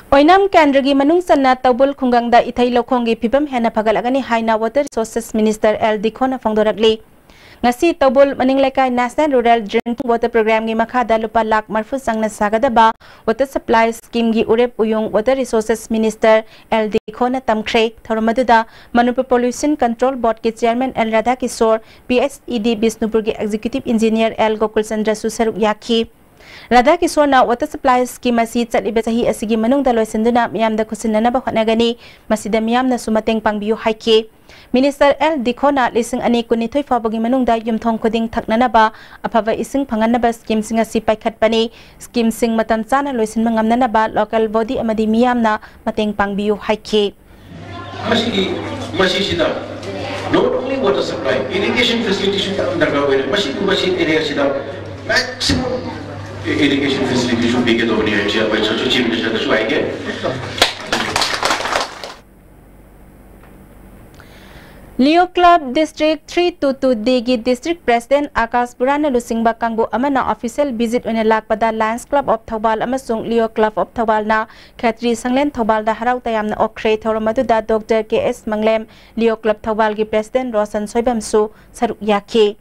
ꯑꯣꯏꯅꯥꯝ ꯀꯦꯟꯗ꯭ꯔꯒꯤ ꯃꯅꯨꯡ ꯆꯟꯅ ꯇꯧꯕꯨꯜ ꯈꯨꯡꯒꯪꯗ ꯏꯊꯩ ꯂꯧꯈꯣꯡꯒꯤ ꯐꯤꯕꯝ ꯍꯦꯟꯅ ꯐꯒꯠꯂꯒꯅꯤ ꯍꯥꯏꯅ Water Resources Minister ꯑꯦꯜ ꯗꯤꯈꯣꯅ ꯐꯣꯡꯗꯣꯔꯛꯂꯤ꯫ ꯉꯁꯤ ꯇꯧꯕꯨꯜ ꯃꯅꯤꯡ ꯂꯩꯀꯥꯏ National Rural Drinking Water Programꯒꯤ ꯃꯈꯥꯗ ꯂꯨꯄꯥ ꯂꯥꯈ ꯃꯔꯤꯐꯨ ꯆꯪꯅ ꯁꯥꯒꯗꯕ Water Supply Schemeꯒꯤ ꯎꯔꯦꯞ ꯎꯌꯨꯡ Water Resources Minister ꯑꯦꯜ ꯗꯤꯈꯣꯅ ꯇꯝꯈ꯭ꯔꯦ꯫ ꯊꯧꯔꯝ ꯑꯗꯨꯗ ꯃꯅꯤꯄꯨꯔ Pollution Control Boardꯀꯤ Chairman L Radhakishor, P H E D ꯕꯤꯁꯅꯨꯄꯨꯔꯒꯤ Executive Engineer ꯑꯦꯜ ꯒꯣꯀꯨꯜꯆꯟꯗ꯭ꯔꯁꯨ ꯁꯔꯨꯛ ꯌꯥꯈꯤ꯫ ꯔꯥꯙꯥꯀꯤꯁꯣꯔꯅ Water Supply Scheme ꯑꯁꯤ ꯆꯠꯂꯤꯕ ꯆꯍꯤ ꯑꯁꯤꯒꯤ ꯃꯅꯨꯡꯗ ꯂꯣꯏꯁꯤꯟꯗꯨꯅ ꯃꯤꯌꯥꯝꯗ ꯈꯨꯠꯁꯤꯟꯅꯅꯕ ꯍꯣꯠꯅꯒꯅꯤ, ꯃꯁꯤꯗ ꯃꯤꯌꯥꯝꯅꯁꯨ ꯃꯇꯦꯡ ꯄꯥꯡꯕꯤꯌꯨ ꯍꯥꯏꯈꯤ꯫ Minister ꯑꯦꯜ ꯗꯤꯈꯣꯅ ꯂꯤꯁꯤꯡ ꯑꯅꯤ ꯀꯨꯟꯅꯤꯊꯣꯏ ꯐꯥꯎꯕꯒꯤ ꯃꯅꯨꯡꯗ ꯌꯨꯝꯊꯣꯡ ꯈꯨꯗꯤꯡ ꯊꯛꯅꯅꯕ ꯑꯐꯕ ꯏꯁꯤꯡ ꯐꯪꯍꯟꯅꯕ schemeꯁꯤꯡ ꯑꯁꯤ ꯄꯥꯏꯈꯠꯄꯅꯤ꯫ Schemeꯁꯤꯡ ꯃꯇꯝ ꯆꯥꯅ ꯂꯣꯏꯁꯤꯟꯕ ꯉꯝꯅꯅꯕ local body ꯑꯃꯗꯤ ꯃꯤꯌꯥꯝꯅ ꯃꯇꯦꯡ ꯄꯥꯡꯕꯤꯌꯨ ꯍꯥꯏꯈꯤ꯫ ꯃꯁꯤꯒꯤ, ꯃꯁꯤꯁꯤꯗ not only water supply, irrigation facilityꯁꯨ ꯌꯥꯝ ꯗꯔꯀꯥꯔ ꯑꯣꯏꯔꯦ꯫ ꯃꯁꯤꯒꯨꯝꯕꯁꯤ areaꯁꯤꯗ maximum irrigation facilityꯁꯨ ꯄꯤꯒꯗꯧꯕꯅꯤ ꯍꯥꯏꯕꯁꯤ ꯑꯩꯈꯣꯏ ꯁꯣꯁꯤꯌꯦꯜ ꯆꯤꯐ ꯃꯤꯅꯤꯁꯇꯔꯗꯁꯨ ꯍꯥꯏꯒꯦ꯫ Leo Club District three two two Dꯒꯤ District President Akash ꯕꯨꯔꯥꯅ ꯂꯨꯆꯤꯡꯕ ꯀꯥꯡꯕꯨ ꯑꯃꯅ official visit ꯑꯣꯏꯅ ꯂꯥꯛꯄꯗ Lions Club of ꯊꯧꯕꯥꯜ ꯑꯃꯁꯨꯡ Leo Club of ꯊꯧꯕꯥꯜꯅ ꯈꯦꯇ꯭ꯔꯤ ꯁꯪꯂꯦꯟ ꯊꯧꯕꯥꯜꯗ ꯍꯔꯥꯎ ꯇꯌꯥꯝꯅ ꯑꯣꯛꯈ꯭ꯔꯦ꯫ ꯊꯧꯔꯝ ꯑꯗꯨꯗ ꯗꯣꯛꯇꯔ ꯀꯦ ꯑꯦꯁ ꯃꯪꯂꯦꯝ, Leo Club ꯊꯧꯕꯥꯜꯒꯤ President ꯔꯣꯁꯟ ꯁꯣꯏꯕꯝꯁꯨ ꯁꯔꯨꯛ ꯌꯥꯈꯤ꯫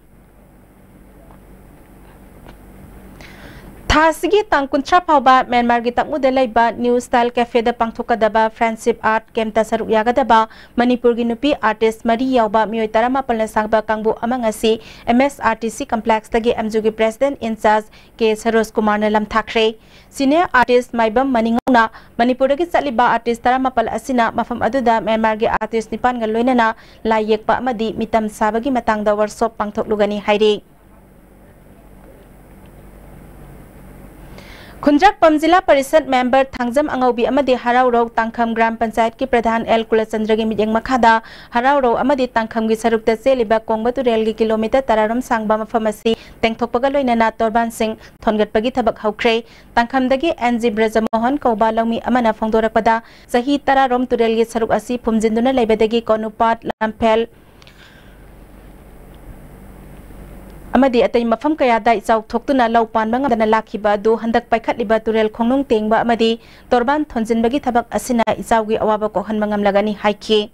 ꯊꯥ ꯑꯁꯤꯒꯤ ꯇꯥꯡ ꯀꯨꯟꯊ꯭ꯔꯥ ꯐꯥꯎꯕ ꯃ꯭ꯌꯥꯟꯃꯥꯔꯒꯤ ꯇꯛꯃꯨꯗ ꯂꯩꯕ New Style Cafeꯗ ꯄꯥꯡꯊꯣꯛꯀꯗꯕ Friendship Art Campꯇ ꯁꯔꯨꯛ ꯌꯥꯒꯗꯕ ꯃꯅꯤꯄꯨꯔꯒꯤ ꯅꯨꯄꯤ artist ꯃꯔꯤ ꯌꯥꯎꯕ ꯃꯤꯑꯣꯏ ꯇꯔꯥꯃꯥꯄꯜꯅ ꯁꯥꯕ ꯀꯥꯡꯕꯨ ꯑꯃ ꯉꯁꯤ M S R T C Complexꯇꯒꯤ ꯑꯦꯝꯖꯨꯒꯤ President in charge ꯀꯦ ꯁꯔꯣꯖ ꯀꯨꯃꯥꯔꯅ ꯂꯝꯊꯥꯈ꯭ꯔꯦ꯫ Senior artist ꯃꯥꯏꯕꯝ ꯃꯅꯤꯉꯧꯅ ꯃꯅꯤꯄꯨꯔꯗꯒꯤ ꯆꯠꯂꯤꯕ artist ꯇꯔꯥꯃꯥꯄꯜ ꯑꯁꯤꯅ ꯃꯐꯝ ꯑꯗꯨꯗ ꯃ꯭ꯌꯥꯟꯃꯥꯔꯒꯤ artist ꯅꯤꯄꯥꯟꯒ ꯂꯣꯏꯅꯅ ꯂꯥꯏ ꯌꯦꯛꯄ ꯑꯃꯗꯤ ꯃꯤꯇꯝ ꯁꯥꯕꯒꯤ ꯃꯇꯥꯡꯗ workshop ꯄꯥꯡꯊꯣꯛꯂꯨꯒꯅꯤ ꯍꯥꯏꯔꯤ꯫ ꯈꯨꯟꯗ꯭ꯔꯛꯄꯝ ꯖꯤꯂꯥ ꯄꯔꯤꯁꯠ ꯃꯦꯝꯕꯔ ꯊꯥꯡꯖꯝ ꯑꯉꯧꯕꯤ ꯑꯃꯗꯤ ꯍꯔꯥꯎꯔꯧ ꯇꯥꯡꯈꯝ ꯒ꯭ꯔꯥꯝ ꯄꯟꯆꯥꯌꯠꯀꯤ ꯄ꯭ꯔꯙꯥꯟ ꯑꯦꯜ ꯀꯨꯂꯆꯟꯗ꯭ꯔꯒꯤ ꯃꯤꯠꯌꯦꯡ ꯃꯈꯥꯗ ꯍꯔꯥꯎꯔꯧ ꯑꯃꯗꯤ ꯇꯥꯡꯈꯝꯒꯤ ꯁꯔꯨꯛꯇ ꯆꯦꯜꯂꯤꯕ ꯀꯣꯡꯕ ꯇꯨꯔꯦꯜꯒꯤ ꯀꯤꯂꯣꯃꯤꯇꯔ ꯇꯔꯥꯔꯣꯝ ꯁꯥꯡꯕ ꯃꯐꯝ ꯑꯁꯤ ꯇꯦꯡꯊꯣꯛꯄꯒ ꯂꯣꯏꯅꯅ ꯇꯣꯔꯕꯥꯟꯁꯤꯡ ꯊꯣꯟꯒꯠꯄꯒꯤ ꯊꯕꯛ ꯍꯧꯈ꯭ꯔꯦ꯫ ꯇꯥꯡꯈꯝꯗꯒꯤ ꯑꯦꯟ ꯖꯤ ꯕ꯭ꯔꯖꯃꯣꯍꯟ ꯀꯧꯕ ꯂꯧꯃꯤ ꯑꯃꯅ ꯐꯣꯡꯗꯣꯔꯛꯄꯗ, ꯆꯍꯤ ꯇꯔꯥꯔꯣꯝ ꯇꯨꯔꯦꯜꯒꯤ ꯁꯔꯨꯛ ꯑꯁꯤ ꯐꯨꯝꯖꯤꯟꯗꯨꯅ ꯂꯩꯕꯗꯒꯤ ꯀꯣꯅꯨꯄꯥꯠ, ꯂꯝꯐꯦꯜ, ꯑꯃꯗꯤ ꯑꯇꯩ ꯃꯐꯝ ꯀꯌꯥꯗ ꯏꯆꯥꯎ ꯊꯣꯛꯇꯨꯅ ꯂꯧ ꯄꯥꯟꯕ ꯉꯝꯗꯅ ꯂꯥꯛꯈꯤꯕ ꯑꯗꯨ ꯍꯟꯗꯛ ꯄꯥꯏꯈꯠꯂꯤꯕ ꯇꯨꯔꯦꯜ ꯈꯣꯡꯅꯨꯡ ꯇꯦꯡꯕ ꯑꯃꯗꯤ ꯇꯣꯔꯕꯥꯟ ꯊꯣꯟꯖꯤꯟꯕꯒꯤ ꯊꯕꯛ ꯑꯁꯤꯅ ꯏꯆꯥꯎꯒꯤ ꯑꯋꯥꯕ ꯀꯣꯛꯍꯟꯕ ꯉꯝꯂꯒꯅꯤ ꯍꯥꯏꯈꯤ꯫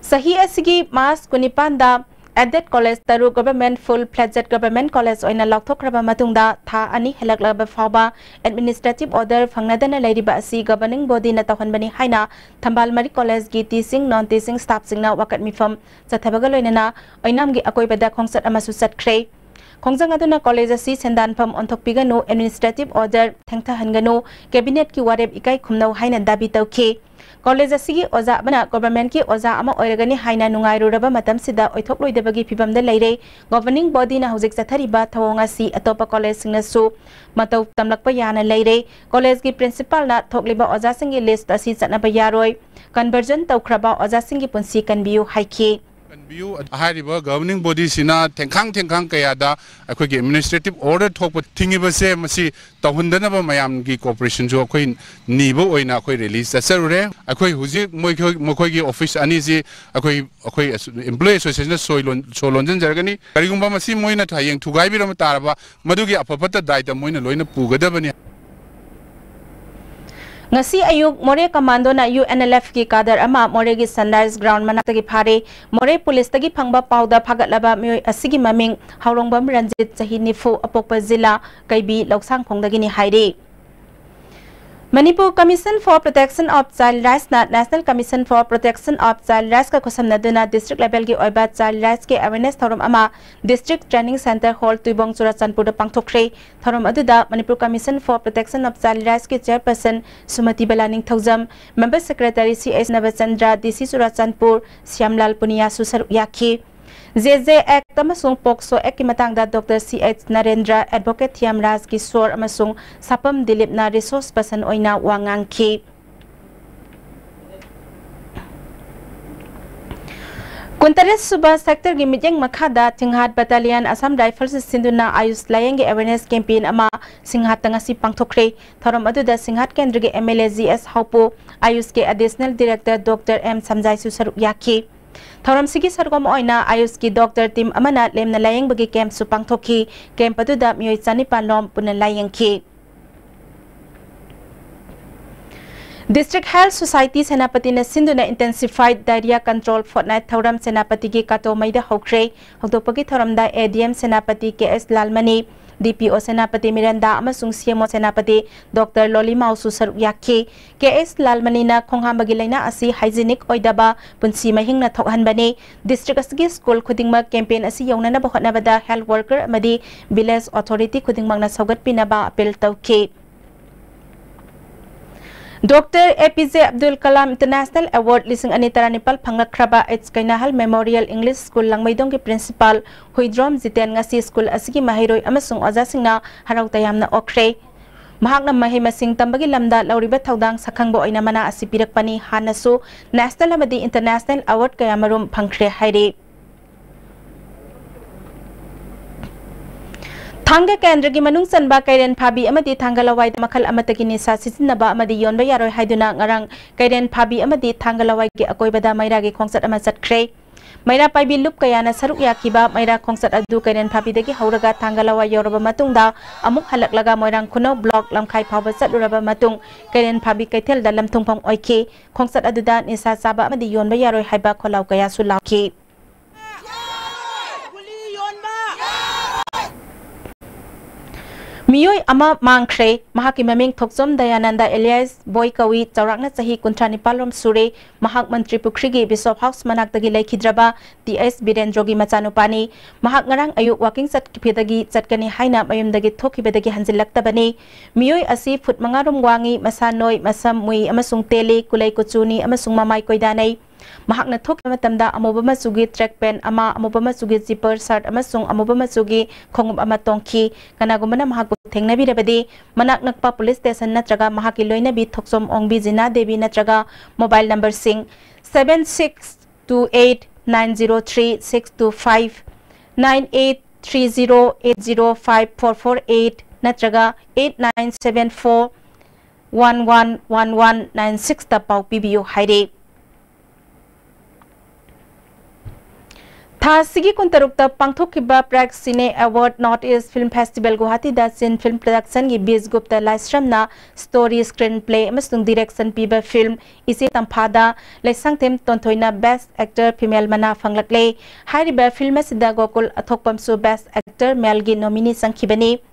ꯆꯍꯤ ꯑꯁꯤꯒꯤ ꯃꯥꯔꯆ ꯀꯨꯟꯅꯤꯄꯥꯟꯗ aided college ꯇꯔꯨꯛ government full fledged government college ꯑꯣꯏꯅ ꯂꯥꯎꯊꯣꯛꯈ꯭ꯔꯕ ꯃꯇꯨꯡꯗ ꯊꯥ ꯑꯅꯤ ꯍꯦꯜꯂꯛꯂꯕ ꯐꯥꯎꯕ administrative order ꯐꯪꯅꯗꯅ ꯂꯩꯔꯤꯕ ꯑꯁꯤ governing bodyꯅ ꯇꯧꯍꯟꯕꯅꯤ ꯍꯥꯏꯅ ꯊꯝꯕꯥꯜ ꯃꯔꯤ collegeꯀꯤ teaching, non teaching staffꯁꯤꯡꯅ ꯋꯥꯀꯠ ꯃꯤꯐꯝ ꯆꯠꯊꯕꯒ ꯂꯣꯏꯅꯅ ꯑꯣꯏꯅꯥꯝꯒꯤ ꯑꯀꯣꯏꯕꯗ ꯈꯣꯡꯆꯠ ꯑꯃꯁꯨ ꯆꯠꯈ꯭ꯔꯦ꯫ ꯈꯣꯡꯖꯪ ꯑꯗꯨꯅ college ꯑꯁꯤ ꯁꯦꯟꯗꯥꯟꯐꯝ ꯑꯣꯟꯊꯣꯛꯄꯤꯒꯅꯨ, administrative order ꯊꯦꯡꯊꯍꯟꯒꯅꯨ, cabinetꯀꯤ ꯋꯥꯔꯦꯞ ꯏꯀꯥꯏ ꯈꯨꯝꯅꯧ ꯍꯥꯏꯅ ꯗꯥꯕꯤ ꯇꯧꯈꯤ꯫ College ꯑꯁꯤꯒꯤ ꯑꯣꯖꯥ ꯑꯃꯅ governmentꯀꯤ ꯑꯣꯖꯥ ꯑꯃ ꯑꯣꯏꯔꯒꯅꯤ ꯍꯥꯏꯅ ꯅꯨꯡꯉꯥꯏꯔꯨꯔꯕ ꯃꯇꯝꯁꯤꯗ ꯑꯣꯏꯊꯣꯛꯂꯣꯏꯗꯕꯒꯤ ꯐꯤꯚꯝꯗ ꯂꯩꯔꯦ꯫ Governing bodyꯅ ꯍꯧꯖꯤꯛ ꯆꯠꯊꯔꯤꯕ ꯊꯧꯑꯣꯡ ꯑꯁꯤ ꯑꯇꯣꯞꯄ collegeꯁꯤꯡꯅꯁꯨ ꯃꯇꯧ ꯇꯝꯂꯛꯄ ꯌꯥꯅ ꯂꯩꯔꯦ꯫ Collegeꯀꯤ principalꯅ ꯊꯣꯛꯂꯤꯕ ꯑꯣꯖꯥꯁꯤꯡꯒꯤ list ꯑꯁꯤ ꯆꯠꯅꯕ ꯌꯥꯔꯣꯏ, conversion ꯇꯧꯈ꯭ꯔꯕ ꯑꯣꯖꯥꯁꯤꯡꯒꯤ ꯄꯨꯟꯁꯤ ꯀꯟꯕꯤꯌꯨ ꯍꯥꯏꯈꯤ꯫ ꯀꯟꯕꯤꯌꯨ꯫ ꯍꯥꯏꯔꯤꯕ governing bodyꯁꯤꯅ ꯊꯦꯡꯈꯥꯡ ꯊꯦꯡꯈꯥꯡ ꯀꯌꯥꯗ ꯑꯩꯈꯣꯏꯒꯤ administrative order ꯊꯣꯛꯄ ꯊꯤꯡꯉꯤꯕꯁꯦ, ꯃꯁꯤ ꯇꯧꯍꯟꯗꯅꯕ ꯃꯌꯥꯝꯒꯤ cooperationꯁꯨ ꯑꯩꯈꯣꯏ ꯅꯤꯕ ꯑꯣꯏꯅ ꯑꯩꯈꯣꯏ rally ꯆꯠꯆꯔꯨꯔꯦ꯫ ꯑꯩꯈꯣꯏ ꯍꯧꯖꯤꯛ ꯃꯣꯏꯈꯣꯏ-, ꯃꯈꯣꯏꯒꯤ office ꯑꯅꯤꯁꯤ ꯑꯩꯈꯣꯏ, ꯑꯩꯈꯣꯏ ꯑꯁ-, employee associationꯅ ꯁꯣꯏ ꯂꯣꯟ-, ꯁꯣ ꯂꯣꯟꯖꯤꯟꯖꯔꯒꯅꯤ꯫ ꯀꯔꯤꯒꯨꯝꯕ ꯃꯁꯤ ꯃꯣꯏꯅ ꯍꯌꯦꯡ ꯊꯨꯒꯥꯏꯕꯤꯔꯝꯕ ꯇꯥꯔꯕ, ꯃꯗꯨꯒꯤ ꯑꯐ ꯐꯠꯇ ꯗꯥꯏꯇ ꯃꯣꯏꯅ ꯂꯣꯏꯅ ꯄꯨꯒꯗꯕꯅꯤ꯫ ꯉꯁꯤ ꯑꯌꯨꯛ ꯃꯣꯔꯦ commandoꯅ UNLFꯀꯤ cadre ꯑꯃ ꯃꯣꯔꯦꯒꯤ Sunrise Ground ꯃꯅꯥꯛꯇꯒꯤ ꯐꯥꯔꯦ꯫ ꯃꯣꯔꯦ policeꯇꯒꯤ ꯐꯪꯕ ꯄꯥꯎꯗ ꯐꯥꯒꯠꯂꯕ ꯃꯤꯑꯣꯏ ꯑꯁꯤꯒꯤ ꯃꯃꯤꯡ ꯍꯥꯎꯔꯣꯡꯕꯝ ꯔꯟꯖꯤꯠ, ꯆꯍꯤ ꯅꯤꯐꯨ, ꯑꯄꯣꯛꯄ ꯖꯤꯂꯥ ꯀꯩꯕꯤ ꯂꯧꯁꯥꯡꯈꯣꯡꯗꯒꯤꯅꯤ ꯍꯥꯏꯔꯤ꯫ Manipur Commission for Protection of Child Rightsꯅ National Commission for Protection of Child Rightsꯀ ꯈꯨꯠꯁꯝꯅꯗꯨꯅ district levelꯒꯤ ꯑꯣꯏꯕ child rightsꯀꯤ awareness ꯊꯧꯔꯝ ꯑꯃ District Training Centre Hall, ꯇꯨꯏꯕꯣꯡ, ꯆꯨꯔꯥꯆꯥꯟꯄꯨꯔꯗ ꯄꯥꯡꯊꯣꯛꯈ꯭ꯔꯦ꯫ ꯊꯧꯔꯝ ꯑꯗꯨꯗ Manipur Commission for Protection of Child Rightsꯀꯤ chairperson ꯁꯨꯃꯇꯤꯕꯂꯥ Ningthoujam, member secretary C S ꯅꯕꯆꯟꯗ꯭ꯔ, ꯗꯤ ꯁꯤ ꯆꯨꯔꯥꯆꯥꯟꯄꯨꯔ ꯁ꯭ꯌꯥꯝꯂꯥꯜ ꯄꯨꯅꯤꯌꯥꯁꯨ ꯁꯔꯨꯛ ꯌꯥꯈꯤ꯫ J J ꯑꯦꯛ ꯑꯃꯁꯨꯡ ꯄꯣꯛꯁꯣ ꯑꯦꯛꯀꯤ ꯃꯇꯥꯡꯗ ꯗꯣꯛꯇꯔ ꯁꯤ ꯑꯩꯆ ꯅꯔꯦꯟꯗ꯭ꯔ, ꯑꯦꯗꯚꯣꯀꯦꯠ ꯊꯤꯌꯥꯝ ꯔꯥꯖ ꯀꯤꯁꯣꯔ ꯑꯃꯁꯨꯡ ꯁꯥꯄꯝ ꯗꯤꯂꯤꯞꯅ ꯔꯤꯁꯣꯔꯁ ꯄꯔꯁꯟ ꯑꯣꯏꯅ ꯋꯥ ꯉꯥꯡꯈꯤ꯫ ꯀꯨꯟꯇꯔꯦꯠ ꯁꯨꯕ ꯁꯦꯛꯇꯔꯒꯤ ꯃꯤꯠꯌꯦꯡ ꯃꯈꯥꯗ ꯊꯤꯡꯍꯥꯠ ꯕꯠꯇꯥꯂꯤꯌꯟ ꯑꯁꯥꯝ ꯔꯥꯏꯐꯜꯁ ꯁꯤꯟꯗꯨꯅ ꯑꯌꯨꯁ ꯂꯥꯌꯦꯡꯒꯤ ꯑꯦꯋꯦꯔꯅꯦꯁ ꯀꯦꯝꯄꯦꯟ ꯑꯃ ꯁꯤꯡꯍꯥꯠꯇ ꯉꯁꯤ ꯄꯥꯡꯊꯣꯛꯈ꯭ꯔꯦ꯫ ꯊꯧꯔꯝ ꯑꯗꯨꯗ ꯁꯤꯡꯍꯥꯠ ꯀꯦꯟꯗ꯭ꯔꯒꯤ M L A G S Haopu, ꯑꯌꯨꯁꯀꯤ ꯑꯦꯗꯤꯁꯅꯦꯜ ꯗꯤꯔꯦꯛꯇꯔ ꯗꯣꯛꯇꯔ ꯑꯦꯝ ꯁꯝꯖꯥꯏꯁꯨ ꯁꯔꯨꯛ ꯌꯥꯈꯤ꯫ ꯊꯧꯔꯝꯁꯤꯒꯤ ꯁꯔꯨꯛ ꯑꯃ ꯑꯣꯏꯅ ꯑꯌꯨꯁꯀꯤ ꯗꯣꯛꯇꯔ ꯇꯤꯝ ꯑꯃꯅ ꯂꯦꯝꯅ ꯂꯥꯌꯦꯡꯕꯒꯤ ꯀꯦꯝꯞꯁꯨ ꯄꯥꯡꯊꯣꯛꯈꯤ꯫ ꯀꯦꯝꯞ ꯑꯗꯨꯗ ꯃꯤꯑꯣꯏ ꯆꯅꯤꯄꯥꯟ ꯂꯣꯝ ꯄꯨꯟꯅ ꯂꯥꯌꯦꯡꯈꯤ꯫ District Health Society ꯁꯦꯅꯥꯄꯇꯤꯅ ꯁꯤꯟꯗꯨꯅ Intensified Diarrhea Control Fortnight ꯊꯧꯔꯝ ꯁꯦꯅꯥꯄꯇꯤꯒꯤ ꯀꯥꯇꯣꯃꯩꯗ ꯍꯧꯈ꯭ꯔꯦ꯫ ꯍꯧꯗꯣꯛꯄꯒꯤ ꯊꯧꯔꯝꯗ ꯑꯦ ꯗꯤ ꯑꯦꯝ ꯁꯦꯅꯥꯄꯇꯤ ꯀꯦ ꯑꯦꯁ ꯂꯥꯜꯃꯅꯤ, ꯗꯤ ꯄꯤ ꯑꯣ ꯁꯦꯅꯥꯄꯇꯤ ꯃꯤꯔꯟꯗꯥ ꯑꯃꯁꯨꯡ ꯁꯤ ꯑꯦꯝ ꯑꯣ ꯁꯦꯅꯥꯄꯇꯤ ꯗꯣꯛꯇꯔ ꯂꯣꯂꯤꯃꯥꯎꯁꯨ ꯁꯔꯨꯛ ꯌꯥꯈꯤ꯫ ꯀꯦ ꯑꯦꯁ ꯂꯥꯜꯃꯅꯤꯅ ꯈꯣꯡꯍꯥꯝꯕꯒꯤ ꯂꯥꯏꯅꯥ ꯑꯁꯤ ꯍꯥꯏꯖꯤꯅꯤꯛ ꯑꯣꯏꯗꯕ ꯄꯨꯟꯁꯤ ꯃꯍꯤꯡꯅ ꯊꯣꯛꯍꯟꯕꯅꯤ꯫ ꯗꯤꯁꯇ꯭ꯔꯤꯛ ꯑꯁꯤꯒꯤ ꯁ꯭ꯀꯨꯜ ꯈꯨꯗꯤꯡꯃꯛ ꯀꯦꯝꯄꯦꯟ ꯑꯁꯤ ꯌꯧꯅꯅꯕ ꯍꯣꯠꯅꯕꯗ ꯍꯦꯜꯊ ꯋꯥꯔꯀꯔ ꯑꯃꯗꯤ ꯚꯤꯂꯦꯖ ꯑꯣꯊꯣꯔꯤꯇꯤ ꯈꯨꯗꯤꯡꯃꯛꯅ ꯁꯧꯒꯠꯄꯤꯅꯕ ꯑꯄꯤꯜ ꯇꯧꯈꯤ꯫ Doctor A P J Abdul Kalam international award ꯂꯤꯁꯤꯡ ꯑꯅꯤ ꯇꯔꯥꯅꯤꯄꯥꯜ ꯐꯪꯂꯛꯈ꯭ꯔꯕ H Keinahal memorial English school ꯂꯥꯡꯃꯩꯗꯣꯡꯒꯤ ꯄ꯭ꯔꯤꯟꯁꯤꯄꯥꯜ ꯍꯨꯏꯗ꯭ꯔꯣꯝ ꯖꯤꯇꯦꯟ ꯉꯁꯤ ꯁ꯭ꯀꯨꯜ ꯑꯁꯤꯒꯤ ꯃꯍꯩꯔꯣꯏ ꯑꯃꯁꯨꯡ ꯑꯣꯖꯥꯁꯤꯡꯅ ꯍꯔꯥꯎ ꯇꯌꯥꯝꯅ ꯑꯣꯛꯈ꯭ꯔꯦ꯫ ꯃꯍꯥꯛꯅ ꯃꯍꯩ ꯃꯁꯤꯡ ꯇꯝꯕꯒꯤ ꯂꯝꯗ ꯂꯧꯔꯤꯕ ꯊꯧꯗꯥꯡ ꯁꯛꯈꯪꯕ ꯑꯣꯏꯅ ꯃꯅꯥ ꯑꯁꯤ ꯄꯤꯔꯛꯄꯅꯤ꯫ ꯍꯥꯟꯅꯁꯨ ꯅꯦꯁꯅꯦꯜ ꯑꯃꯗꯤ ꯏꯟꯇꯔꯅꯦꯁꯅꯦꯜ ꯑꯦꯋꯥꯔꯗ ꯀꯌꯥꯃꯔꯨꯝ ꯐꯪꯈ꯭ꯔꯦ ꯍꯥꯏꯔꯤ꯫ ꯊꯥꯡꯒ ꯀꯦꯟꯗ꯭ꯔꯒꯤ ꯃꯅꯨꯡ ꯆꯟꯕ ꯀꯩꯔꯦꯟ ꯐꯥꯕꯤ ꯑꯃꯗꯤ ꯊꯥꯡꯒ ꯂꯋꯥꯏꯗ ꯃꯈꯜ ꯑꯃꯠꯇꯒꯤ ꯅꯤꯁꯥ ꯁꯤꯖꯤꯟꯅꯕ ꯑꯃꯗꯤ ꯌꯣꯟꯕ ꯌꯥꯔꯣꯏ ꯍꯥꯏꯗꯨꯅ ꯉꯔꯥꯡ ꯀꯩꯔꯦꯟ ꯐꯥꯕꯤ ꯑꯃꯗꯤ ꯊꯥꯡꯒ ꯂꯋꯥꯏꯒꯤ ꯑꯀꯣꯏꯕꯗ ꯃꯩꯔꯥꯒꯤ ꯈꯣꯡꯆꯠ ꯑꯃ ꯆꯠꯈ꯭ꯔꯦ꯫ ꯃꯩꯔꯥ ꯄꯥꯏꯕꯤ ꯂꯨꯞ ꯀꯌꯥꯅ ꯁꯔꯨꯛ ꯌꯥꯈꯤꯕ ꯃꯩꯔꯥ ꯈꯣꯡꯆꯠ ꯑꯗꯨ ꯀꯩꯔꯦꯟ ꯐꯥꯕꯤꯗꯒꯤ ꯍꯧꯔꯒ ꯊꯥꯡꯒ ꯂꯋꯥꯏ ꯌꯧꯔꯕ ꯃꯇꯨꯡꯗ ꯑꯃꯨꯛ ꯍꯜꯂꯛꯂꯒ ꯃꯣꯏꯔꯥꯡ ꯈꯨꯅꯧ ꯕ꯭ꯂꯣꯛ ꯂꯝꯈꯥꯏ ꯐꯥꯎꯕ ꯆꯠꯂꯨꯔꯕ ꯃꯇꯨꯡ ꯀꯩꯔꯦꯟ ꯐꯥꯕꯤ ꯀꯩꯊꯦꯜꯗ ꯂꯝꯊꯨꯡꯐꯝ ꯑꯣꯏꯈꯤ꯫ ꯈꯣꯡꯆꯠ ꯑꯗꯨꯗ ꯅꯤꯁꯥ ꯆꯥꯕ ꯑꯃꯗꯤ ꯌꯣꯟꯕ ꯌꯥꯔꯣꯏ ꯍꯥꯏꯕ ꯈꯣꯜꯂꯥꯎ ꯀꯌꯥꯁꯨ ꯂꯥꯎꯈꯤ꯫ ꯃꯤꯑꯣꯏ ꯑꯃ ꯃꯥꯡꯈ꯭ꯔꯦ꯫ ꯃꯍꯥꯛꯀꯤ ꯃꯃꯤꯡ ꯊꯣꯛꯆꯣꯝ ꯗꯌꯥꯅꯟꯗ ꯑꯦꯂꯤꯌꯥꯁ ꯕꯣꯏ ꯀꯧꯏ꯫ ꯆꯥꯎꯔꯥꯛꯅ ꯆꯍꯤ ꯀꯨꯟꯊ꯭ꯔꯥ ꯅꯤꯄꯥꯜ ꯔꯣꯝ ꯁꯨꯔꯦ꯫ ꯃꯍꯥꯛ ꯃꯟꯇ꯭ꯔꯤ ꯄꯨꯈ꯭ꯔꯤꯒꯤ ꯕꯤꯁꯣꯞ ꯍꯥꯎꯁ ꯃꯅꯥꯛꯇꯒꯤ ꯂꯩꯈꯤꯗ꯭ꯔꯕ ꯇꯤ ꯑꯦꯁ ꯕꯤꯔꯦꯟꯗ꯭ꯔꯣꯒꯤ ꯃꯆꯥꯅꯨꯄꯥꯅꯤ꯫ ꯃꯍꯥꯛ ꯉꯔꯥꯡ ꯑꯌꯨꯛ ꯋꯥꯀꯤꯡ ꯆꯠꯈꯤꯕꯗꯒꯤ ꯆꯠꯀꯅꯤ ꯍꯥꯏꯅ ꯃꯌꯨꯝꯗꯒꯤ ꯊꯣꯛꯈꯤꯕꯗꯒꯤ ꯍꯟꯖꯤꯜꯂꯛꯇꯕꯅꯤ꯫ ꯃꯤꯑꯣꯏ ꯑꯁꯤ ꯐꯨꯠ ꯃꯉꯥ ꯔꯣꯝ ꯋꯥꯡꯏ, ꯃꯁꯥ ꯅꯣꯏ, ꯃꯁꯝ ꯃꯨꯏ ꯑꯃꯁꯨꯡ ꯇꯦꯜꯂꯤ, ꯀꯨꯂꯩ ꯀꯨꯆꯨꯅꯤ ꯑꯃꯁꯨꯡ ꯃꯃꯥꯏ ꯀꯣꯏꯗꯥꯅꯩ꯫ ꯃꯍꯥꯛꯅ ꯊꯣꯛꯈꯤꯕ ꯃꯇꯝꯗ ꯑꯃꯨꯕ ꯃꯆꯨꯒꯤ track pant ꯑꯃ, ꯑꯃꯨꯕ ꯃꯆꯨꯒꯤ zipper shirt ꯑꯃꯁꯨꯡ ꯑꯃꯨꯕ ꯃꯆꯨꯒꯤ ꯈꯣꯡꯎꯞ ꯑꯃ ꯇꯣꯡꯈꯤ꯫ ꯀꯅꯥꯒꯨꯝꯕꯅ ꯃꯍꯥꯛꯄꯨ ꯊꯦꯡꯅꯕꯤꯔꯕꯗꯤ, ꯃꯅꯥꯛ ꯅꯛꯄ police station ꯅꯠꯇ꯭ꯔꯒ ꯃꯍꯥꯛꯀꯤ ꯂꯣꯏꯅꯕꯤ ꯊꯣꯛꯆꯣꯝ ꯑꯣꯡꯕꯤ ꯖꯤꯅꯥ ꯗꯦꯕꯤ ꯅꯠꯇ꯭ꯔꯒ mobile numberꯁꯤꯡ seven six two eight nine zero three six two five, nine eight three zero eight zero five four four eight ꯅꯠꯇ꯭ꯔꯒ eight nine seven four one one one one nine sixꯇ ꯄꯥꯎ ꯄꯤꯕꯤꯌꯨ ꯍꯥꯏꯔꯦ꯫ ꯊꯥ ꯑꯁꯤꯒꯤ ꯀꯨꯟꯇꯔꯨꯛꯇ ꯄꯥꯡꯊꯣꯛꯈꯤꯕ Prag Cine Award North East Film Festival ꯒꯨꯋꯥꯍꯥꯇꯤꯗ ꯆꯤꯟ Film Productionꯒꯤ ꯕꯤꯁ Gupta ꯂꯥꯏꯁ꯭ꯔꯝꯅ story, screenplay ꯑꯃꯁꯨꯡ direction ꯄꯤꯕ film ꯏꯆꯦ ꯇꯝꯐꯥꯗ ꯂꯩꯁꯥꯡꯊꯦꯝ ꯇꯣꯟꯊꯣꯏꯅ Best Actor Female ꯃꯅꯥ ꯐꯪꯂꯛꯂꯦ꯫ ꯍꯥꯏꯔꯤꯕ film ꯑꯁꯤꯗ Gokul ꯑꯊꯣꯛꯄꯝꯁꯨ Best Actor Maleꯒꯤ nominee ꯆꯪꯈꯤꯕꯅꯤ꯫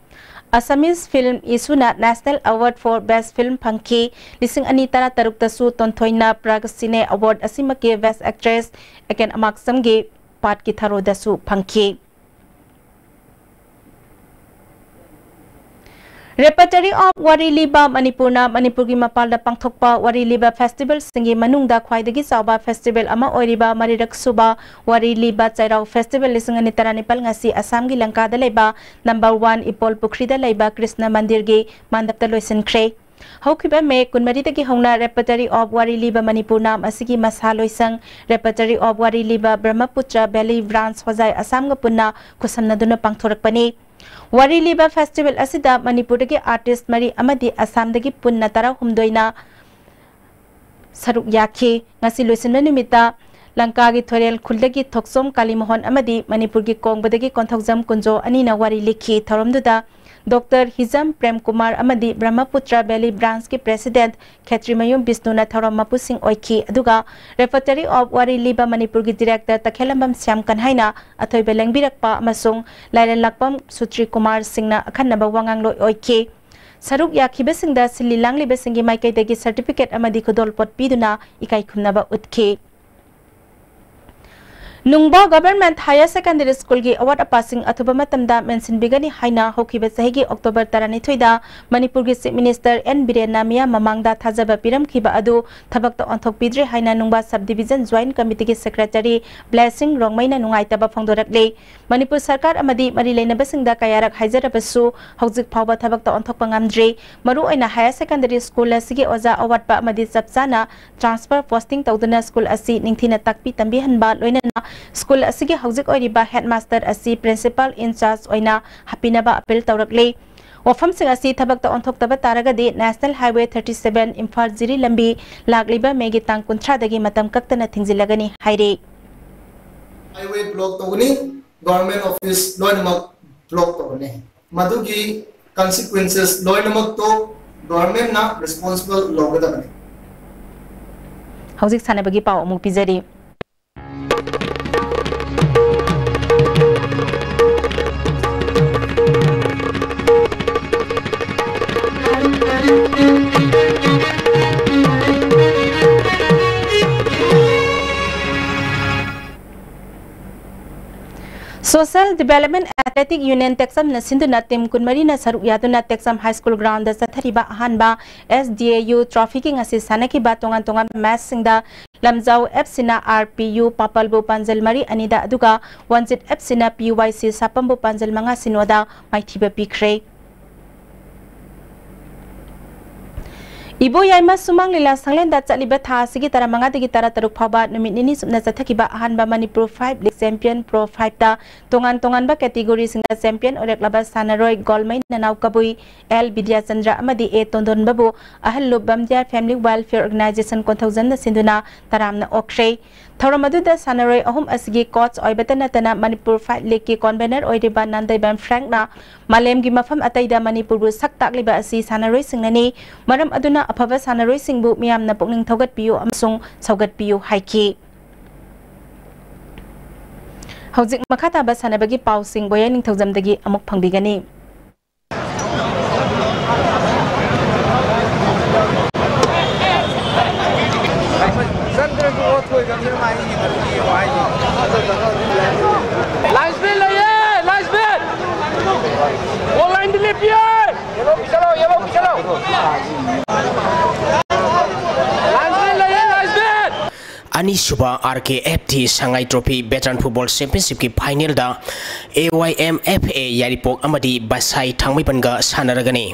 Assamese film ꯏꯁꯨꯅ National Award for Best Film ꯐꯪꯈꯤ꯫ ꯂꯤꯁꯤꯡ ꯑꯅꯤ ꯇꯔꯥꯇꯔꯨꯛꯇꯁꯨ ꯇꯣꯟꯊꯣꯏꯅ Prag Cine Award ꯑꯁꯤꯃꯛꯀꯤ Best Actress ꯑꯦꯀꯦꯟ ꯑꯃꯥꯛꯁꯝꯒꯤ ꯄꯥꯠꯀꯤ ꯊꯔꯣꯗꯁꯨ ꯐꯪꯈꯤ꯫ Repertory of ꯋꯥꯔꯤ ꯂꯤꯕ ꯃꯅꯤꯄꯨꯔꯅ ꯃꯅꯤꯄꯨꯔꯒꯤ ꯃꯄꯥꯟꯗ ꯄꯥꯡꯊꯣꯛꯄ ꯋꯥꯔꯤ ꯂꯤꯕ festivalꯁꯤꯡꯒꯤ ꯃꯅꯨꯡꯗ ꯈ꯭ꯋꯥꯏꯗꯒꯤ ꯆꯥꯎꯕ festival ꯑꯃ ꯑꯣꯏꯔꯤꯕ ꯃꯔꯤꯔꯛ ꯁꯨꯕ ꯋꯥꯔꯤ ꯂꯤꯕ ꯆꯩꯔꯥꯎ festival ꯂꯤꯁꯤꯡ ꯑꯅꯤ ꯇꯔꯥꯅꯤꯄꯥꯜ ꯉꯁꯤ ꯑꯁꯥꯝꯒꯤ ꯂꯪꯀꯥꯗ ꯂꯩꯕ number one ꯏꯄꯣꯜ ꯄꯨꯈ꯭ꯔꯤꯗ ꯂꯩꯕ ꯀ꯭ꯔꯤꯁꯅ ꯃꯟꯗꯤꯔꯒꯤ ꯃꯟꯗꯞꯇ ꯂꯣꯏꯁꯤꯟꯈ꯭ꯔꯦ꯫ ꯍꯧꯈꯤꯕ ꯃꯦ ꯀꯨꯟꯃꯔꯤꯗꯒꯤ ꯍꯧꯅ Repertory of ꯋꯥꯔꯤ ꯂꯤꯕ ꯃꯅꯤꯄꯨꯔꯅ ꯃꯁꯤꯒꯤ ꯃꯁꯥ ꯂꯣꯏꯁꯪ Repertory of ꯋꯥꯔꯤ ꯂꯤꯕ ꯕ꯭ꯔꯍ꯭ꯃꯄꯨꯇ꯭ꯔ Valley Branch ꯍꯣꯖꯥꯏ ꯑꯁꯥꯝꯒ ꯄꯨꯟꯅ ꯈꯨꯠꯁꯝꯅꯗꯨꯅ ꯄꯥꯡꯊꯣꯔꯛꯄꯅꯤ꯫ ꯋꯥꯔꯤ ꯂꯤꯕ festival ꯑꯁꯤꯗ ꯃꯅꯤꯄꯨꯔꯗꯒꯤ artist ꯃꯔꯤ ꯑꯃꯗꯤ ꯑꯁꯥꯝꯗꯒꯤ ꯄꯨꯟꯅ ꯇꯔꯥꯍꯨꯝꯗꯣꯏꯅ ꯁꯔꯨꯛ ꯌꯥꯈꯤ꯫ ꯉꯁꯤ ꯂꯣꯏꯁꯤꯟꯕ ꯅꯨꯃꯤꯠꯇ ꯂꯪꯀꯥꯒꯤ ꯊꯣꯏꯔꯦꯜ ꯈꯨꯜꯗꯒꯤ ꯊꯣꯛꯆꯣꯝ ꯀꯥꯂꯤꯃꯣꯍꯟ ꯑꯃꯗꯤ ꯃꯅꯤꯄꯨꯔꯒꯤ ꯀꯣꯡꯕꯗꯒꯤ ꯀꯣꯟꯊꯧꯖꯝ ꯀꯨꯟꯖꯣ ꯑꯅꯤꯅ ꯋꯥꯔꯤ ꯂꯤꯈꯤ꯫ ꯊꯧꯔꯝꯗꯨꯗ Doctor ꯍꯤꯖꯝ ꯄ꯭ꯔꯦꯝ ꯀꯨꯃꯥꯔ ꯑꯃꯗꯤ ꯕ꯭ꯔꯍ꯭ꯃꯄꯨꯇ꯭ꯔ Valley Branchꯀꯤ President ꯈꯦꯇ꯭ꯔꯤꯃꯌꯨꯝ ꯕꯤꯁꯅꯨꯅ ꯊꯧꯔꯝ ꯃꯄꯨꯁꯤꯡ ꯑꯣꯏꯈꯤ꯫ ꯑꯗꯨꯒ Repertory of ꯋꯥꯔꯤ ꯂꯤꯕ ꯃꯅꯤꯄꯨꯔꯒꯤ Director ꯇꯈꯦꯜꯂꯝꯕꯝ ꯁ꯭ꯌꯥꯝ ꯀꯟꯍꯥꯏꯅ ꯑꯊꯣꯏꯕ ꯂꯦꯡꯕꯤꯔꯛꯄ ꯑꯃꯁꯨꯡ ꯂꯥꯏꯔꯦꯜꯂꯛꯄꯝ ꯁꯨꯇ꯭ꯔꯤ ꯀꯨꯃꯥꯔ ꯁꯤꯡꯅ ꯑꯈꯟꯅꯕ ꯋꯥꯉꯥꯡꯂꯣꯏ ꯑꯣꯏꯈꯤ꯫ ꯁꯔꯨꯛ ꯌꯥꯈꯤꯕꯁꯤꯡꯗ ꯁꯤꯜꯂꯤ ꯂꯥꯡꯂꯤꯕꯁꯤꯡꯒꯤ ꯃꯥꯏꯀꯩꯗꯒꯤ certificate ꯑꯃꯗꯤ ꯈꯨꯗꯣꯜꯄꯣꯠ ꯄꯤꯗꯨꯅ ꯏꯀꯥꯏ ꯈꯨꯝꯅꯕ ꯎꯠꯈꯤ꯫ ꯅꯨꯡꯕꯥ Government Higher Secondary School ꯒꯤ ꯑꯋꯥꯠ ꯑꯄꯥꯁꯤꯡ ꯑꯊꯨꯕ ꯃꯇꯝꯗ ꯃꯦꯟꯁꯤꯟꯕꯤꯒꯅꯤ ꯍꯥꯏꯅ ꯍꯧꯈꯤꯕ ꯆꯍꯤꯒꯤ October ꯇꯔꯥꯅꯤꯊꯣꯏꯗ ꯃꯅꯤꯄꯨꯔꯒꯤ Chief Minister ꯑꯦꯟ ꯕꯤꯔꯦꯟꯅ ꯃꯤꯌꯥꯝ ꯃꯃꯥꯡꯗ ꯊꯥꯖꯕ ꯄꯤꯔꯝꯈꯤꯕ ꯑꯗꯨ ꯊꯕꯛꯇ ꯑꯣꯟꯊꯣꯛꯄꯤꯗ꯭ꯔꯦ ꯍꯥꯏꯅ ꯅꯨꯡꯕꯥ Sub Division Joint Committee ꯒꯤ Secretary ꯕ꯭ꯂꯦꯁꯤꯡ ꯔꯣꯡꯃꯩꯅ ꯅꯨꯡꯉꯥꯏꯇꯕ ꯐꯣꯡꯗꯣꯔꯛꯂꯤ꯫ ꯃꯅꯤꯄꯨꯔ ꯁꯔꯀꯥꯔ ꯑꯃꯗꯤ ꯃꯔꯤ ꯂꯩꯅꯕꯁꯤꯡꯗ ꯀꯌꯥꯔꯛ ꯍꯥꯏꯖꯔꯕꯁꯨ ꯍꯧꯖꯤꯛ ꯐꯥꯎꯕ ꯊꯕꯛꯇ ꯑꯣꯟꯊꯣꯛꯄ ꯉꯝꯗ꯭ꯔꯤ꯫ ꯃꯔꯨꯑꯣꯏꯅ Higher Secondary School ꯑꯁꯤꯒꯤ ꯑꯣꯖꯥ ꯑꯋꯥꯠꯄ ꯑꯃꯗꯤ ꯆꯞ ꯆꯥꯅ transfer posting ꯇꯧꯗꯨꯅ school ꯑꯁꯤ ꯅꯤꯡꯊꯤꯅ ꯇꯥꯛꯄꯤ ꯇꯝꯕꯤꯍꯟꯕ ꯂꯣꯏꯅꯅ school ꯑꯁꯤꯒꯤ ꯍꯧꯖꯤꯛ ꯑꯣꯏꯔꯤꯕ headmaster ꯑꯁꯤ principal in charge ꯑꯣꯏꯅ ꯍꯥꯞꯄꯤꯅꯕ appeal ꯇꯧꯔꯛꯂꯤ꯫ ꯋꯥꯐꯝꯁꯤꯡ ꯑꯁꯤ ꯊꯕꯛꯇ ꯑꯣꯟꯊꯣꯛꯇꯕ ꯇꯥꯔꯒꯗꯤ National Highway thirty seven Imphal ꯖꯤꯔꯤ ꯂꯝꯕꯤ ꯂꯥꯛꯂꯤꯕ ꯃꯦꯒꯤ ꯇꯥꯡ ꯀꯨꯟꯊ꯭ꯔꯥꯗꯒꯤ ꯃꯇꯝ ꯀꯛꯇꯅ ꯊꯤꯡꯖꯤꯜꯂꯒꯅꯤ ꯍꯥꯏꯔꯤ꯫ Highway block ꯇꯧꯒꯅꯤ, government office ꯂꯣꯏꯅꯃꯛ block ꯇꯧꯒꯅꯤ꯫ ꯃꯗꯨꯒꯤ consequences ꯂꯣꯏꯅꯃꯛꯇꯣ government ꯅ responsible ꯂꯧꯒꯗꯕꯅꯤ꯫ ꯍꯧꯖꯤꯛ ꯁꯥꯟꯅꯕꯒꯤ ꯄꯥꯎ ꯑꯃꯨꯛ ꯄꯤꯖꯔꯤ꯫ Social Development Athletic Union ꯇꯦꯛꯆꯝꯅ ꯁꯤꯟꯗꯨꯅ team ꯀꯨꯟꯃꯔꯤꯅ ꯁꯔꯨꯛ ꯌꯥꯗꯨꯅ ꯇꯦꯛꯆꯝ High School ground ꯗ ꯆꯠꯊꯔꯤꯕ ꯑꯍꯥꯟꯕ S D A U trophy ꯒꯤ ꯉꯁꯤ ꯁꯥꯟꯅꯈꯤꯕ ꯇꯣꯉꯥꯟ ꯇꯣꯉꯥꯟꯕ match ꯁꯤꯡꯗ ꯂꯝꯖꯥꯎ F C ꯅ R P U ꯄꯥꯄꯜꯕꯨ ꯄꯥꯟꯖꯜ ꯃꯔꯤ ꯑꯅꯤꯗ, ꯑꯗꯨꯒ ꯋꯥꯟꯖꯤꯠ F C ꯅ P Y C ꯁꯥꯄꯝꯕꯨ ꯄꯥꯟꯖꯜ ꯃꯉꯥ ꯁꯤꯅꯣꯗ ꯃꯥꯏꯊꯤꯕ ꯄꯤꯈ꯭ꯔꯦ꯫ ꯏꯕꯣ ꯌꯥꯏꯃ ꯁꯨꯃꯥꯡ ꯂꯤꯂꯥ ꯁꯪꯂꯦꯟꯗ ꯆꯠꯂꯤꯕ ꯊꯥ ꯑꯁꯤꯒꯤ ꯇꯔꯥꯃꯉꯥꯗꯒꯤ ꯇꯔꯥꯇꯔꯨꯛ ꯐꯥꯎꯕ ꯅꯨꯃꯤꯠ ꯅꯤꯅꯤ ꯆꯨꯞꯅ ꯆꯠꯊꯈꯤꯕ ꯑꯍꯥꯟꯕ Manipur five league champion Pro five ꯇ ꯇꯣꯉꯥꯟ ꯇꯣꯉꯥꯟꯕ category ꯁꯤꯡꯗ champion ꯑꯣꯏꯔꯛꯂꯕ ꯁꯥꯟꯅꯔꯣꯏ ꯒꯣꯜꯃꯩ ꯅꯅꯥꯎ ꯀꯕꯨꯏ, ꯑꯦꯜ ꯕꯤꯗ꯭ꯌꯥꯆꯟꯗ꯭ꯔ ꯑꯃꯗꯤ ꯑꯦ ꯇꯣꯟꯗꯣꯟꯕꯕꯨ ꯑꯍꯜ ꯂꯨꯞ ꯕꯝꯗꯤꯌꯥ Family Welfare Organization ꯀꯣꯟꯊꯧꯖꯝꯅ ꯁꯤꯟꯗꯨꯅ ꯇꯔꯥꯝꯅ ꯑꯣꯛꯈ꯭ꯔꯦ꯫ ꯊꯧꯔꯝ ꯑꯗꯨꯗ ꯁꯥꯟꯅꯔꯣꯏ ꯑꯍꯨꯝ ꯑꯁꯤꯒꯤ coach ꯑꯣꯏꯕꯇ ꯅꯠꯇꯅ ꯃꯅꯤꯄꯨꯔ five league ꯀꯤ convener ꯑꯣꯏꯔꯤꯕ ꯅꯥꯟꯗꯩꯕꯝ ꯐ꯭ꯔꯦꯡꯛꯅ ꯃꯥꯂꯦꯝꯒꯤ ꯃꯐꯝ ꯑꯇꯩꯗ ꯃꯅꯤꯄꯨꯔꯕꯨ ꯁꯛ ꯇꯥꯛꯂꯤꯕ ꯑꯁꯤ ꯁꯥꯟꯅꯔꯣꯏꯁꯤꯡꯅꯅꯤ꯫ ꯃꯔꯝ ꯑꯗꯨꯅ ꯑꯐꯕ ꯁꯥꯟꯅꯔꯣꯏꯁꯤꯡꯕꯨ ꯃꯤꯌꯥꯝꯅ ꯄꯨꯛꯅꯤꯡ ꯊꯧꯒꯠꯄꯤꯌꯨ ꯑꯃꯁꯨꯡ ꯁꯧꯒꯠꯄꯤꯌꯨ ꯍꯥꯏꯈꯤ꯫ ꯍꯧꯖꯤꯛ ꯃꯈꯥ ꯇꯥꯕ ꯁꯥꯟꯅꯕꯒꯤ ꯄꯥꯎꯁꯤꯡ ꯕꯣꯌꯥ ꯅꯤꯡꯊꯧꯖꯝꯗꯒꯤ ꯑꯃꯨꯛ ꯐꯪꯕꯤꯒꯅꯤ꯫ ꯆꯪꯗ꯭ꯔꯁꯨ ꯑꯣ ꯊꯣꯏꯈ꯭ꯔꯕꯅꯤꯅ ꯃꯥ ꯑꯩ ꯌꯦꯡꯍꯟꯒꯦ ꯍꯥꯏꯅꯤ꯫ ꯑꯅꯤꯁꯨꯕ RKFD Sangai Trophy Veteran Football Championshipꯀꯤ finalꯗ AYMFA ꯌꯥꯏꯔꯤꯄꯣꯛ ꯑꯃꯗꯤ ꯕꯁꯥꯏ ꯊꯥꯡꯃꯩꯕꯟꯒ ꯁꯥꯟꯅꯔꯒꯅꯤ꯫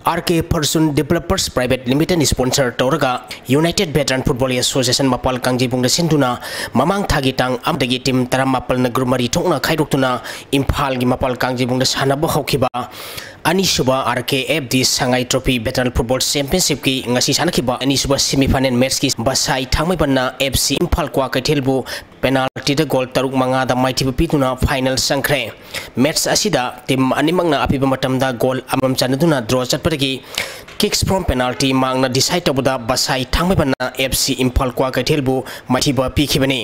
RK Fortune Developers Private Limitedꯅ sponsor ꯇꯧꯔꯒ United Veteran Football Association ꯃꯄꯥꯜ ꯀꯥꯡꯖꯩꯕꯨꯡꯗ ꯁꯤꯟꯗꯨꯅ ꯃꯃꯥꯡ ꯊꯥꯒꯤ ꯇꯥꯡ ꯑꯃꯗꯒꯤ team ꯇꯔꯥꯃꯥꯄꯜꯅ group ꯃꯔꯤ ꯊꯣꯛꯅ ꯈꯥꯏꯗꯣꯛꯇꯨꯅ ꯏꯝꯐꯥꯜꯒꯤ ꯃꯄꯥꯜ ꯀꯥꯡꯖꯩꯕꯨꯡꯗ ꯁꯥꯟꯅꯕ ꯍꯧꯈꯤꯕ ꯑꯅꯤꯁꯨꯕ RKFD Sangai Trophy Veteran Football Championshipꯀꯤ ꯉꯁꯤ ꯁꯥꯟꯅꯈꯤꯕ ꯑꯅꯤꯁꯨꯕ semi final matchꯀꯤ ꯕꯁꯥꯏ ꯊꯥꯡꯃꯩꯕꯟꯅ FC Imphal ꯀ꯭ꯋꯥꯀꯩꯊꯦꯜꯕꯨ penaltyꯗ goal ꯇꯔꯨꯛ ꯃꯉꯥꯗ ꯃꯥꯏꯊꯤꯕ ꯄꯤꯗꯨꯅ final ꯆꯪꯈ꯭ꯔꯦ꯫ Match ꯑꯁꯤꯗ team ꯑꯅꯤꯃꯛꯅ ꯑꯄꯤꯕ ꯃꯇꯝꯗ goal ꯑꯃꯃꯝ ꯆꯟꯅꯗꯨꯅ draw ꯆꯠꯄꯗꯒꯤ kicks from penalty markꯅ decide ꯇꯧꯕꯗ ꯕꯁꯥꯏ ꯊꯥꯡꯃꯩꯕꯟꯅ FC ꯏꯝꯐꯥꯜ ꯀ꯭ꯋꯥꯀꯩꯊꯦꯜꯕꯨ ꯃꯥꯏꯊꯤꯕ ꯄꯤꯈꯤꯕꯅꯤ꯫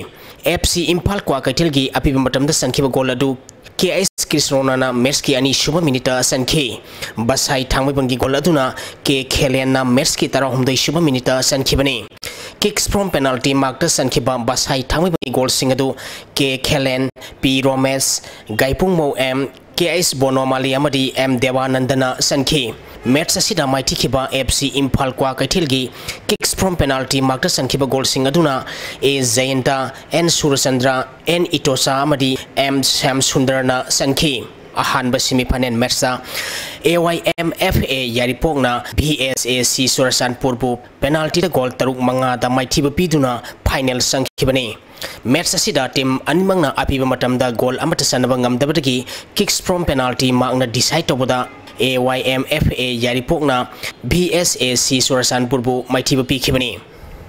FC ꯏꯝꯐꯥꯜ ꯀ꯭ꯋꯥꯀꯩꯊꯦꯜꯒꯤ ꯑꯄꯤꯕ ꯃꯇꯝꯗ ꯆꯟꯈꯤꯕ goal ꯑꯗꯨ KS ꯀ꯭ꯔꯤꯁꯅꯣꯅꯥꯅ matchꯀꯤ ꯑꯅꯤꯁꯨꯕ minuteꯇ ꯆꯟꯈꯤ꯫ ꯕꯁꯥꯏ ꯊꯥꯡꯃꯩꯕꯟꯒꯤ goal ꯑꯗꯨꯅ K ꯈꯦꯂꯦꯟꯅ matchꯀꯤ ꯇꯔꯥꯍꯨꯝꯗꯣꯏꯁꯨꯕ minuteꯇ ꯆꯟꯈꯤꯕꯅꯤ꯫ Kicks from penalty markꯇ ꯆꯟꯈꯤꯕ ꯕꯁꯥꯏ ꯊꯥꯡꯃꯩꯕꯟꯒꯤ goalꯁꯤꯡ ꯑꯗꯨ K ꯈꯦꯂꯦꯟ, P ꯔꯣꯃꯦꯁ, ꯒꯥꯏꯄꯨꯡꯃꯧ M, KS ꯕꯣꯅꯣꯃꯥꯂꯤ ꯑꯃꯗꯤ M ꯗꯦꯋꯥꯅꯟꯗꯅ ꯆꯟꯈꯤ꯫ Match ꯑꯁꯤꯗ ꯃꯥꯏꯊꯤꯈꯤꯕ FC Imphal ꯀ꯭ꯋꯥꯀꯩꯊꯦꯜꯒꯤ kicks from penalty markꯇ ꯆꯟꯈꯤꯕ goalꯁꯤꯡ ꯑꯗꯨꯅ A ꯖꯌꯟꯇ, N ꯁꯨꯔꯆꯟꯗ꯭ꯔ, N ꯏꯇꯣꯆꯥ ꯑꯃꯗꯤ M ꯁ꯭ꯌꯥꯝ ꯁꯨꯟꯗꯔꯅ ꯆꯟꯈꯤ꯫ ꯑꯍꯥꯟꯕ semi final matchꯇ AYMFA ꯌꯥꯏꯔꯤꯄꯣꯛꯅ VSAC ꯆꯨꯔꯆꯥꯟꯄꯨꯔꯕꯨ penaltyꯗ goal ꯇꯔꯨꯛ ꯃꯉꯥꯗ ꯃꯥꯏꯊꯤꯕ ꯄꯤꯗꯨꯅ final ꯆꯪꯈꯤꯕꯅꯤ꯫ Match ꯑꯁꯤꯗ team ꯑꯅꯤꯃꯛꯅ ꯑꯄꯤꯕ ꯃꯇꯝꯗ goal ꯑꯃꯠꯇ ꯆꯟꯅꯕ ꯉꯝꯗꯕꯗꯒꯤ kicks from penalty markꯅ decide ꯇꯧꯕꯗ AYMFA ꯌꯥꯏꯔꯤꯄꯣꯛꯅ VSAC ꯆꯨꯔꯆꯥꯟꯄꯨꯔꯕꯨ ꯃꯥꯏꯊꯤꯕ ꯄꯤꯈꯤꯕꯅꯤ꯫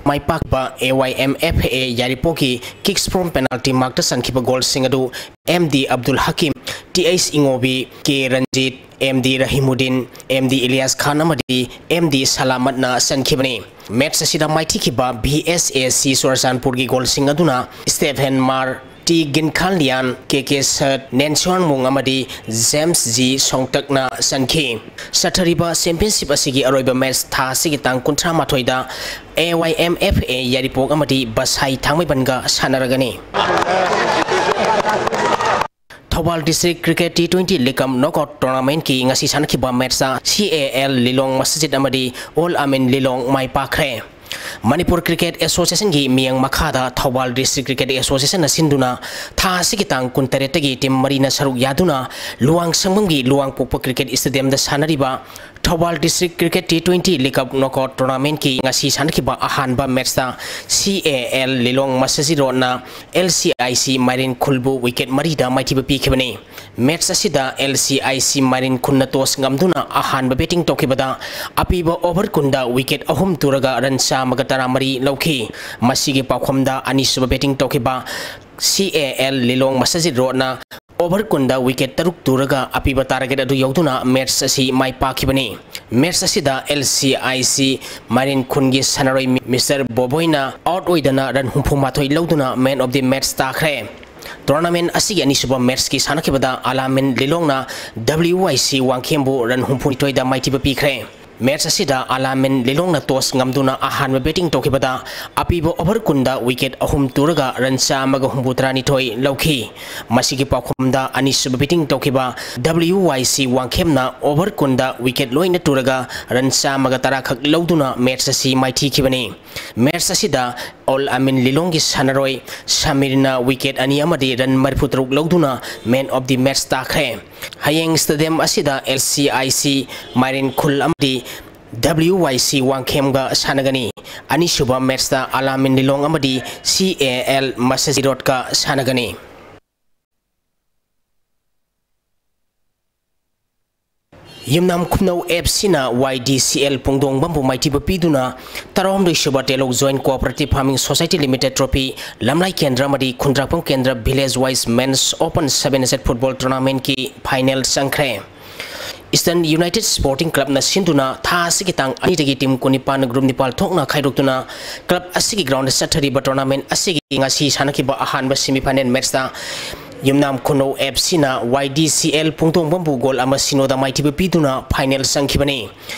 ꯃꯥꯏ ꯄꯥꯛꯄ AYMFA ꯌꯥꯏꯔꯤꯄꯣꯛꯀꯤ kicks from penalty markꯇ ꯆꯟꯈꯤꯕ goalꯁꯤꯡ ꯑꯗꯨ M D Abdul ꯍꯀꯤꯝ, T H ꯏꯉꯣꯕꯤ, K Ranjit, M D ꯔꯍꯤꯃꯨꯗꯤꯟ, M D Ilyas ꯈꯥꯟ ꯑꯃꯗꯤ M D ꯁꯂꯥꯃꯠꯅ ꯆꯟꯈꯤꯕꯅꯤ꯫ Match ꯑꯁꯤꯗ ꯃꯥꯏꯊꯤꯈꯤꯕ VSAC ꯆꯨꯔꯆꯥꯟꯄꯨꯔꯒꯤ goalꯁꯤꯡ ꯑꯗꯨꯅ ꯁ꯭ꯇꯦꯐꯦꯟ ꯃꯥꯔ, T ꯒꯤꯟꯈꯥꯟꯂꯤꯌꯥꯟ, K K ꯁꯠ, ꯅꯦꯟꯁꯨꯋꯥꯡꯃꯨꯡ ꯑꯃꯗꯤ James G ꯁꯣꯡꯇꯛꯅ ꯆꯟꯈꯤ꯫ ꯆꯠꯊꯔꯤꯕ championship ꯑꯁꯤꯒꯤ ꯑꯔꯣꯏꯕ match ꯊꯥ ꯑꯁꯤꯒꯤ ꯇꯥꯡ ꯀꯨꯟꯊ꯭ꯔꯥ ꯃꯥꯊꯣꯏꯗ AYMFA ꯌꯥꯏꯔꯤꯄꯣꯛ ꯑꯃꯗꯤ ꯕꯁꯥꯏ ꯊꯥꯡꯃꯩꯕꯟꯒ ꯁꯥꯟꯅꯔꯒꯅꯤ꯫ Thoubal District Cricket T twenty ꯂꯤꯀꯝ knockout tournamentꯀꯤ ꯉꯁꯤ ꯁꯥꯟꯅꯈꯤꯕ matchꯇ CAL ꯂꯤꯂꯣꯡ ꯃꯁꯖꯤꯗ ꯑꯃꯗꯤ ꯑꯜ ꯑꯃꯤꯟ ꯂꯤꯂꯣꯡ ꯃꯥꯏ ꯄꯥꯛꯈ꯭ꯔꯦ꯫ ꯃꯅꯤꯄꯨꯔ ꯀ꯭ꯔꯤꯀꯦꯠ ꯑꯦꯁꯣꯁꯤꯌꯦꯁꯟꯒꯤ ꯃꯤꯠꯌꯦꯡ ꯃꯈꯥꯗ ꯊꯧꯕꯥꯜ ꯗꯤꯁꯇ꯭ꯔꯤꯛ ꯀ꯭ꯔꯤꯀꯦꯠ ꯑꯦꯁꯣꯁꯤꯌꯦꯁꯟꯅ ꯁꯤꯟꯗꯨꯅ ꯊꯥ ꯑꯁꯤꯒꯤ ꯇꯥꯡ ꯀꯨꯟꯇꯔꯦꯠꯇꯒꯤ ꯇꯤꯝ ꯃꯔꯤꯅ ꯁꯔꯨꯛ ꯌꯥꯗꯨꯅ ꯂꯨꯋꯥꯡꯁꯪꯕꯝꯒꯤ ꯂꯨꯋꯥꯡꯄꯣꯛꯄ ꯀ꯭ꯔꯤꯀꯦꯠ ꯁ꯭ꯇꯦꯗꯤꯌꯝꯗ ꯁꯥꯟꯅꯔꯤꯕ Thoubal district cricket T twenty league cup knockout ꯇꯣꯔꯅꯥꯃꯦꯟꯠꯀꯤ ꯉꯁꯤ ꯁꯥꯟꯅꯈꯤꯕ ꯑꯍꯥꯟꯕ ꯃꯦꯠꯁꯇ ꯁꯤ ꯑꯦ ꯑꯦꯜ ꯂꯤꯂꯣꯡ ꯃꯁꯖꯤꯗ ꯔꯣꯗꯅ ꯑꯦꯜ ꯁꯤ ꯑꯥꯏ ꯁꯤ ꯃꯥꯏꯔꯦꯟ ꯈꯨꯜꯕꯨ ꯋꯤꯀꯦꯠ ꯃꯔꯤꯗ ꯃꯥꯏꯊꯤꯕ ꯄꯤꯈꯤꯕꯅꯤ꯫ ꯃꯦꯠꯁ ꯑꯁꯤꯗ ꯑꯦꯜ ꯁꯤ ꯑꯥꯏ ꯁꯤ ꯃꯥꯏꯔꯦꯟ ꯈꯨꯟꯅ ꯇꯣꯁ ꯉꯝꯗꯨꯅ ꯑꯍꯥꯟꯕ ꯕꯦꯇꯤꯡ ꯇꯧꯈꯤꯕꯗ ꯑꯄꯤꯕ ꯑꯣꯚꯔ ꯀꯨꯟꯗ ꯋꯤꯀꯦꯠ ꯑꯍꯨꯝ ꯇꯨꯔꯒ ꯔꯟ ꯆꯥꯝꯃꯒ ꯇꯔꯥꯃꯔꯤ ꯂꯧꯈꯤ꯫ ꯃꯁꯤꯒꯤ ꯄꯥꯎꯈꯨꯝꯗ ꯑꯅꯤꯁꯨꯕ ꯕꯦꯇꯤꯡ ꯇꯧꯈꯤꯕ ꯁꯤ ꯑꯦ ꯑꯦꯜ ꯂꯤꯂꯣꯡ ꯃꯁꯖꯤꯗ ꯔꯣꯗꯅ ꯑꯣꯚꯔ ꯀꯨꯟꯗ ꯋꯤꯀꯦꯠ ꯇꯔꯨꯛ ꯇꯨꯔꯒ ꯑꯄꯤꯕ ꯇꯥꯔꯒꯦꯠ ꯑꯗꯨ ꯌꯧꯗꯨꯅ ꯃꯦꯠꯁ ꯑꯁꯤ ꯃꯥꯏ ꯄꯥꯛꯈꯤꯕꯅꯤ꯫ ꯃꯦꯠꯁ ꯑꯁꯤꯗ ꯑꯦꯜ ꯁꯤ ꯑꯥꯏ ꯁꯤ ꯃꯥꯏꯔꯦꯟ ꯈꯨꯟꯒꯤ ꯁꯥꯟꯅꯔꯣꯏ ꯃꯤꯁꯇꯔ ꯕꯣꯕꯣꯏꯅ ꯑꯥꯎꯠ ꯑꯣꯏꯗꯅ ꯔꯟ ꯍꯨꯝꯐꯨ ꯃꯥꯊꯣꯏ ꯂꯧꯗꯨꯅ ꯃꯦꯟ ꯑꯣꯐ ꯗꯤ ꯃꯦꯠꯁ ꯇꯥꯈ꯭ꯔꯦ꯫ ꯇꯣꯔꯅꯥꯃꯦꯟ ꯑꯁꯤꯒꯤ ꯑꯅꯤꯁꯨꯕ ꯃꯦꯠꯁꯀꯤ ꯁꯥꯟꯅꯈꯤꯕꯗ ꯑꯂꯥꯃꯤꯟ ꯂꯤꯂꯣꯡꯅ ꯗꯕ꯭ꯂꯤꯌꯨ ꯋꯥꯏ ꯁꯤ ꯋꯥꯡꯈꯦꯝꯕꯨ ꯔꯟ ꯍꯨꯝꯐꯨꯅꯤꯊꯣꯏꯗ ꯃꯥꯏꯊꯤꯕ ꯄꯤꯈ꯭ꯔꯦ꯫ ꯃꯦꯠꯁ ꯑꯁꯤꯗ ꯑꯂꯥꯃꯤꯟ ꯂꯤꯂꯣꯡꯅ ꯇꯣꯁ ꯉꯝꯗꯨꯅ ꯑꯍꯥꯟꯕ ꯕꯦꯇꯤꯡ ꯇꯧꯈꯤꯕꯗ ꯑꯄꯤꯕ ꯑꯣꯚꯔ ꯀꯨꯟꯗ ꯋꯤꯀꯦꯠ ꯑꯍꯨꯝ ꯇꯨꯔꯒ ꯔꯟ ꯆꯥꯝꯃꯒ ꯍꯨꯝꯐꯨꯇꯔꯥꯅꯤꯊꯣꯏ ꯂꯧꯈꯤ꯫ ꯃꯁꯤꯒꯤ ꯄꯥꯎꯈꯨꯝꯗ ꯑꯅꯤꯁꯨꯕ ꯕꯦꯇꯤꯡ ꯇꯧꯈꯤꯕ ꯗꯕ꯭ꯂꯤꯌꯨ ꯋꯥꯏ ꯁꯤ ꯋꯥꯡꯈꯦꯝꯅ ꯑꯣꯚꯔ ꯀꯨꯟꯗ ꯋꯤꯀꯦꯠ ꯂꯣꯏꯅ ꯇꯨꯔꯒ ꯔꯟ ꯆꯥꯝꯃꯒ ꯇꯔꯥ ꯈꯛ ꯂꯧꯗꯨꯅ ꯃꯦꯠꯁ ꯑꯁꯤ ꯃꯥꯏꯊꯤꯈꯤꯕꯅꯤ꯫ ꯃꯦꯠꯁ ꯑꯁꯤꯗ ꯑꯜ ꯑꯃꯤꯟ ꯂꯤꯂꯣꯡꯒꯤ ꯁꯥꯟꯅꯔꯣꯏ ꯁꯃꯤꯔꯅ ꯋꯤꯀꯦꯠ ꯑꯅꯤ ꯑꯃꯗꯤ ꯔꯟ ꯃꯔꯤꯐꯨꯇꯔꯨꯛ ꯂꯧꯗꯨꯅ ꯃꯦꯟ ꯑꯣꯐ ꯗꯤ ꯃꯦꯠꯁ ꯇꯥꯈ꯭ꯔꯦ꯫ ꯍꯌꯦꯡ ꯁ꯭ꯇꯦꯗꯤꯌꯝ ꯑꯁꯤꯗ ꯑꯦꯜ ꯁꯤ ꯑꯥꯏ ꯁꯤ ꯃꯥꯏꯔꯦꯟ ꯈꯨꯜ ꯑꯃꯗꯤ ꯗꯕ꯭ꯂꯤꯌꯨ ꯋꯥꯏ ꯁꯤ ꯋꯥꯡꯈꯦꯝꯒ ꯁꯥꯟꯅꯒꯅꯤ꯫ ꯑꯅꯤꯁꯨꯕ ꯃꯦꯠꯁꯇ ꯑꯂꯥꯃꯤꯟ ꯂꯤꯂꯣꯡ ꯑꯃꯗꯤ ꯁꯤ ꯑꯦ ꯑꯦꯜ ꯃꯁꯖꯤꯗ ꯔꯣꯗꯀ ꯁꯥꯟꯅꯒꯅꯤ꯫ ꯌꯨꯝꯅꯥꯝ ꯈꯨꯅꯧ ꯑꯦꯐ ꯁꯤꯅ ꯋꯥꯏ ꯗꯤ ꯁꯤ ꯑꯦꯜ ꯄꯨꯡꯗꯣꯡꯕꯝꯕꯨ ꯃꯥꯏꯊꯤꯕ ꯄꯤꯗꯨꯅ ꯇꯔꯥꯍꯨꯝꯗꯣꯏꯁꯨꯕ Telou join cooperative farming society limited trophy Lamlai ꯀꯦꯟꯗ꯭ꯔ ꯑꯃꯗꯤ ꯈꯨꯟꯗ꯭ꯔꯥꯛꯄꯝ ꯀꯦꯟꯗ꯭ꯔ village wise men's open seven a side football ꯇꯣꯔꯅꯥꯃꯦꯟꯠꯀꯤ ꯐꯥꯏꯅꯦꯜ ꯆꯪꯈ꯭ꯔꯦ꯫ ꯏꯁꯇꯔꯟ ꯌꯨꯅꯥꯏꯇꯦꯗ ꯁ꯭ꯄꯣꯔꯇꯤꯡ ꯀ꯭ꯂꯕꯅ ꯁꯤꯟꯗꯨꯅ ꯊꯥ ꯑꯁꯤꯒꯤ ꯇꯥꯡ ꯑꯅꯤꯗꯒꯤ ꯇꯤꯝ ꯀꯨꯟꯅꯤꯄꯥꯟ, ꯒ꯭ꯔꯨꯞ ꯅꯤꯄꯥꯜ ꯊꯣꯛꯅ ꯈꯥꯏꯗꯣꯛꯇꯨꯅ ꯀ꯭ꯂꯕ ꯑꯁꯤꯒꯤ ꯒ꯭ꯔꯥꯎꯟꯗ ꯆꯠꯊꯔꯤꯕ ꯇꯣꯔꯅꯥꯃꯦꯟꯠ ꯑꯁꯤꯒꯤ ꯉꯁꯤ ꯁꯥꯟꯅꯈꯤꯕ ꯑꯍꯥꯟꯕ ꯁꯦꯃꯤꯐꯥꯏꯅꯦꯜ ꯃꯦꯠꯁꯇ ꯌꯨꯝꯅꯥꯝ ꯈꯨꯅꯧ ꯑꯦꯐ ꯁꯤꯅ ꯋꯥꯏ ꯗꯤ ꯁꯤ ꯑꯦꯜ ꯄꯨꯡꯗꯣꯡꯕꯝꯕꯨ ꯒꯣꯜ ꯑꯃ ꯁꯤꯅꯣꯗ ꯃꯥꯏꯊꯤꯕ ꯄꯤꯗꯨꯅ ꯐꯥꯏꯅꯦꯜ ꯆꯪꯈꯤꯕꯅꯤ꯫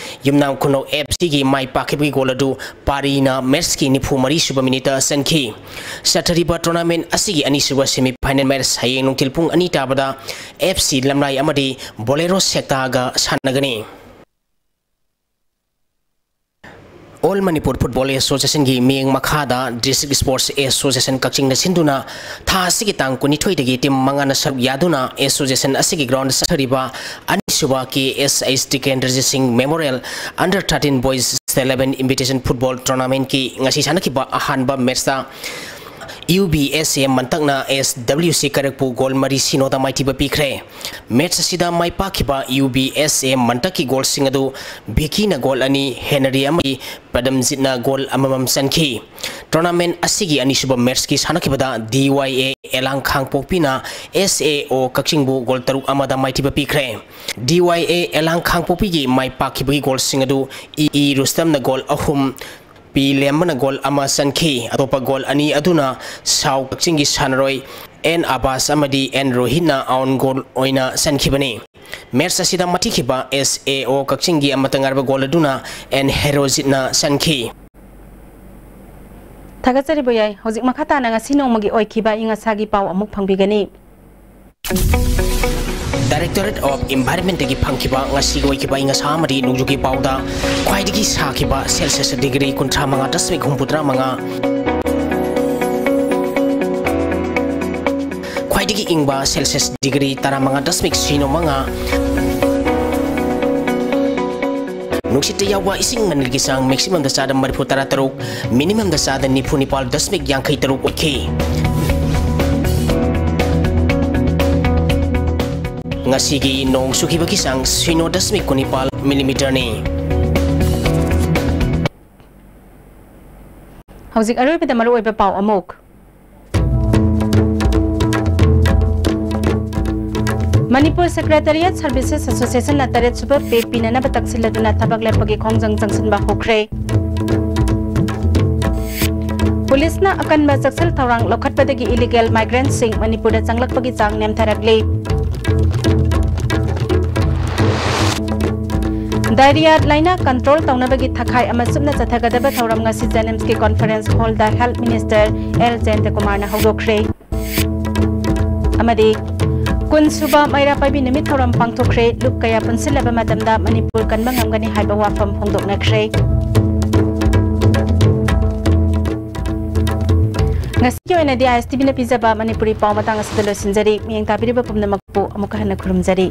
ꯌꯨꯝꯅꯥꯝ ꯈꯨꯅꯧ ꯑꯦꯐ ꯁꯤꯒꯤ ꯃꯥꯏ ꯄꯥꯛꯈꯤꯕꯒꯤ ꯒꯣꯜ ꯑꯗꯨ ꯄꯥꯔꯤꯅ ꯃꯦꯠꯁꯀꯤ ꯅꯤꯐꯨ ꯃꯔꯤ ꯁꯨꯕ ꯃꯤꯅꯤꯠꯇ ꯆꯟꯈꯤ꯫ ꯆꯠꯊꯔꯤꯕ ꯇꯣꯔꯅꯥꯃꯦꯟꯠ ꯑꯁꯤꯒꯤ ꯑꯅꯤꯁꯨꯕ ꯁꯦꯃꯤꯐꯥꯏꯅꯦꯜ ꯃꯦꯠꯁ ꯍꯌꯦꯡ ꯅꯨꯡꯊꯤꯜ ꯄꯨꯡ ꯑꯅꯤ ꯇꯥꯕꯗ ꯑꯦꯐ ꯁꯤ ꯂꯝꯂꯥꯏ ꯑꯃꯗꯤ ꯕꯣꯂꯦꯔꯣ ꯁꯦꯛꯇꯥꯒ ꯁꯥꯟꯅꯒꯅꯤ꯫ All Manipur Football Association ꯒꯤ ꯃꯤꯠꯌꯦꯡ ꯃꯈꯥꯗ District Sports Association ꯀꯛꯆꯤꯡꯅ ꯁꯤꯟꯗꯨꯅ ꯊꯥ ꯑꯁꯤꯒꯤ ꯇꯥꯡ ꯀꯨꯟꯅꯤꯊꯣꯏꯗꯒꯤ team ꯃꯉꯥꯅ ꯁꯔꯨꯛ ꯌꯥꯗꯨꯅ association ꯑꯁꯤꯒꯤ ground ꯆꯠꯊꯔꯤꯕ ꯑꯅꯤꯁꯨꯕ K S H ꯇꯤꯀꯦꯟꯗ꯭ꯔꯖꯤꯠ ꯁꯤꯡ Memorial Under thirteen Boys eleven Invitation Football Tournament ꯀꯤ ꯉꯁꯤ ꯁꯥꯟꯅꯈꯤꯕ ꯑꯍꯥꯟꯕ match ꯇ U B S A ꯃꯟꯇꯛꯅ S W C ꯀꯩꯔꯛꯄꯨ goal ꯃꯔꯤ ꯁꯤꯅꯣꯗ ꯃꯥꯏꯊꯤꯕ ꯄꯤꯈ꯭ꯔꯦ꯫ Match ꯑꯁꯤꯗ ꯃꯥꯏ ꯄꯥꯛꯈꯤꯕ U B S A ꯃꯟꯇꯛꯀꯤ goal ꯁꯤꯡ ꯑꯗꯨ ꯚꯤꯀꯤꯅ goal ꯑꯅꯤ, ꯍꯦꯅꯔꯤ ꯑꯃꯗꯤ ꯄꯗꯝꯖꯤꯠꯅ goal ꯑꯃꯃꯝ ꯆꯟꯈꯤ꯫ Tournament ꯑꯁꯤꯒꯤ ꯑꯅꯤꯁꯨꯕ match ꯀꯤ ꯁꯥꯟꯅꯈꯤꯕꯗ D Y A ꯑꯦꯂꯥꯡ ꯈꯥꯡꯄꯣꯛꯄꯤꯅ S A O ꯀꯛꯆꯤꯡꯕꯨ goal ꯇꯔꯨꯛ ꯑꯃꯗ ꯃꯥꯏꯊꯤꯕ ꯄꯤꯈ꯭ꯔꯦ꯫ D Y A ꯑꯦꯂꯥꯡ ꯈꯥꯡꯄꯣꯛꯄꯤꯒꯤ my ꯄꯥꯛꯈꯤꯕꯒꯤ goal ꯁꯤꯡ ꯑꯗꯨ ꯏ ꯏ ꯔꯨꯁꯇꯝꯅ goal ꯑꯍꯨꯝ, ꯄꯤ ꯂꯦꯝꯕꯅ goal ꯑꯃ ꯆꯟꯈꯤ꯫ ꯑꯇꯣꯞꯄ goal ꯑꯅꯤ ꯑꯗꯨꯅ ꯁꯥꯎ ꯀꯛꯆꯤꯡꯒꯤ ꯁꯥꯟꯅꯔꯣꯏ N ꯑꯕꯥꯁ ꯑꯃꯗꯤ N ꯔꯣꯍꯤꯠꯅ own goal ꯑꯣꯏꯅ ꯆꯟꯈꯤꯕꯅꯤ꯫ Match ꯑꯁꯤꯗ ꯃꯥꯏꯊꯤꯈꯤꯕ S A O ꯀꯛꯆꯤꯡꯒꯤ ꯑꯃꯠꯇ ꯉꯥꯏꯔꯕ goal ꯑꯗꯨꯅ N ꯍꯦꯔꯣꯖꯤꯠꯅ ꯆꯟꯈꯤ꯫ ꯊꯥꯒꯠꯆꯔꯤ ꯕꯣꯌꯥꯏ꯫ ꯍꯧꯖꯤꯛ ꯃꯈꯥ ꯇꯥꯅ ꯉꯁꯤ ꯅꯣꯡꯃꯒꯤ ꯑꯣꯏꯈꯤꯕ ꯑꯏꯪ ꯑꯁꯥꯒꯤ ꯄꯥꯎ ꯑꯃꯨꯛ ꯐꯪꯕꯤꯒꯅꯤ꯫ Directorate of Environment ꯇꯒꯤ ꯐꯪꯈꯤꯕ ꯉꯁꯤꯒꯤ ꯑꯣꯏꯈꯤꯕ ꯑꯏꯪ ꯑꯁꯥ ꯑꯃꯗꯤ ꯅꯣꯡꯖꯨꯒꯤ ꯄꯥꯎꯗ ꯈ꯭ꯋꯥꯏꯗꯒꯤ ꯁꯥꯈꯤꯕ Celsius degree ꯀꯨꯟꯊ꯭ꯔꯥ ꯃꯉꯥ ꯗꯁꯃꯤꯛ ꯍꯨꯝꯐꯨꯇꯔꯥ ꯃꯉꯥ, ꯈ꯭ꯋꯥꯏꯗꯒꯤ ꯏꯪꯕ Celsius degree ꯇꯔꯥꯃꯉꯥ ꯗꯁꯃꯤꯛ ꯁꯤꯅꯣ ꯃꯉꯥ, ꯅꯨꯡꯁꯤꯠꯇ ꯌꯥꯎꯕ ꯏꯁꯤꯡ ꯃꯅꯤꯜꯒꯤ ꯆꯥꯡ maximum ꯗ ꯆꯥꯗ ꯃꯔꯤꯐꯨ ꯇꯔꯥ ꯇꯔꯨꯛ, minimum ꯗ ꯆꯥꯗ ꯅꯤꯐꯨ ꯅꯤꯄꯥꯜ ꯗꯁꯃꯤꯛ ꯌꯥꯡꯈꯩ ꯇꯔꯨꯛ ꯑꯣꯏꯈꯤ꯫ ꯉꯁꯤꯒꯤ ꯅꯣꯡ ꯆꯨꯈꯤꯕꯒꯤ ꯆꯥꯡ ꯁꯤꯅꯣ ꯗꯁꯃꯤꯛ ꯀꯨꯟꯅꯤꯄꯥꯜ millimeter ꯅꯤ꯫ ꯍꯧꯖꯤꯛ ꯑꯔꯣꯏꯕꯗ ꯃꯔꯨꯑꯣꯏꯕ ꯄꯥꯎ ꯑꯃꯨꯛ꯫ ꯃꯅꯤꯄꯨꯔ Secretariat Services Association ꯅ ꯇꯔꯦꯠ ꯁꯨꯕ pay ꯄꯤꯅꯅꯕ ꯇꯛꯁꯤꯜꯂꯗꯨꯅ ꯊꯕꯛ ꯂꯦꯞꯄꯒꯤ ꯈꯣꯡꯖꯪ ꯆꯪꯁꯤꯟꯕ ꯍꯧꯈ꯭ꯔꯦ꯫ ꯄꯨꯂꯤꯁꯅ ꯑꯀꯟꯕ ꯆꯦꯛꯁꯤꯜ ꯊꯧꯔꯥꯡ ꯂꯧꯈꯠꯄꯗꯒꯤ illegal migrant ꯁꯤꯡ ꯃꯅꯤꯄꯨꯔꯗ ꯆꯪꯂꯛꯄꯒꯤ ꯆꯥꯡ ꯅꯦꯝꯊꯔꯛꯂꯤ꯫ Diarrhea ꯂꯥꯏꯅꯥ control ꯇꯧꯅꯕꯒꯤ ꯊꯈꯥꯏ ꯑꯃ ꯆꯨꯞꯅ ꯆꯠꯊꯒꯗꯕ ꯊꯧꯔꯝ ꯉꯁꯤ JNIMS ꯀꯤ conference hall ꯗ Health Minister L ꯖꯌꯟꯇꯀꯨꯃꯥꯔꯅ ꯍꯧꯗꯣꯛꯈ꯭ꯔꯦ꯫ ꯑꯃꯗꯤ ꯀꯨꯟ ꯁꯨꯕ ꯃꯩꯔꯥ ꯄꯥꯏꯕꯤ ꯅꯨꯃꯤꯠ ꯊꯧꯔꯝ ꯄꯥꯡꯊꯣꯛꯈ꯭ꯔꯦ꯫ ꯂꯨꯞ ꯀꯌꯥ ꯄꯨꯟꯁꯤꯜꯂꯕ ꯃꯇꯝꯗ ꯃꯅꯤꯄꯨꯔ ꯀꯟꯕ ꯉꯝꯒꯅꯤ ꯍꯥꯏꯕ ꯋꯥꯐꯝ ꯐꯣꯡꯗꯣꯛꯅꯈ꯭ꯔꯦ꯫ ꯉꯁꯤꯒꯤ ꯑꯣꯏꯅꯗꯤ ꯑꯥꯏ ꯑꯦꯁ ꯇꯤ ꯚꯤꯅ ꯄꯤꯖꯕ ꯃꯅꯤꯄꯨꯔꯤ ꯄꯥꯎ ꯃꯇꯥꯡ ꯑꯁꯤꯗ ꯂꯣꯏꯁꯤꯟꯖꯔꯤ꯫ ꯃꯤꯠꯌꯦꯡ ꯇꯥꯕꯤꯔꯤꯕ ꯄꯨꯝꯅꯃꯛꯄꯨ ꯑꯃꯨꯛꯀ ꯍꯟꯅ ꯈꯨꯔꯨꯝꯖꯔꯤ꯫